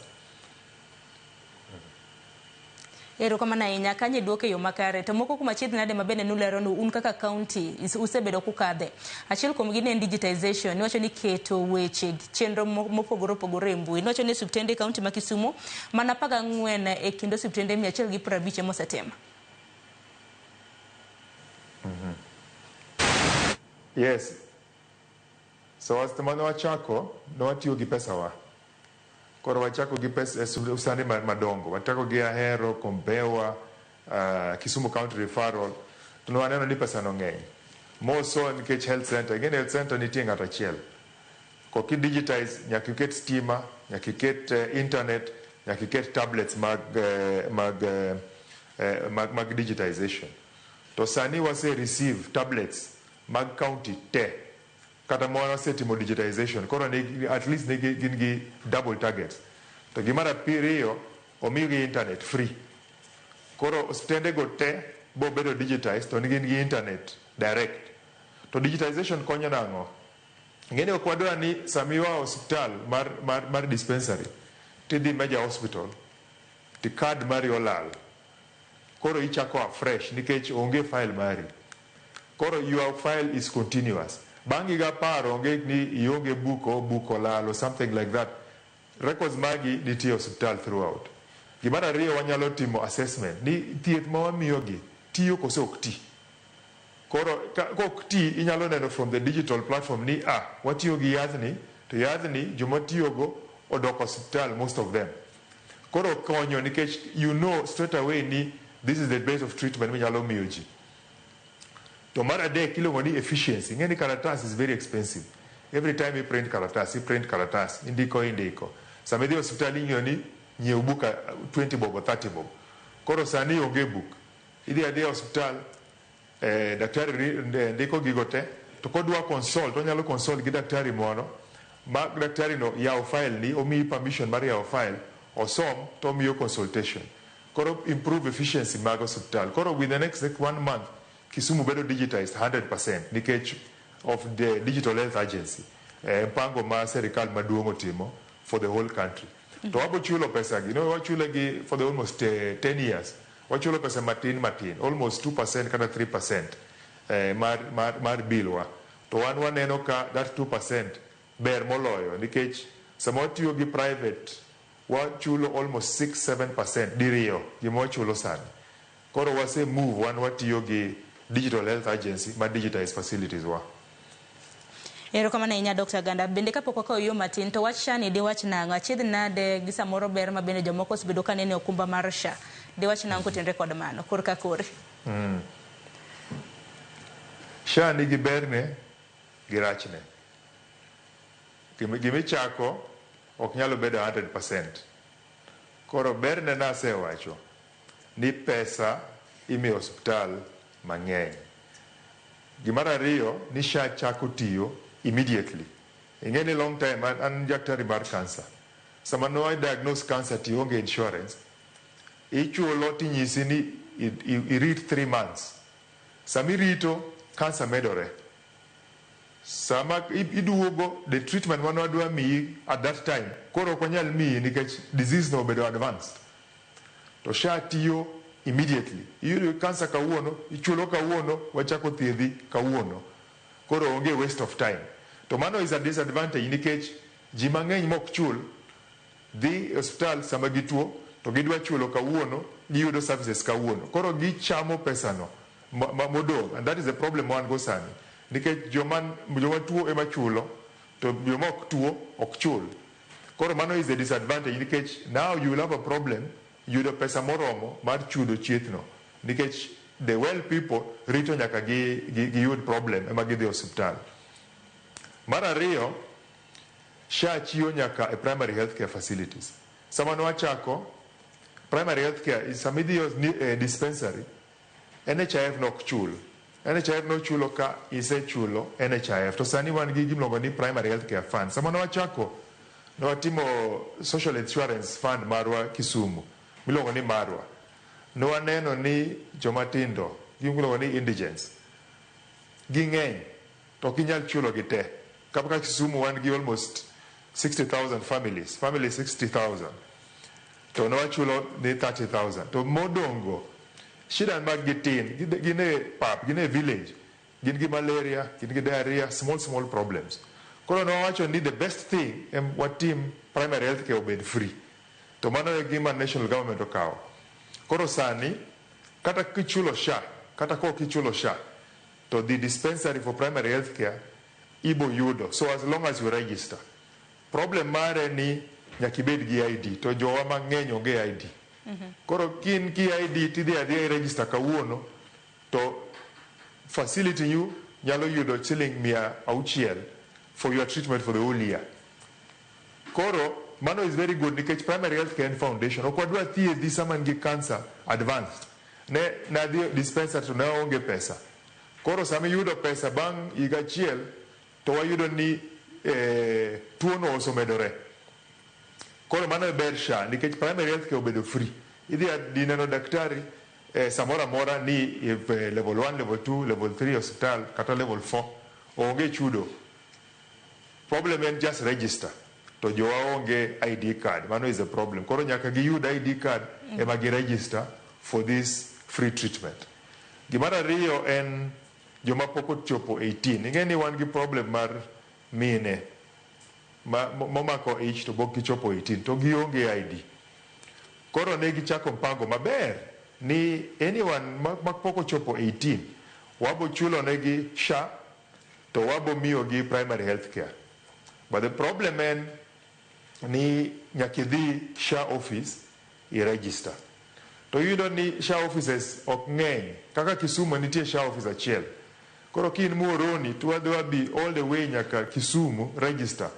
Erokamano ahinya kanyo idwoke e yo makare. To moko kuom achiedh nade ma bende nuleronu un kaka county usebedo kukadhe. Achiel kuom gi ne en digitization. Niwacho ni keto weche chenro mopogore opogore e mbui. Niwacho ni osiptende e county ma Kisumu mana 14 e kind osiptende 150 ema osetimo. Yes. So as mane wachako, ne watiyo gi pesawa. Koro wachako gi pesa osiptande madongo. Wachako gi Ahero, Kombewa, Kisumu County Referral. To ne waneno ni pesa no ng'eny. More so nikech health center. Ing'e ni health center nitie ng'ato achiel. Kok i digitize, nyaka iket stima, nyaka iket internet, nyaka iket tablets mag digitization. To sani wase receive tablets mag county te. Kata ma wasetimo digitization, koro ni, at least ni gin gi double targets. To gimar abiriyo, omigi internet free. Koro osiptende go te bo bedo digitized to gin gi internet direct. To digitization konyo nang'o? Ing'e ni ok wadwa ni sama iwa osiptal mar dispensary, tidhi major hospital, ti card mari olal. Koro ichako afresh nikech onge file mari. Koro your file is continuous. Bang' higa 10 onge ni ionge book o book olal or something like that. Records magi nitie osiptal throughout. Gimar ariyo, wanyalo timo assessment ni thieth ma wamiyogi tiyo koso ok ti. Koro kok ti, inyalo neno from the digital platform ni watiyo gi yathni, to yathni joma tiyogo odok osiptal, most of them. Koro konyo nikech you know straight away ni this is the base of treatment minyalo miyo ji. To mar adek iluongo ni efficiency. Ing'e ni kalatas is very expensive. Every time you print kalatas, you print kalatas, indiko indiko. Sama idhi e osiptal ing'iyo ni nyiew book 20 bob or 30 bob. Koro sani onge book. Idhi adhiya e osiptal, daktari ndiko gigo te, to kodwa consult, onyalo consult gi daktari moro, ma daktari no yawo file ni, omiyi permission mar yawo file, osom to omiyo consultation. Koro improve efficiency mag osiptal. Koro with the next like one month, Kisumu bedo digitized 100% nikech of the Digital Health Agency, mpango ma serikal maduong' otimo for the whole country. To wabo chulo pesa gi, no, wachule gi for the almost 10 years. Wachulo pesa matin matin, almost 2% kata 3% mar bill wa. To wan waneno ka that 2% ber moloyo nikech sama watiyo gi private wachulo almost 6-7% diriyo gima wachulo sani. Koro wase move wan watiyo gi Digital Health Agency ma digitize facilities wa. Erokamano ahinya, Dr. Ganda. Bende kapok wakawo yo matin, to wach SHA ni diwach nang'o? Achiedh nade gi samoro ber ma bende jomoko osebedo ka neno e okumba mar SHA. Diwach nang'o kotenore kod mano? Kor ka kori. SHA nigi berne gi rachne. Gimichako ok nyalo bedo 100%. Koro berne nasewacho ni pesa imiyo osiptal mang'eny. Gimar ariyo ni SHA chako tiyo immediately. Ing'e ni long time an daktari mar cancer. Sama no diagnose cancer to ionge insurance, ichulo tinyisi ni irit 3 months. Sama irito, cancer medore. Sama iduogo, the treatment mane wadwa miyi at that time, koro ok wanyal miyi nikech disease no obedo advanced. To SHA tiyo immediately. Iyudo cancer kawuono, ichulo kawuono, wachako thiedhi kawuono. Koro onge waste of time. To mano is a disadvantage nikech ji mang'eny mok chul dhi e osiptal sama gituo to gidwa chulo kawuono, giyudo services kawuono. Koro gichamo pesano modong', and that is the problem wan go sani. Nikech joma tuo ema chulo, to joma ok tuo ok chul. Koro mano is a disadvantage nikech now you will have a problem yudo pesa moromo mar chudo chiethno. Nikech the well people rito nyaka giyud problem ema gidhi osiptal. Mar ariyo, SHA chiwo nyaka e primary healthcare facilities. Sama nwachako, primary healthcare, sama idhi e dispensary, NHIF nok chul. NHIF nochulo ka isechulo NHIF. To sani wan gi gimiluongo ni primary healthcare fund. Sama nwachako, nwatimo social insurance fund marwa Kisumu, miluongo ni Marwa. Nwaneno ni joma tindo, gimiluongo ni indigents, ging'eny, to ok inyal chulo gi te. Kaka Kisumu wan gi almost 60,000 families, families 60,000. To ne wachulo ni 30,000. To modongo, shida mag gi tin, gin e pap, gin e village, gin gi malaria, gin gi diarrhea, small small problems. Koro ne wawacho ni the best thing en watim primary health care obed free. To mano e gima national government okawo. Koro sani, kata kichulo SHA, kata kok ichulo SHA, to the dispensary for primary health care ibo yudo. So as long as you register. Problem mare ni nyaka ibed gi ID, to jowa mang'eny onge ID. Koro kin ki ID tidhi adhiya i register kawuono, to facility you nyalo yudo siling 600 for your treatment for the whole year. Koro mano is very good nikech primary health care en foundation. Ok wadwa thiedhi sama in gi cancer advanced. Ne nadhi dispensary to ne aonge pesa. Koro sama iyudo pesa bang' higa achiel to wayudo ni tuono osemedore. Koro mano e ber SHA nikech primary health care obedo free. Idhi adhi neno daktari samoro amora ni level 1, level 2, level 3 osiptal kata level 4 onge chudo. Problem en just register. To jowa onge ID card. Mano is a problem. Koro nyaka giyud ID card ema gi register for this free treatment. Gimar ariyo en joma pok ochopo 18. Ing'e ni wan gi problem mar mine momako ich to pok gichopo 18 to gionge ID. Koro ne gichako mpango maber ni anyone ma pok ochopo 18 wabo chulo negi SHA to wabo miyogi primary health care. But the problem en ni nyaka idhi SHA office i register. To iyudo ni SHA offices ok ng'eny. Kaka Kisumu nitie SHA office achiel. Koro ka in Muhoroni to wadhi wabi all the way nyaka Kisumu register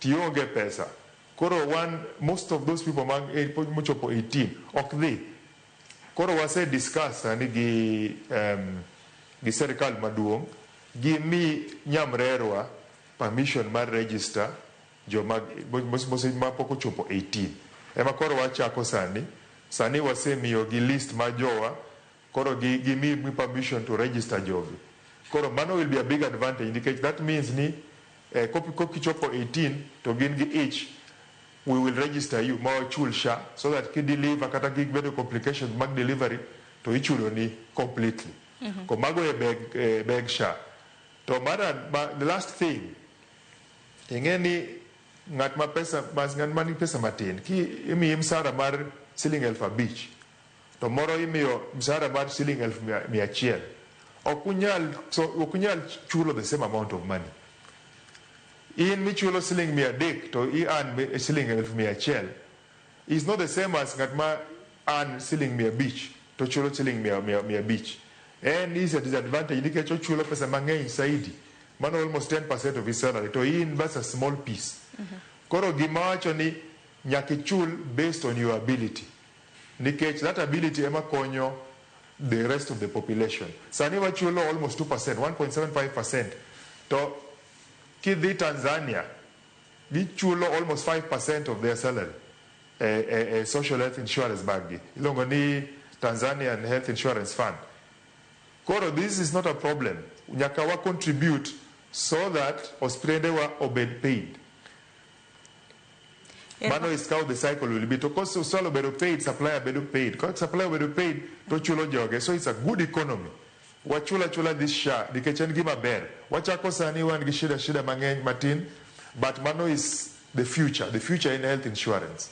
tionge pesa. Koro one most of those people mag mochopo 18 ok dhi. Koro wase discuss sani gi serikal maduong' gimi nyamrerwa permission mar register joma mapok ochopo 18. Ema koro wachako sani. Sani wasemiyogi list mar jowa, koro gimi permission to register jogi. Koro mano will be a big advantage nikech that means ni kokichopo 18 to gin gi ich, we will register you ma wachul SHA so that ki deliver kata gibedo complications mag delivery to ichulo ni completely. Ko mago e beg SHA. To the last thing, ing'e ni ng'at ma pesa, ng'at ma nigi pesa matin, ki imiyi msara mar siling 5,000, to moro imiyo msara mar siling 100,000. Ok unyal chulo the same amount of money. In michulo siling 300 to i earn siling 100,000 is not the same as ng'at ma earn siling 500 to chulo siling 500. En is a disadvantage nikech ochulo pesa mang'eny saidi. Mano almost 10% of his salary. To in that's a small piece. Koro gima wacho ni nyaka ichul based on your ability. Nikech that ability ema konyo the rest of the population. Sani wachulo almost 2%, 1.75%. To kidhi Tanzania, gichulo almost 5% of their salary. Social health insurance bag. Iluongo ni Tanzanian Health Insurance Fund. Koro, this is not a problem. Nyaka wa contribute so that osiptende wa obed paid. Mano is how the cycle will be. To koso osiptal obedo paid, supplier bedo paid. Ka supplier obedo paid, to chulo joge. So it's a good economy. Wachula chula this SHA, nikech en gima ber. Wachako sani wan gi shida mang'eny matin, but mano is the future in health insurance.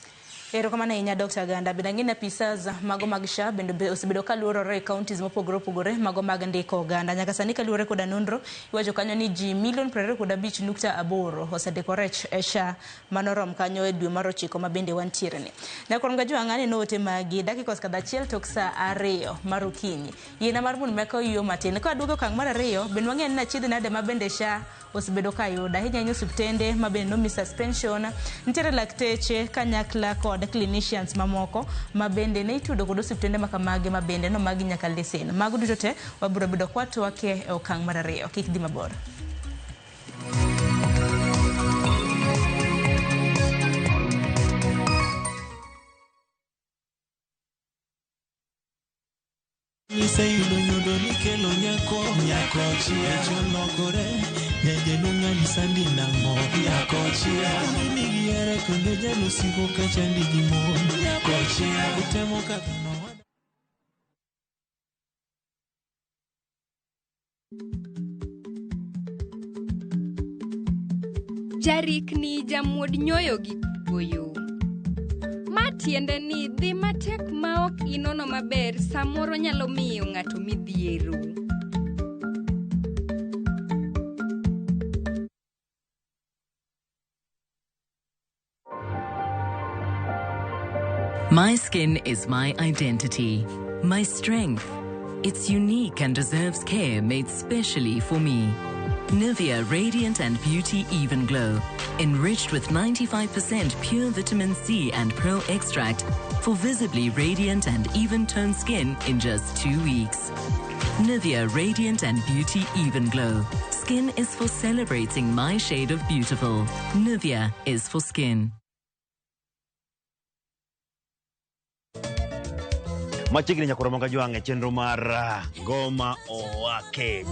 Erokamano ahinya Dr. Ganda. Bende ang'e ni apisas mago mag SHA bende osebedo ka luorore e counties mopogore opogore mago mag ndiko oganda. Nyaka sani kaluwore koda nonro, iwacho kanyo ni ji milion 25.8 osendikore e SHA manorom kanyo e dwe mar 9 ma bende wantiere ni. Nyakwar Mgajwang' aneno ote magi dakika osekadho 1 tok saa 2 mar okinyi. Yiena mar mondo meka oyuo matin. Ka waduogo okang' mar 2, bende wang'eyo ni achiedh nade ma bende SHA osebedo ka yudo. Ahinya ahinya osiptende ma bende nomi suspension. Nitiere lakteche kanyakla kod clinicians mamoko ma bende ne itudo kod osiptende makamagi ma bende nomagi nyaka lesen. Mago duto te wabiro bedo kwatwake e okang' mar 2. Kik dhi mabor. Iseyudo nyodo nikelo nyako nyako chia cholokore nyajaluo sandi nang'o nyako chia nigi hera kendo jalosiko ka chandi gi mon nyako chia utemo kadho Jarikni jamuod nyoyo gi koyo. Ma tiende ni dhi matek ma ok inono maber samoro nyalo miyo ng'ato midhiero. My skin is my identity, my strength. It's unique and deserves care made specially for me. Nivea Radiant and Beauty Even Glow, enriched with 95% pure vitamin C and pearl extract for visibly radiant and even toned skin in just 2 weeks. Nivea Radiant and Beauty Even Glow. Skin is for celebrating my shade of beautiful. Nivea is for skin. Machiegni nyaka Ramogi Ajwang' e chenro mar Ngoma Owake.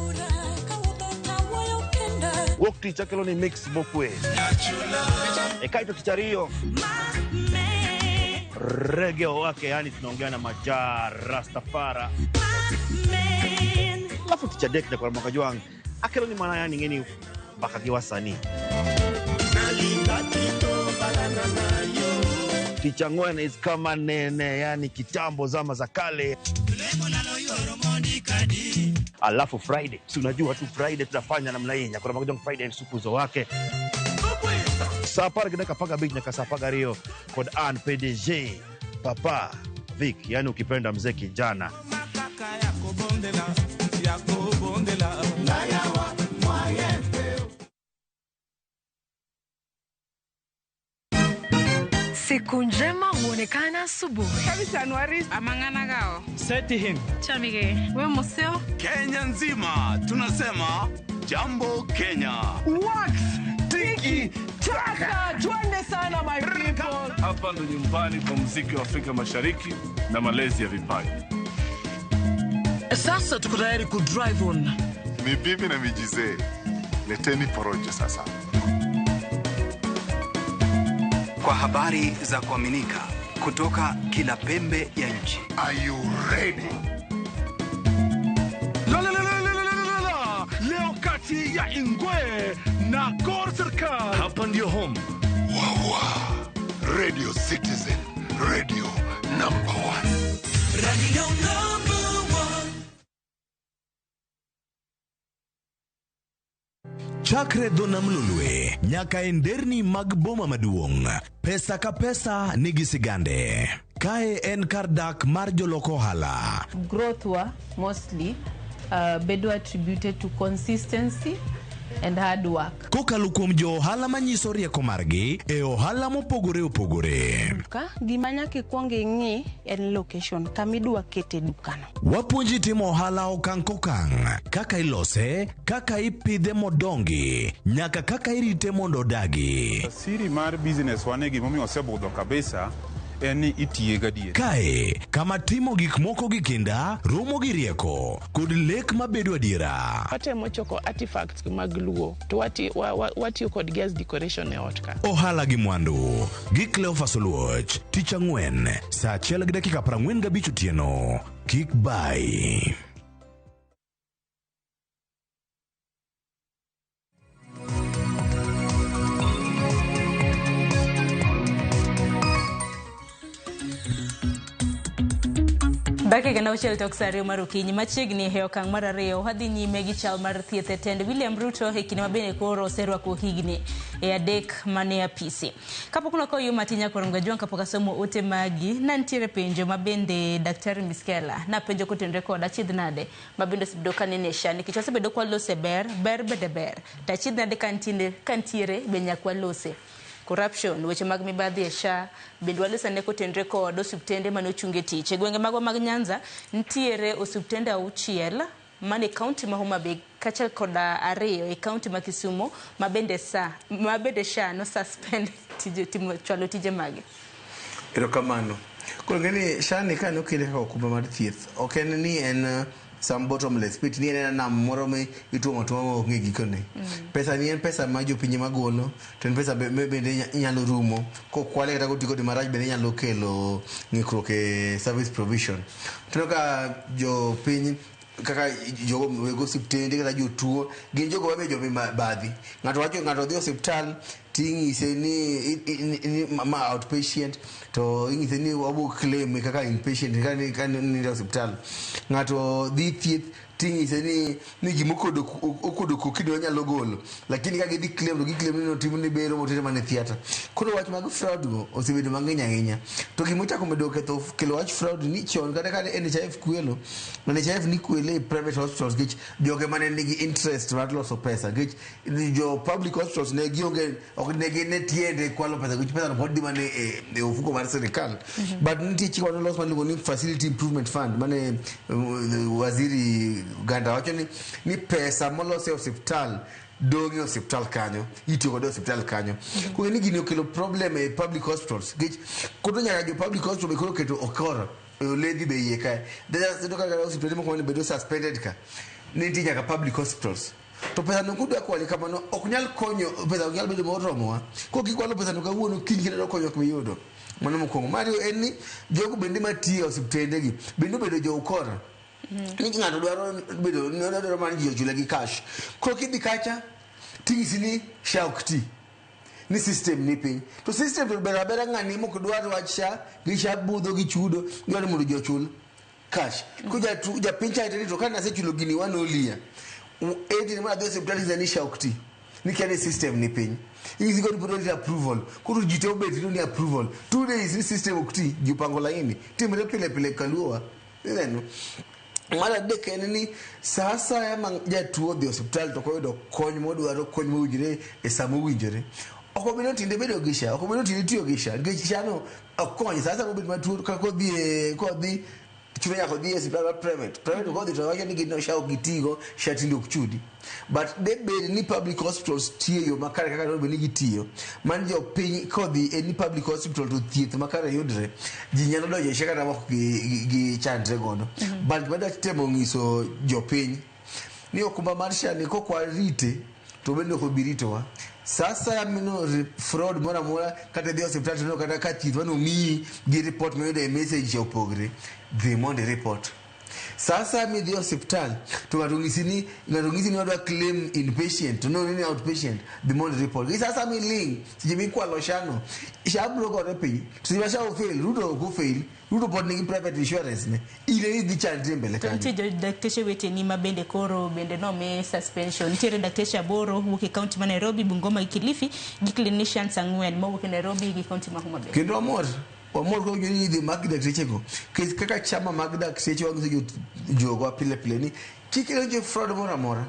Wuok tich akelo ni mix mokwe. E kaeto tich ariyo Reggae Owake, yani tunaongea na Maja Rastafara. Alafu tich adek nyaka Ramogi Ajwang' akelo ni mana yani ng'eni mbaka gi wasanii. Tich ang'wen is kama nene, yani kitambo zama za kale. Alafu Friday, si unajua tu Friday tunafanya namna hii, Nyakora Magajong Friday msukuzo wake. Saa apar gi dakika 15 nyaka saa 12 kod an PDG Papa Vic, yani ukipenda mzee kijana. Siku njema huonekana asubuhi. Amang'ana gao. Seti him. Chamige. We museo. Kenya nzima tunasema jambo Kenya. Wax tiki taka, twende sana my people. Hapa ndo nyumbani kwa muziki wa Afrika Mashariki na malezi ya vipaji. Sasa tuko tayari ku drive on. Ni bibi na mijizee. Leteni porojo sasa. Kwa habari za kuaminika kutoka kila pembe ya nchi. Are you ready? La la la la la la la la. Leo kati ya Ingwe na Gor Serikal. Hapa ndio home. Wawa. Radio Citizen. Radio number 1. Radio number 1. Chakre dho nam Lolwe nyaka e nderni mag boma maduong', pesa ka pesa nigi sigande. Kae en kar dak mar jolok ohala. Growth wa mostly bedo attributed to consistency and hard work. Kokalo kuom jo ohala manyiso rieko margi e ohala mopogore opogore. Duka, gima nyaka ikwong ing'i en location kama idwa kete dukano. Wapuonji timo ohala okang' kokang', kaka ilose, kaka ipidhe modongi, nyaka kaka irite mondo odagi. Siri mar business wane gimomiyo osebudho kabisa en ni itiye gadier. Kae, kama timo gik moko gi kinda, romo gi rieko, kod lek mabedo adiera. Watemo choko artifacts mag Luo to watiyo kodgi as decoration e ot ka. Ohala gi mwandu, gi Cleophas Oluoch, tich ang'wen, saa 1:45 otieno. Kik bai. Dakika na auchiel tok saa ariyo mar okinyi machiegni e okang' mar ariyo wadhi nyime gi chal mar thieth e tend William Ruto e kinde ma bende koro oserwako higni e adek mane apisi. Kapok nokawo yo matin nyaka Ramogi Ajwang' kapok asomo ote magi, nantiere penjo ma bende Daktari Miskela napenjo kotenore kod achiedh nade ma bende osebedo ka nene e SHA nikech wasebedo kwalose ber, ber bende ber to achiedh nade kantiere be nyaka walose. Corruption, weche mag mibadhi e SHA, bende walosane kotenore kod osiptende mane ochung' e tich. E gwenge magwa mag Nyanza, nitiere osiptende 6 mane kaunti ma Homa Bay kaachiel kod 2 e kaunti ma Kisumu ma bende SHA no suspend tije timo chwalo tije mage. Erokamano. Koro ng'eni SHA ni kane okele kaka okumba mar thieth, ok en ni en some bottomless pit ni en ena nam moro mi ituomo atuoma ma ok ng'e gikone. Pesa ni en pesa ma jopinje magolo to en pesa bende nyalo rumo kokwale kata koti kode marach bende nyalo kelo ng'ikruok e service provision. To ka jopiny kaka jogo weg osiptende kata jotuo gin jogo mabe jomi badhi. Ng'ato wacho ng'ato dhi osiptal ting'ise ni, ni ma outpatient to ing'ise ni wabo claim kaka inpatient ka ni ka ni e osiptal. Ng'ato dhi thieth ting'ise ni gima okuodo koki ni onyalo golo lakini ka gidhi claim to giclaim ni notim ni bero motere mana e theatre. Koro wach mag fraud go osebedo mang'eny ahinya. To gima ochako medo ketho kelo wach fraud ni chon kata ka NHIF kwelo, NHIF ni kwele e private hospitals nikech joge mane nigi interest mar loso pesa nikech jo public hospitals ne gionge ok ne gin ne tiende kwalo pesa nikech pesa no pod dhi mana e ofuko mar sirikal. But nitie chik mane olos miluongo ni Facility Improvement Fund mane waziri Ganda wacho ni pesa molos e osiptal dong' e osiptal kanyo itiyo kode e osiptal kanyo. Koro ni gini okelo problem e public hospitals nikech koro nyaka jo public hospital be koro oketo okora e oledhi be iye kae. Iyudo ka kata osiptende moko mane bedo suspended ka ne nitie nyaka public hospitals. To pesa no kudwa kwale kamano ok nyal konyo pesa ok nyal bedo moromowa. Koro kikwalo pesa no kawuono kiny kendo konyruok miyudo. Mano mokwongo. Mar ariyo en ni jogo bende matiyo e osiptende gi bende obedo jo ukora. Ni ng'ato dwaro bedo dwaro mana ni ji ochule gi cash. Koro kidhi kacha ting'isi ni SHA ok ti. Ni system ni piny. To system to ber abera ng'ani mok dwar wach SHA gi SHA budho gi chudo gidwaro ni mondo ji ochul cash. Koro japiny cha to ka nasechulo gini wan olia. Edi ni madhi osiptal inyisa ni SHA ok ti. Ni kia ni system ni piny. Ing'isi koro pod warito approval. Koro ji te obet rito ni approval. 2 days ni system ok ti. Ji opango laini. Timre pile pile kaluowa. Ineno? Mar adek en ni sa asaya ma jatuo odhi e osiptal to ok oyudo kony modwaro, kony mowinjore e sa mowinjore. Ok obi ni tinde bedo gi SHA, ok obi ni tinde tiyo gi SHA, nikech SHA no ok kony. Sa asaya mobet matuo ka kodhi e kodhi chuno nyaka odhi e osiptal mar private. Private kodhi to wacho ni gin SHA ok gitigo, SHA tinde ok chudi. But de bed ni public hospitals tiyo e yo makare kaka dwarore bed ni gitiyo, man jopiny kodhi e ni public hospital to thieth makare yudre, ji nyalo donjo e SHA kata mok gichandre godo. But gima adwa temo nyiso jopiny ni okumba mar SHA ni kok warite to bende ok obi ritowa. Sa asaya mineno fraud moro amora kata idhi e osiptal tineno kata ka thieth mane omiyi gi report miyudo e message cha opogre, dhi mondo i report. Sa asaya midhi e osiptal to ng'ato ng'isi ni wadwa claim inpatient to noneno ni outpatient, dhi mondo i report. Gi sa asaya miling' seche mikwalo SHA no, SHA biro gore piny. To seche ma SHA ofail, Ruto ok ofail, Ruto pod nigi private insurance ne. In ema idhi chandri e mbele To kanyo. nitie jo dakteche weteni ma bende koro bende nomi suspension. Nitiere dakteche 8 wuok e kaunti ma Nairobi, Bungoma gi Kilifi gi clinicians 4 mawuok e Nairobi gi kaunti ma Homa Bay. Kendo wamor kawinjo ni idhi mak daktechego. Nikech kaka chama mag dakteche wanyiso jogwa pile pile ni kik idonj e fraud moro amora.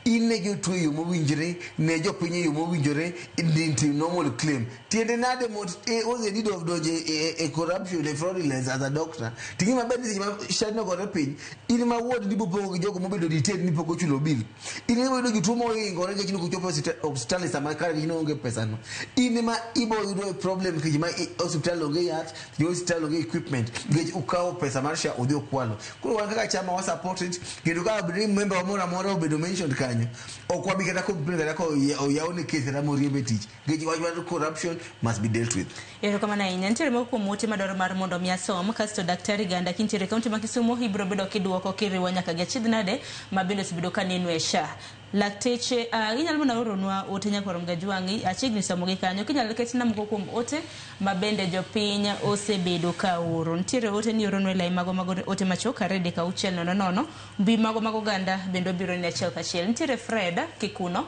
In ne jotuo e yo mowinjore, ne jopiny e yo mowinjore, tim normal claim. Tiende nade mot what's the need of donjo e corruption, e fraudulence as a doctor? Ting'e maber ni seche ma SHA nogore piny, in ma ward ni bopogo gi jogo mobedo detained ni pok ochulo bill. In ema yudo jotuo mohingore nikech nok ochopo e osiptal e sama kare nikech ne onge pesa no. In ema ibo yudo problem nikech ma osiptal onge yath, jo osiptal onge equipment nikech ukawo pesa mar SHA udhi ukwalo. Koro wan kaka chama wa support it kendo ka obedo ni member wa moro amora obedo mentioned kanyo, ok wabi kata complain kata ka oyawne case kata moriemb e tich. Nikech wach mar corruption must be dealt with. Erokamano ahinya. Nitiere moko kuom ote madwaro mar mondo mi asom kasto Daktari Ganda kintiere e kaunti ma Kisumu ibiro bedo kiduoko kiriwo nyaka gi achiedh nade ma bende osebedo ka neno e SHA. Lakteche inyalo mana oronwa ote nyakwar Mgajwang'i achiegni somogi kanyo kinyalo ketna moko kuom ote ma bende jopiny osebedo ka oro. Nitiere ote ni oronwa e lai mago mag ote machuok 2 3 6 0 0 mbui mago mag oganda bende obiro ni achiel kachiel. Nitiere Fred Kikuno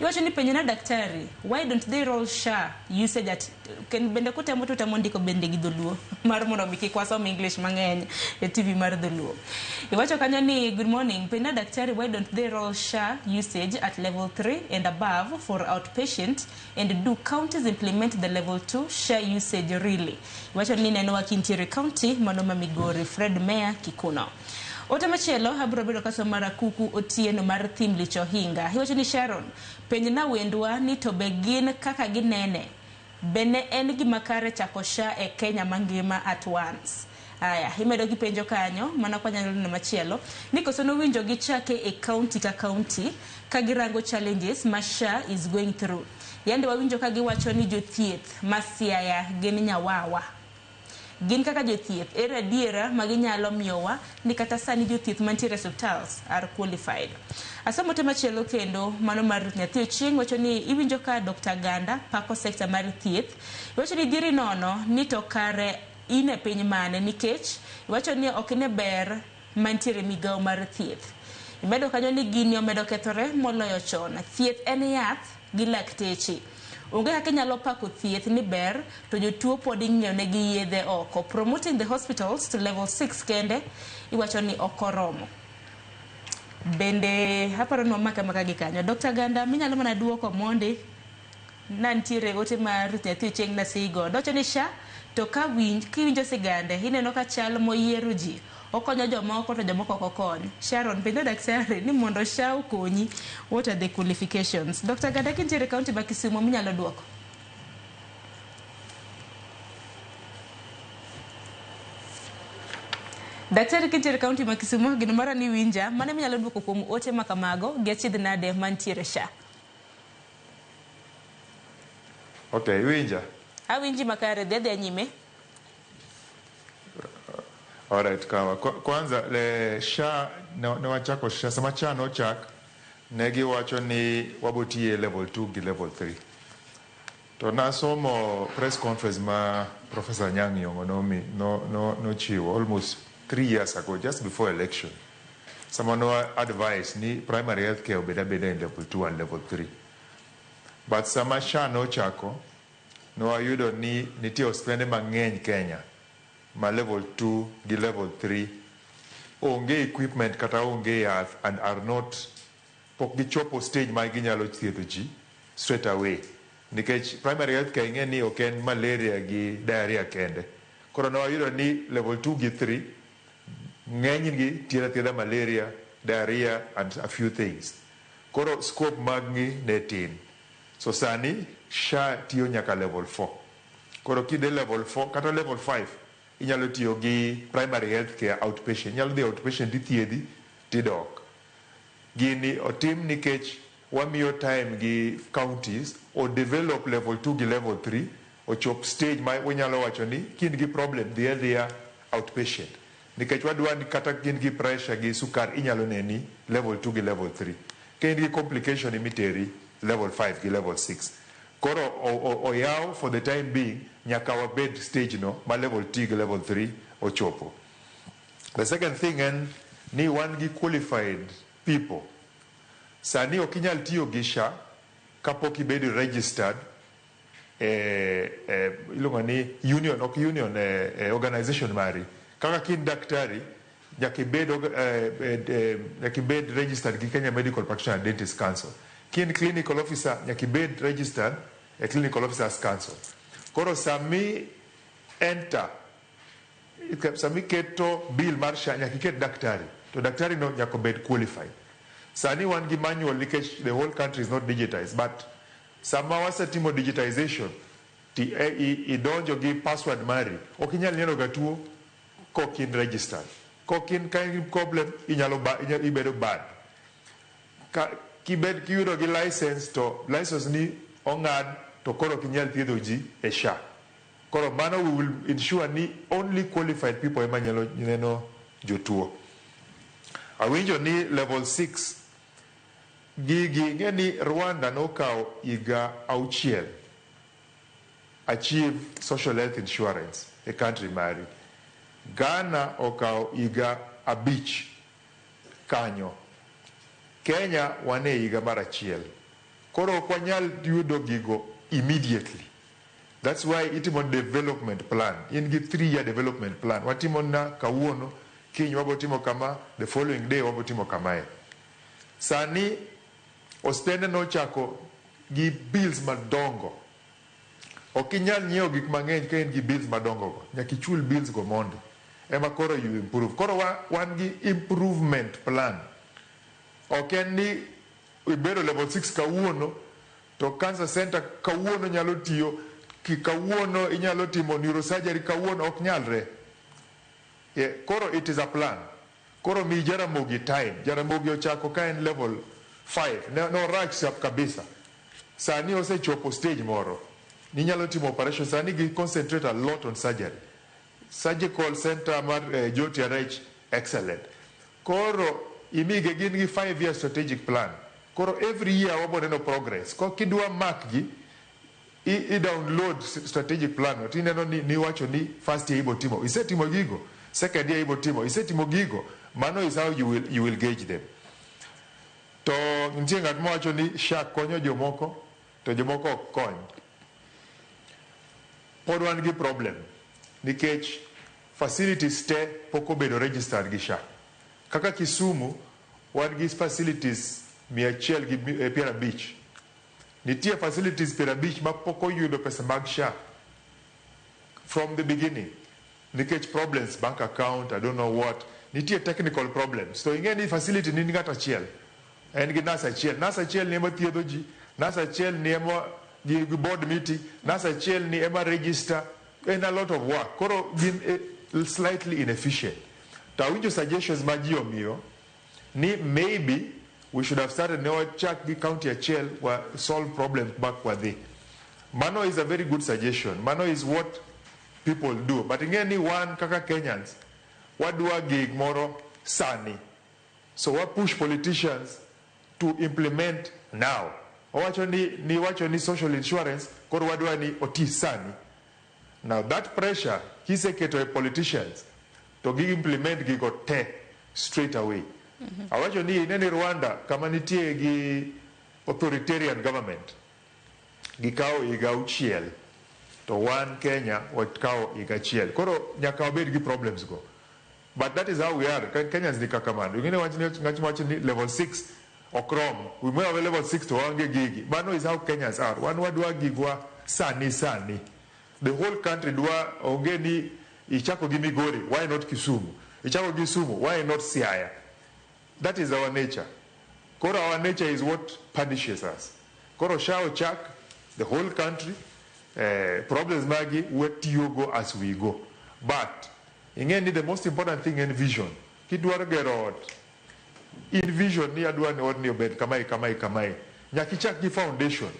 iwacho ni penjo na daktari why don't they roll SHA usage at bende kutemo to utemo ndiko bende gi dholuo mar mondo mi kik wasom English mang'eny e TV mar dholuo. Iwacho kanyo ni good morning penjo na daktari why don't they roll SHA usage at level 3 and above for outpatient and do counties implement the level 2 SHA usage really? Iwacho ni nenowa kintiere county mano ma Migori. Fred Meya Kikuno. Ote machielo abiro bedo kasomo mar Akuku Otieno mar Thim Lich Ohinga. Iwacho ni Sharon, penj na wendwa ni to be gin kaka ginene. Be ne en gima kare chako SHA e Kenya mangima at once? Aya, imedo gi penjo kanyo, mana kwa nyalo neno machielo, ni koso nowinjo gichake e county ka county ka girango challenges ma SHA is going through. Yande wawinjo ka giwacho ni jothieth ma Siaya gin nyawawa. Gin kaka jothieth, ere adiera ma ginyalo miyowa ni kata sani jothieth mantiere e osiptals are qualified. Asomo te machielo kendo mano mar Ruth Nyathi Ochieng wacho ni iwinjo ka Dr. Ganda pako sekta mar thieth. Iwacho ni dhiri nono ni to kare in e piny mane nikech iwacho ni ok ine ber mantiere migawo mar thieth. Imedo kanyo ni gini omedo kethore moloyo chon. Thieth en yath gi lakteche. Onge kaka inyalo pako thieth ni ber to jotuo pod ing'iewo negi yedhe oko. Promoting the hospitals to level 6 kende iwacho ni ok oromo. Bende aparo ni wamake amaka gi kanyo. Dr. Ganda minyalo mana duoko mondi na nitiere ote mar Ruth Nyathi Ochieng Nasigo. Docho ni SHA to ka winj kiwinjo sigande ineno ka chal moyiero ji okonyo jomoko to jomoko ok okony. Sharon penjo daktari ni mondo SHA okonyi what are the qualifications? Dr. Ganda kintiere county ma Kisumo minyalo duoko. Daktari kintiere county ma Kisumo gino mara ni winja mane minyalo duoko kuom ote ma kamago gi achiedh nade mantiere SHA. Okay, iwinja? Awinji makare dhi adhiya nyime. Alright, kawa. Kwanza le SHA ne wachako SHA sama SHA nochak ne giwacho ni wabotiye level 2 gi level 3. To nasomo press conference ma Professor Anyang' Nyong'o nomi no, no, nochiwo almost 3 years ago just before election. Sama no advice ni primary health care obed abeda in level 2 and level 3. But sama SHA nochako nwayudo ni nitie osiptende mang'eny Kenya ma level 2 gi level 3 onge equipment kata onge yath and are not pok gichopo stage ma ginyalo thiedho ji straight away nikech primary health care ing'e ni ok en malaria gi diarrhea kende. Koro ne ni level 2 gi 3 ng'enygi thiedho athiedha malaria, diarrhea and a few things. Koro scope mag gi ne tin. So sani SHA tiyo nyaka level 4. Koro kidhi level 4 kata level 5 inyalo tiyo gi primary health care outpatient. Inyalo dhi outpatient tithiedhi tidok. Gini otim nikech wamiyo time gi counties o develop level 2 gi level 3 ochop stage ma wanyalo wacho ni kin gi problem dhi adhiya outpatient. Nikech wadwa ni kata gin gi pressure gi sukar inyalo neni level 2 gi level 3. Ka in gi complication imiteri level 5 gi level 6. Koro oyaw for the time being nyaka wabed stage no ma level 2 gi level 3 ochopo. The second thing en ni wan gi qualified people. Sani ok inyal tiyo gi SHA kapok ibedo registered e iluongo ni union ok union e organization mari. Kaka kin daktari nyaka ibed nyaka ibed registered gi Kenya Medical Practitioner and Dentist Council. Kin clinical officer nyaka ibed registered e Clinical Officers Council. Koro sami enter sami keto bill mar SHA nyaka iket daktari to daktari no nyaka obed qualified. Sani wan gi manual nikech the whole country is not digitized but sama wasetimo digitization ti idonjo gi password mari ok inyal neno ga tuo kok in registered. Kok in ka in gi problem inyalo ba, ibedo bad. Ka kibed kiyudo gi license to license ni ong'ad to koro ok inyal thiedho ji e SHA. Koro mano we will ensure ni only qualified people ema nyalo neno jotuo. Awinjo ni level 6 gigi ing'e ni Rwanda nokawo higa 6 achieve social health insurance e country mari. Ghana okawo higa 5 kanyo. Kenya wan e higa mar 1. Koro ok wanyal yudo gigo immediately. That's why itimo development plan. In gi 3-year development plan. Watimo na kawuono, kiny wabo timo kama, the following day wabo timo kamae. Sani osiptende nochako gi bills madongo. Ok inyal nyiewo gik mang'eny ka in gi bills madongo go. Nyaka ichul bills go mondi. Ema koro you improve. Koro wan gi improvement plan. Ok en ni ibedo level 6 kawuono to cancer center kawuono nyalo tiyo Ki kawuono inyalo timo neurosurgery kawuono ok nyalre. Yeah, koro it is a plan. Koro mi Jaramogi time. Jaramogi ochako ka en level 5. Ne, no rach sap kabisa. Sani osechopo stage moro. Ninyalo timo operation. Sani gi concentrate a lot on surgery. Surgical center mar JTRH, excellent. Koro imige gin gi 5 year strategic plan. Koro every year wabo neno progress. Ko kidwa mark gi, i download strategic plan no tineno ni niwacho ni first year ibo timo isetimo gigo, second year ibo timo isetimo gigo. Mano is how you will gauge them. To nitie ng'at mawacho ni SHA konyo jomoko to jomoko ok kony. Pod wan gi problem nikech facilities te pok obedo registered gi SHA. Kaka Kisumu wan gi facilities mia achiel gi 50. Nitie facilities 50 ma pok oyudo pesa mag SHA from the beginning nikech problems, bank account, I don't know what. Nitie technical problems. To ing'e ni facility ni ng'ato achiel en gi nurse achiel, nurse achiel ni ema thiedho ji, nurse achiel ni ema gi board meeting, nurse achiel ni ema register. En a lot of work. Koro gin slightly inefficient. To awinjo suggestions ma ji omiyo ni maybe we should have started ne wachak gi county achiel wa solve problems bak wadhi. Mano is a very good suggestion. Mano is what people do. But ing'e ni wan kaka Kenyans wadwa gik moro sani, so wa push politicians to implement now. Owacho ni wacho ni social insurance koro wadwa ni oti sani. Now that pressure kiseketo e politicians to gi implement gigo te straight away. Awacho ni ineni Rwanda kama nitie gi authoritarian government gikawo higa 6, to wan Kenya wakawo higa 1. Koro nyaka wabed gi problems go, but that is how we are. Kenyans ni kaka mano. Ing'e wach ni ng'at wacho ni level 6 ok rom, we may have level 6 to waonge gigi. Mano is how Kenyans are. Wan wadwa gigwa sani sani. The whole country dwa. Onge ni ichako gi Migori, why not Kisumu? Ichako gi Kisumu, why not Siaya? That is our nature. Koro our nature is what punishes us. Koro SHA ochak the whole country, problems magi watiyogo as we go. But ing'e ni the most important thing en vision. Kidwaro gero ot, in vision ni adwa ni odni obed kamae kamae kamae, nyaka ichak gi foundation.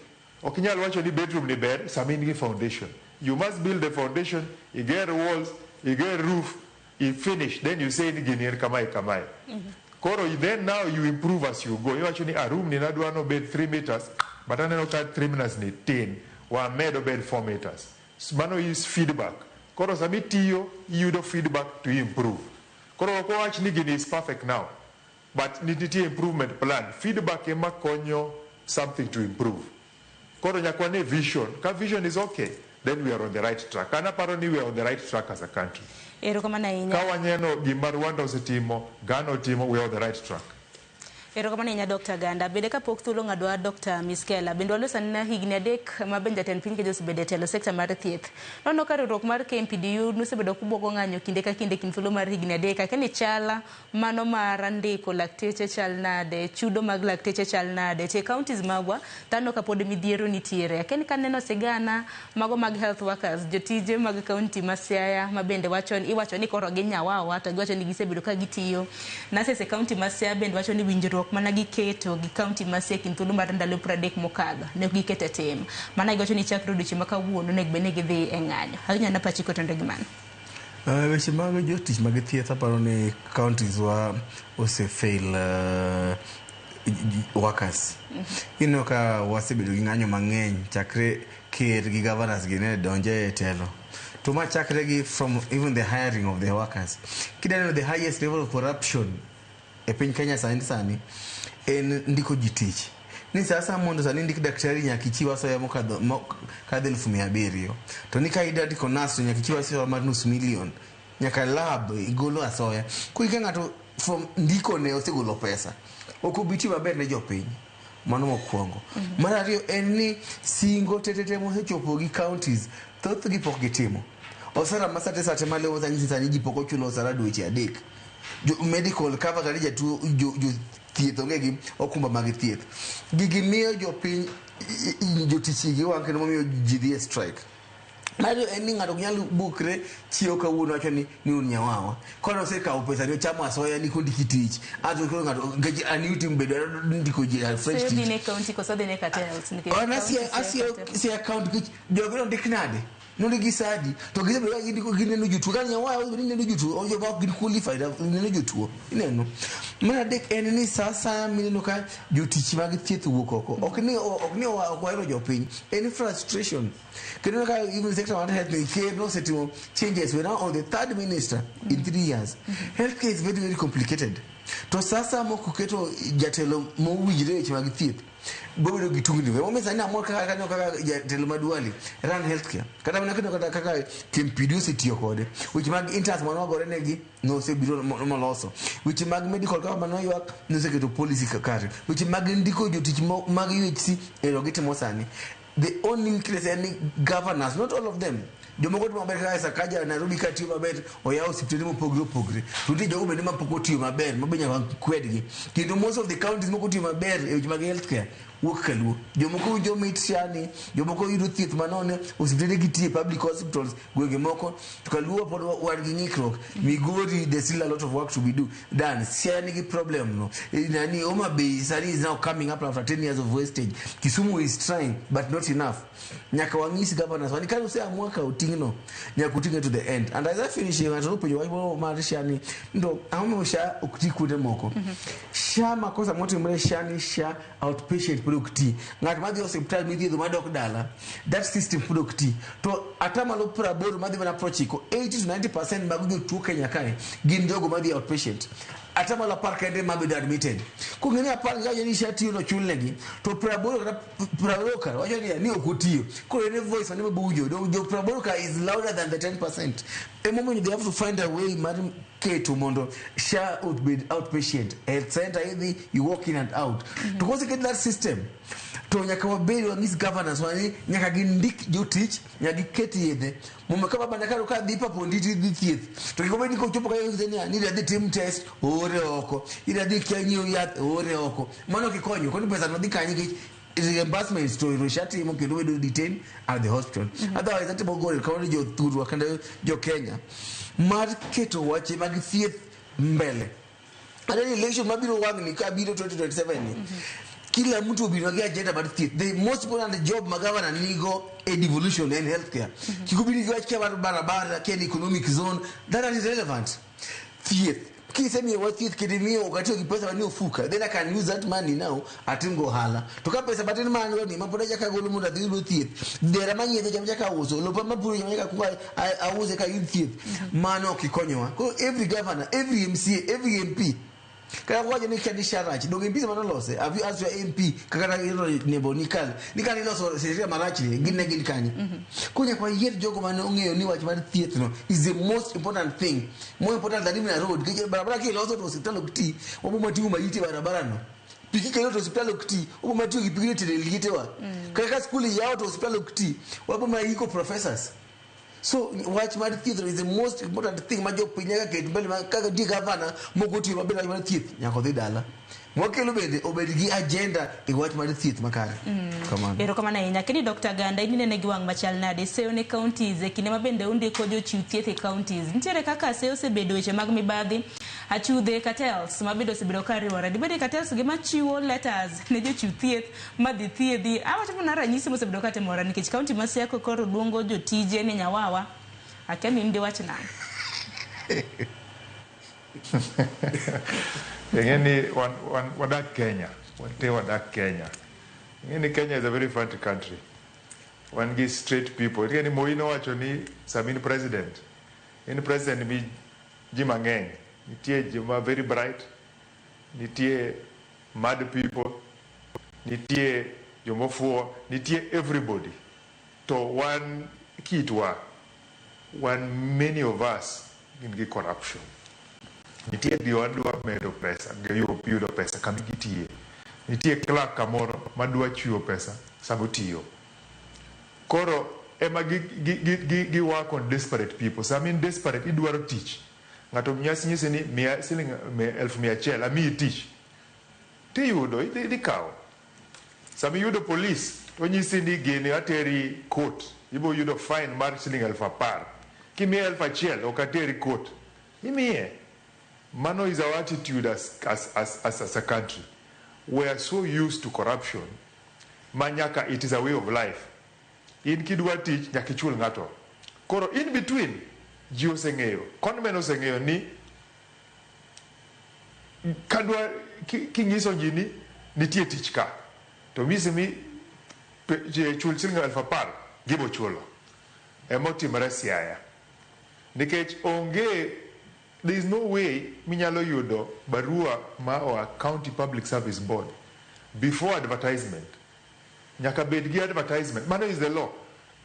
Ok inyal wacho ni bedroom ni ber sama in gi foundation. You must build the foundation, iger walls, iger roof, i finish, then you say ni gini en kamae kamae. Koro then now you improve as you go. Iwacho ni a room ni nadwa nobed 3 meters, but aneno ka 3 meters ni tin, wamed obed 4 meters. Mano is feedback. Koro sama itiyo iyudo feedback to improve. Koro ok wawach ni gini is perfect now, but nitie improvement plan. Feedback ema konyo something to improve. Koro nyaka wane vision. Ka vision is okay, then we are on the right track. An aparo ni we are on the right track as a country. Erokamano ahinya. Ka waneno gima Rwanda osetimo, Ghana otimo, we are on the right track. Erokamano ahinya, Dr. Ganda. Bende kapok thuolo ng'adwa Dr. Miskela, bende waloso anena higni 3 ma bende jatend piny Kenya osebedo e telo sekta mar thieth. Nono ka riwruok mar KMPDU nosebedo kubwogo ng'anyo kinde ka kinde kind thuolo mar higni 3. Akia ni chala mano mar ndiko lakteche chal nade, chudo mag lakteche chal nade. To e counties magwa, taneno ka pod midhiero nitiere. Akia ni kaneno sigana mago mag health workers, jotije mag county ma Siaya ma bende wacho iwacho ni koro ginyawawa to giwacho ni gisebedo ka gitiyo. Nurses e county ma Siaya bende wacho ni winjruok mana giketo gi county ma Siaya kind thuolo mar ndalo 30 mokadho ne ok giketo e tim. Mana giwacho ni chakre odiochieng' ma kawuono onego bed ni gidhi e ng'anyo. Ahinya na pachi kotenore gi mano. Weche mag jotich mag thieth, aparo ni counties wa ose fail workers. Ineno ka wasebedo gi ng'anyo mang'eny chakre ker gi governors gi ne donje e telo. To ma chakre gi from even the hiring of the workers. Kidaneno the highest level of corruption e piny Kenya sani sani en ndiko ji tich. Ni sasa mondo sani ndik daktari nyaka ichiw asoya mokadho 700,000. To ni ka idwa ndiko nurse to nyaka ichiw asoya mar nus million. Nyaka lab igolo asoya. Koro ka ng'ato from ndiko ne osegolo pesa, ok obi tiyo maber ne jopiny. Mano mokwongo. Mar ariyo en ni singo tetete mosechopo gi counties, thothgi pok gitimo. Osara ma sate sate malewo sani sani ji pok ochulo osara dweche 3. Jo medical cover kata jatuo jo thieth onge gi okumba mag thieth. Gigi miyo jopiny jotich igi wang' kendo momiyo ji dhi e strike. Mar en ni ng'ato ok nyal bukre chiewo kawuono wacho ni ni un nyawawa. Kono osekawo pesa ni ochamo asoya ni kondiki tich. Ato koro ng'ato nikech a new team bedo ndiko ji a fresh Seyo tich. dhi ne county koso dhi ne cartels? Nikech An county asie seyo asie cartels. sie account nikech jogi nondik nade? Nondik gi sadi to gisebedo ka gindiko gineno jotuo ka nyawawa obedo ni neno jotuo joma ok gin qualified neno jotuo ineno. Mar adek en ni sa asaya mineno ka jotich mag thieth owuok oko ok ni ok ni ok wahero jopiny en frustration. Kendo ka even sector mar health ni ker nosetimo changes we're now on the third minister in 3 years. Healthcare is very very complicated. To sasa mok oketo jatelo mowinjre weche mag thieth bobedo gi tungni. Emomiyo sani amor kaka kanyo kaka jatelo ma Duale run healthcare. Kata mana kendo kata kaka KMPDU osetiyo kode. Weche mag interns mane wagore negi nosebiro moloso. Weche mag medical cover mane oywak noseketo policy kare. Weche mag ndiko jotich mag UHC ero gitimo sani. The only weakness en ni governors, not all of them. Jomoko timo maber kaka Sakaja Nairobi ka tiyo maber oyawo osiptende mopogore opogore. To nitie jogo bende mapok otiyo maber mabe nyaka kwedgi. Kendo most of the counties mok otiyo maber e weche mag healthcare wuok kaluo. Jomoko winjo mit shani, jomoko yudo thieth manono, osiptende gitiye public hospitals gwenge moko. To kaluo pod wan gi ng'ikruok. Migori there's still a lot of work to be done. Siaya nigi problem no. Nani Homa Bay sani is now coming up after 10 years of wastage. Kisumu is trying but not enough. Nyaka wang'is governors wani kane useamua kawo ting'no nyaka uting'e to the end. And as I finish ng'ato nopenjo wach moro mar SHA ni ndo ang'o momiyo SHA ok ti kuonde moko. SHA makosa motimore SHA ni SHA outpatient pod ok ti. Ng'at madhi e osiptal mithiedho madok dala that system pod ok ti. To atamalo 80 madhi mana 90, 80 to 90% mag jotuo Kenya kae gin jogo madhi outpatient. Atamalo 10 kende mabedo admitted. Kong'e ni 10 ka ni SHA tiyo no chulnegi to 80 kata 80 ka wacho ni ok otiyo. Koro en e voice mane mabowinjo. Jo 80 ka is louder than the 10%. Emomiyo they have to find a way mar keto mondo SHA obed outpatient. Health center idhi you walk in and out. To koseket that system to nyaka wabed wang'is governors wani nyaka gindik jotich nyaka giket yedhe mondo ka baba nakaro ka dhi papondi ti dhi thieth to kik obed ni kochopo kanyo nyise niya ni idhi tim test oore oko idhi dhi kia nyiew yath oore oko mano ok ikonyo koni pesa no dhi kanye nikech reimbursement to ero SHA timo kendo bedo detain at the hospital. Otherwise atimo goyo kamano jothurwa kendo jo Kenya mar keto wache mag thieth mbele. Aneno election mabiro wang'ni ka biro 2027 ni kila mtu obiro gi agenda mar thieth. The most important job ma governor nigo e devolution en healthcare. Kik obed gi wach kia mar barabara, kia ni economic zone, that is irrelevant. Thieth kisemiyowa thieth kendo imiyo ok atiyo gi pesa manie ofuka then I can use that money now atim go ohala to ka pesa matin ma an go ni ma pod achako agolo mondo adhi yudo thieth dera manyiedho cha machako auso lopa mapuro cha machako akuongo ause ka ayud thieth mano ok ikonyowa. Koro every governor, every MCA, every MP kata wacho ni kia ni SHA rach donge MPs ema nolose. Have you asked your MP kaka nebo ni kal ni kane iloso sheria marach ni gin ne gin kanye? Koro nyaka wayier jogo mane ong'eyo ni wach mar thieth no is the most important thing, more important than even a road, nikech barabara kiloso to osiptal ok ti wabo mating'o maiti e barabara no. Pi kikelo to osiptal ok ti wabo matiyo gi pigno e tedo e lietewa. Kata ka skul iyawo to osiptal ok ti wabo ma iko professors. So wach mar thieth is the most important thing ma jopiny nyaka ket mbele ma kaka nitie gavana mok otiyo maber wach mar thieth nyaka odhi dala. Mwakelo bende obed gi agenda e wach mar thieth makare. Kamano. Erokamano ahinya. Kini Dr. Ganda, in inene gi wang' machal nade? Seyo ne counties e kinde ma bende undiko jochiw thieth e counties. Nitiere kaka seyo osebedo weche mag mibadhi, achudhe, cartels ma bende osebedo ka riwore. Dibed ni cartels gi machiwo letters ne jochiw thieth madhi thiedhi. Awacho mana ranyisi mosebedo ka timore nikech county ma Siaya koro luongo jotije ni nyawawa. Akia ni in diwach nang'o? Ing'e ni wan wadak Kenya, wante wadak Kenya. Ing'e ni Kenya is a very funny country. Wan gi straight people. Ing'e ni Moi nowacho ni sama in president, in president mi ji mang'eny. Nitie joma very bright, nitie mad people, nitie jomofuo, nitie everybody. To wan kitwa, wan many of us gin gi corruption. Nitie joma dwa medo pesa, yudo pesa kama gitiye. Nitie clerk kamoro madwa chiwo pesa sama otiyo. Koro ema gi work on desperate people. Sama in desperate idwaro tich. Ng'ato nyisi ni miya siling 100,000 amiyi tich. Tiyudo, idhi kawo. Sama iyudo police To onyisi ni gini ateri court, ibo yudo fine mar siling 10,000. Kimiye 1,000 ok ateri court. Imiye. Mano is our attitude as a country. We are so used to corruption ma nyaka it is a way of life. In kidwa tich nyaka ichul ng'ato. Koro in between ji oseng'eyo, conmen oseng'eyo ni kadwa kinyiso ji ni nitie tich ka to nyisi ni chul siling 10,000 gibo chulo. Emotimore Siaya. Nikech onge, there is no way minyalo yudo barua ma oa County Public Service Board before advertisement. Nyaka bed gi advertisement. Mano is the law.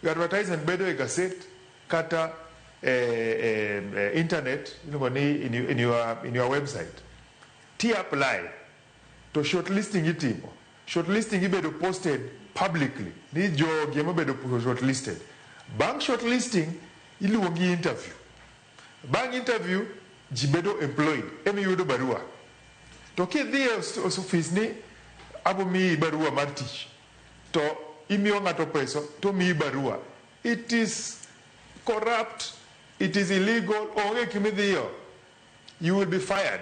Advertisement bedo e gazette kata internet, iluongo ni in your website. Ti apply to shortlisting itimo. Shortlisting ibedo posted publicly ni jogi ema obedo shortlisted. Bang' shortlisting iluongi interview. Bang' interview ji bedo employed ema iyudo barua. To kidhi e ofis ni abo miyi barua mar tich to imiyo ng'ato pesa to miyi barua. It is corrupt, it is illegal, onge kumidhiyo. You will be fired.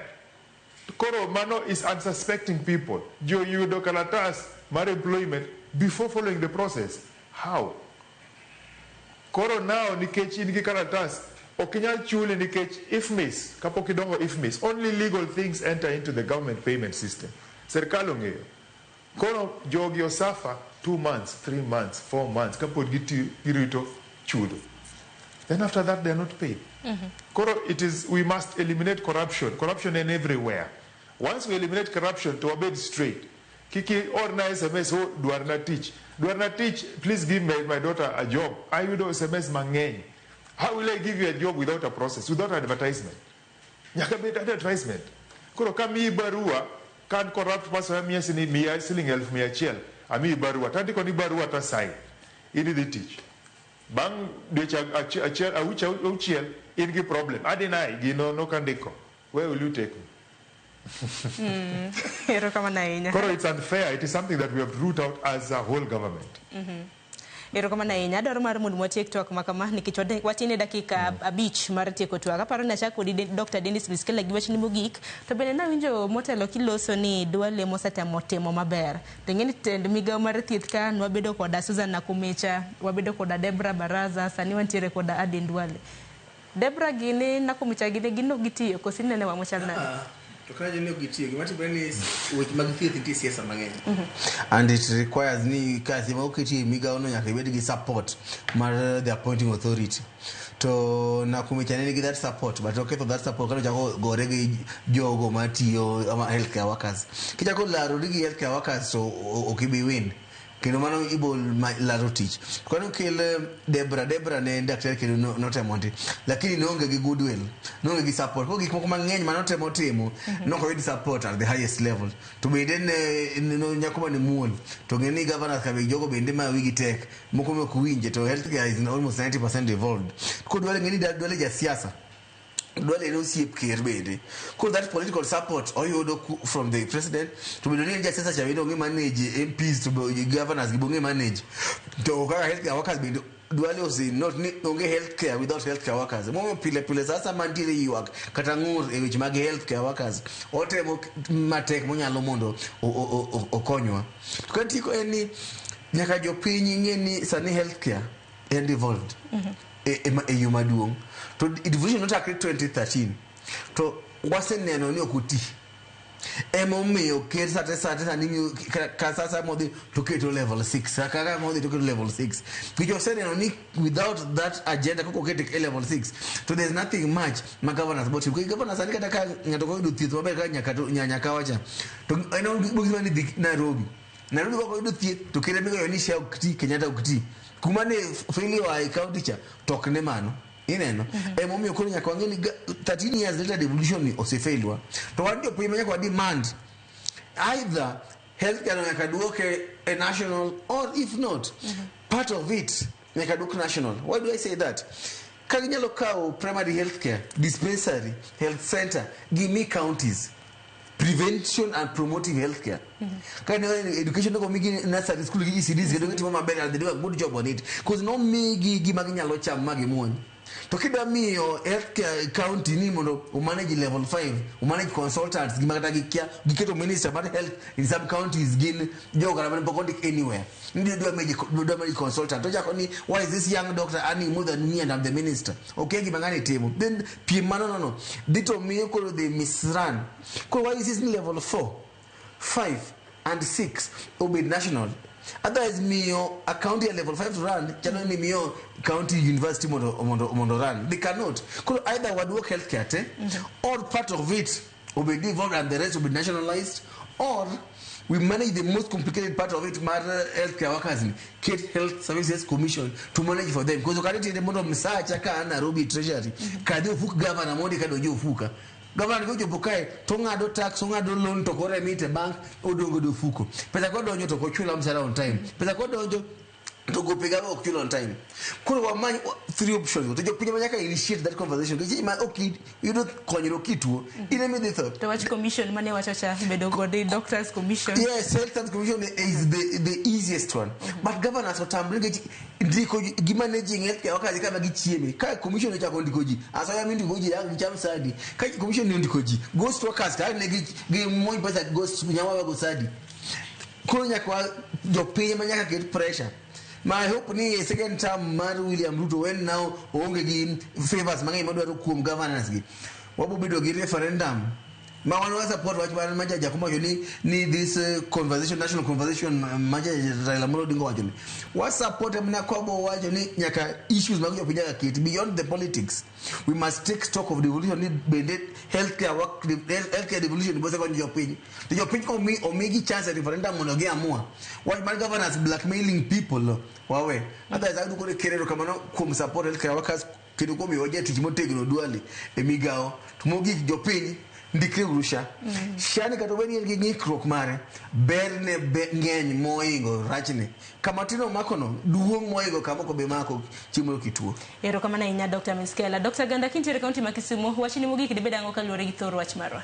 Koro mano is unsuspecting people. Jo yudo kalatas mar employment before following the process. How? Koro now nikech in gi kalatas ok inyal chuli nikech IFMIS, kapok idongo IFMIS, only legal things enter into the government payment system. Serikal ong'eyo. Koro jogi osuffer 2 months, 3 months, 4 months kapod girito chudo. Then after that they are not paid. Koro it is we must eliminate corruption. Corruption in everywhere. Once we eliminate corruption to wabed straight. Kiki orna SMS, "Oh, dwarna tich. Dwarna tich, please give my daughter a job." Ayudo SMS mang'eny. How will I give you a job without a process, without advertisement? Nyaka bed advertisement. Koro ka miyi barua, kan corrupt person miya sini miya siling 100,000, amiyi barua. Tandiko ni barua ta sign. In idhi tich. Bang' dweche achiel, 6, in gi problem. Adeny gino nokandiko. Where will you take me? Erokamano ahinya. Koro it's unfair. It is something that we have to root out as a whole government. Erokamano ahinya. Adwaro mar mondo watiek twak ma kama nikech watin e dakika 5 mar tieko twak. Aparo ni achak kodi Dr. Dennis Miskela gi wachni mogik. To bende nawinjo motelo kiloso ni Duale mosetemo timo maber. To ing'e ni tend migawo mar thieth ka nwabedo koda Susan Nakumicha, wabedo koda Debra Baraza, sani wantiere koda Aden Duale. Debra gini Nakumicha gini gin ok gitiyo koso inene wang' machal nade? Ah, to ka ni ok gitiyo, gima timore ni weche mag thieth nitie siasa mang'eny and it requires ni ka sama oketi e migawo no nyaka ibed gi support mar the appointing authority. To Nakumicha ne nigi that support, but oketho that support kane ochako gore gi jogo matiyo ama healthcare workers. Kichako larori gi healthcare workers to ok ibi win kendo mano ibo laro tich. Kane okel Debra, Debra ne en daktari kendo notemo ndi, lakini noonge gi goodwill, noonge gi support. Koro gik moko mang'eny manotemo timo nokoyud support at the highest level. To bende ne nyako mane muol to ng'e ni governors ka be jogo bende ma wigi tek moko ma ok winje. To healthcare is almost 90% involved. Koro Duale, ng'e ni Duale jasiasa, Duale en osiep ker bende. Koro that political support oyudo from the president. To bedo ni en jasiasa cha bende ong'e manage MPs to governors gi bong'e manage. To kaka healthcare workers bende, Duale ose not ni onge healthcare without healthcare workers. Momiyo pile pile sasa mantiere ywak kata ng'ur e weche mag healthcare workers, otemo matek monyalo mondo okonywa. To katieko en ni nyaka jopiny ng'e ni sani healthcare en devolved e yo maduong'. To devolution nochakre 2013 to waseneno ni ok oti. Emomiyo ker sate sate sani ng'iyo ka sasa modhi to keto level 6, kaka modhi to keto level 6, nikech oseneno ni without that agenda kaka okete e level 6 to there's nothing much ma governors botimo. Nikech governors sani kata ka ng'ato ok oyudo thieth maber kaka nyakawa cha to en bogima ni dhi Nairobi. Nairobi kok oyudo thieth to kere migoyo ni SHA ok ti, Kenyatta ok ti, kuma ne failure e county cha to ok ne mano ineno. Emomiyo koro nyaka wang'e ni 13 years later devolution ni osefailwa. To wan jopiny ma nyaka wa demand either healthcare no nyaka duoke e national or if not part of it nyaka duok national. Why do I say that? Ka ginyalo kawo primary healthcare, dispensary, health center gimi counties. Prevention and promoting healthcare. Ka ne education no migi nursery school gi ECDs kendo gitimo maber and they do a good job on it. Cause no migi gima ginyalo chamo ma gimuony. To kidwa miyo healthcare county ni mondo omanage level 5, omanage consultants gima kata gikia, giketo minister mar health in some counties gin jogo kata mane pok ondik anywhere. Ni dwa manage consultant. To chako ni why is this young doctor earning more than me and I'm the minister? Okay, gima ng'ani timo. Then piem mano no no. Dhi to miyo koro they misrun. Koro why is this ni level 4, 5 and 6 obed national? Otherwise miyo a county at level 5 to run chalo ni miyo county university mondo run. They cannot. Koro either waduok healthcare te, or part of it obed devolved and the rest will be nationalized, or we manage the most complicated part of it mar healthcare workers ni ket Health Services Commission to manage for them. Because okati tiende mondo msacha ka an Nairobi Treasury kadhi ofuk governor mondi kadonjo ofuka. Governor kochopo kae to ng'ado tax, ong'ado loan to kore remit e bank odongo do ofuko. Pesa kodonjo to ok msara on time. Pesa kodonjo to gope ga ok chul on time. Koro wamany three options. To jopiny ma nyaka initiate that conversation. Nikech ma ok yudo konyruok kituo, in ema idhi tho. To wach commission mane wacho cha bedo kod doctors commission. Yes, Health Service Commission is the easiest one. But governors otamre nikech ndiko gi managing healthcare workers kama gichieme. Ka commission ochako ndiko ji, asoya mindiko ji ang gicham sadi. Ka commission ondiko ji, ghost workers ka ne gi muony pesa ghost nyawawa go sadi. Koro nyaka jopiny ma nyaka ket pressure. My hope ni second term mar William Ruto when now oonge gi favors mang'eny madwaro kuom governance gi. Wabo bedo gi referendum ma wan wa support wach mar ma Jakom wacho ni this conversation, national conversation ma Raila Amolo Odinga wacho ni wa support mana kwabo wacho ni nyaka issues mag jopiny nyaka ket beyond the politics. We must take stock of devolution ni bende healthcare work, healthcare devolution bose konyo jopiny. To jopiny omigi chance e referendum mondo giamua. Wach mar governors blackmailing people wawe. Otherwise ayudo koro kerero kamano kuom support healthcare workers kendo kuom miyo jatich motegno Duale e migawo. To mogik jopiny ndikre uru SHA. SHA ni kata obed ni en gi ng'ikruok mare, berne ng'eny moingo rachne. Kama tin omakono, duong' moingo kama ok obi mako chieng' moro kituo. Erokamano ahinya Dr. Miskela. Dr. Ganda kintiere kaunti ma Kisumu, wachni mogik dibed ang'o kaluwore gi thor wach marwa?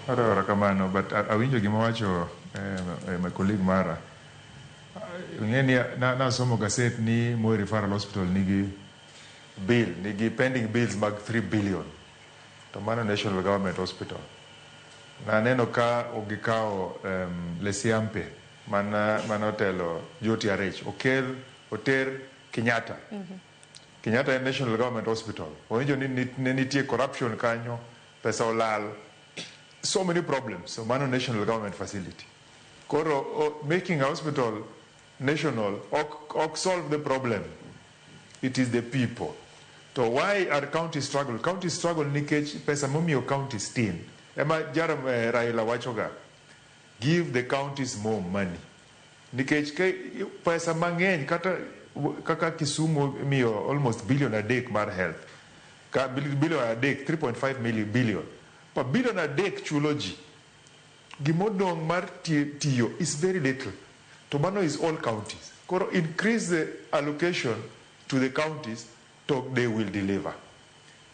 Erokamano, but awinjo gima wacho my colleague mara. Ing'e ni nasomo gaset ni Moi Referral Hospital nigi bill, nigi pending bills mag 3 billion. To mano National Government Hospital. Naneno ka gikawo Lesiampe mana otelo JTRH okel oter Kenyatta. Kenyatta en National Government Hospital. Owinjo ni ne nitie corruption kanyo, pesa olal. So many problems. So mano National Government facility. Koro making a hospital national ok solve the problem. It is the people. To why are counties struggle? Counties struggle nikech pesa momiyo counties tin. Ema Jaram Raila wachoga, give the counties more money. Nikech pesa mang'eny kata kaka Kisumu miyo almost billion adek mar health. Ka billion adek, 3.5 million billion. Pa billion adek chulo ji. Gimodong' mar tiyo is very little. To mano is all counties. Koro increase the allocation to the counties, to they will deliver.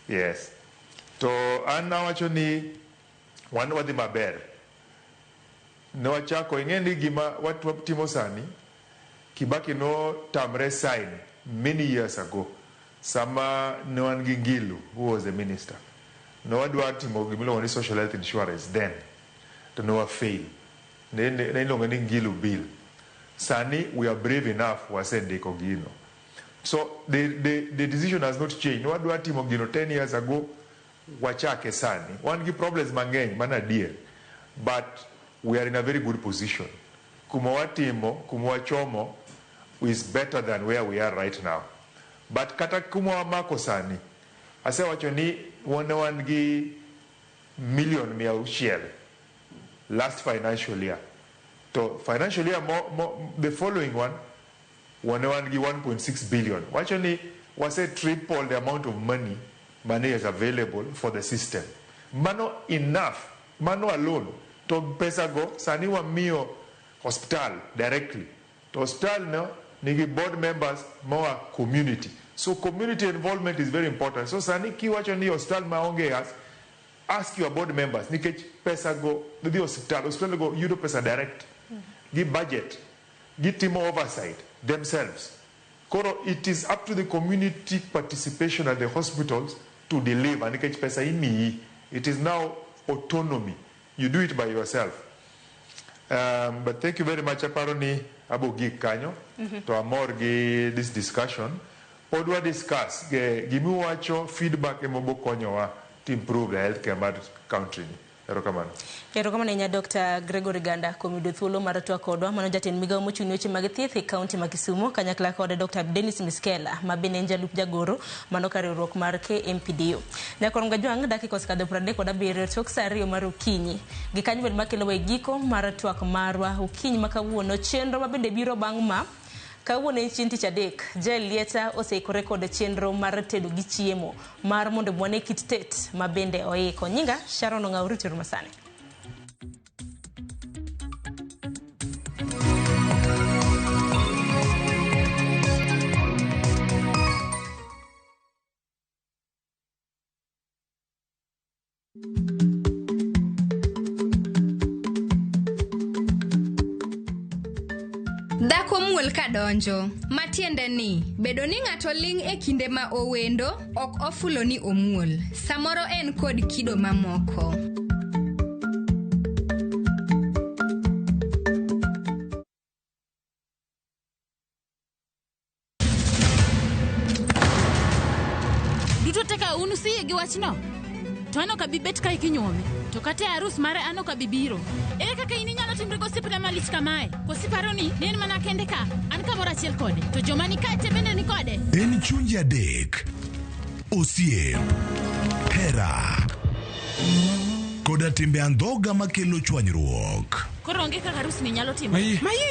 Yes. To an awacho ni wan wadhi maber. Ne wachako ing'e ni gima watimo sani, Kibaki no tamre sign many years ago. Sama ne wan gi Ngilu, who was the minister. Ne wadwa timo gimiluongo ni social health insurance then. To ne wa fail. Ne iluongo ni Ngilu bill. Sani we are brave enough wasendiko gino. So the decision has not changed. Ne wadwa timo gino 10 years ago, wachake sani. Wan gi problems mang'eny mana adier. But we are in a very good position. Kuma watimo, kuma wachomo is better than where we are right now. But kata kuma wamako sani, asewacho ni wan gi million 600 last financial year. To financial year the following one, wan gi 1.6 billion. Wacho ni wase triple the amount of money is available for the system. Mano enough, mano alone. To pesa go, sani wamiyo hospital directly. To hospital no, nigi board members, more community. So community involvement is very important. So sani kiwacho ni hospital maonge yath, Ask your board members nikech pesa go dhi osiptal, osiptal go yudo pesa direct. Gi budget, gitimo oversight themselves. Koro it is up to the community participation at the hospitals to deliver nikech pesa imiyi. It is now autonomy. You do it by yourself. But thank you very much. Aparo ni abo gik kanyo. To amor gi this discussion. Pod wa discuss gimiwacho feedback ema konyowa to improve the healthcare mar country ni. Erokamano. Erokamano ahinya Dr. Gregory Ganda kuom yudo thuolo mar twak kodwa. Mano jatend migawo mochung' ne weche mag thieth e kaunti ma Kisumu kanyakla kod Dr. Dennis Miskela ma bende en jalup jagoro mano ka riwruok mar KMPDU. Nyakorom Gajwang' dakika osekadho 37 tok saa 2 mar okinyi. Gi kanyo bende makelowa e giko mar twak marwa okinyi ma kawuono chenro ma bende biro bang' ma kawuono en chieng' tich adek. Jael Lieta oseikore kod chenro mar tedo gi chiemo mar mondo wane kit tet ma bende oiko. Nyinga Sharon Ong'aw rituru masani. Dhako muol kadonjo, matiende ni bedo ni ng'ato ling' e kinde ma owendo ok ofulo ni omuol. Samoro en kod kido mamoko. Duto te ka un usiyie gi wachno? To an ok abi bet kae kinyuome. To kata e arus mare an ok abi biro. Ere kaka in inyalo timri gosiepna malich kamae? Koso iparo ni ne en mana kende ka? An kamoro achiel kode. To joma ni kae te bende ni kode. En chunje adek. Osiep. Hera. Koda timbe andhoga makelo chwanyruok. Koro onge kaka arus ni nyalo timore.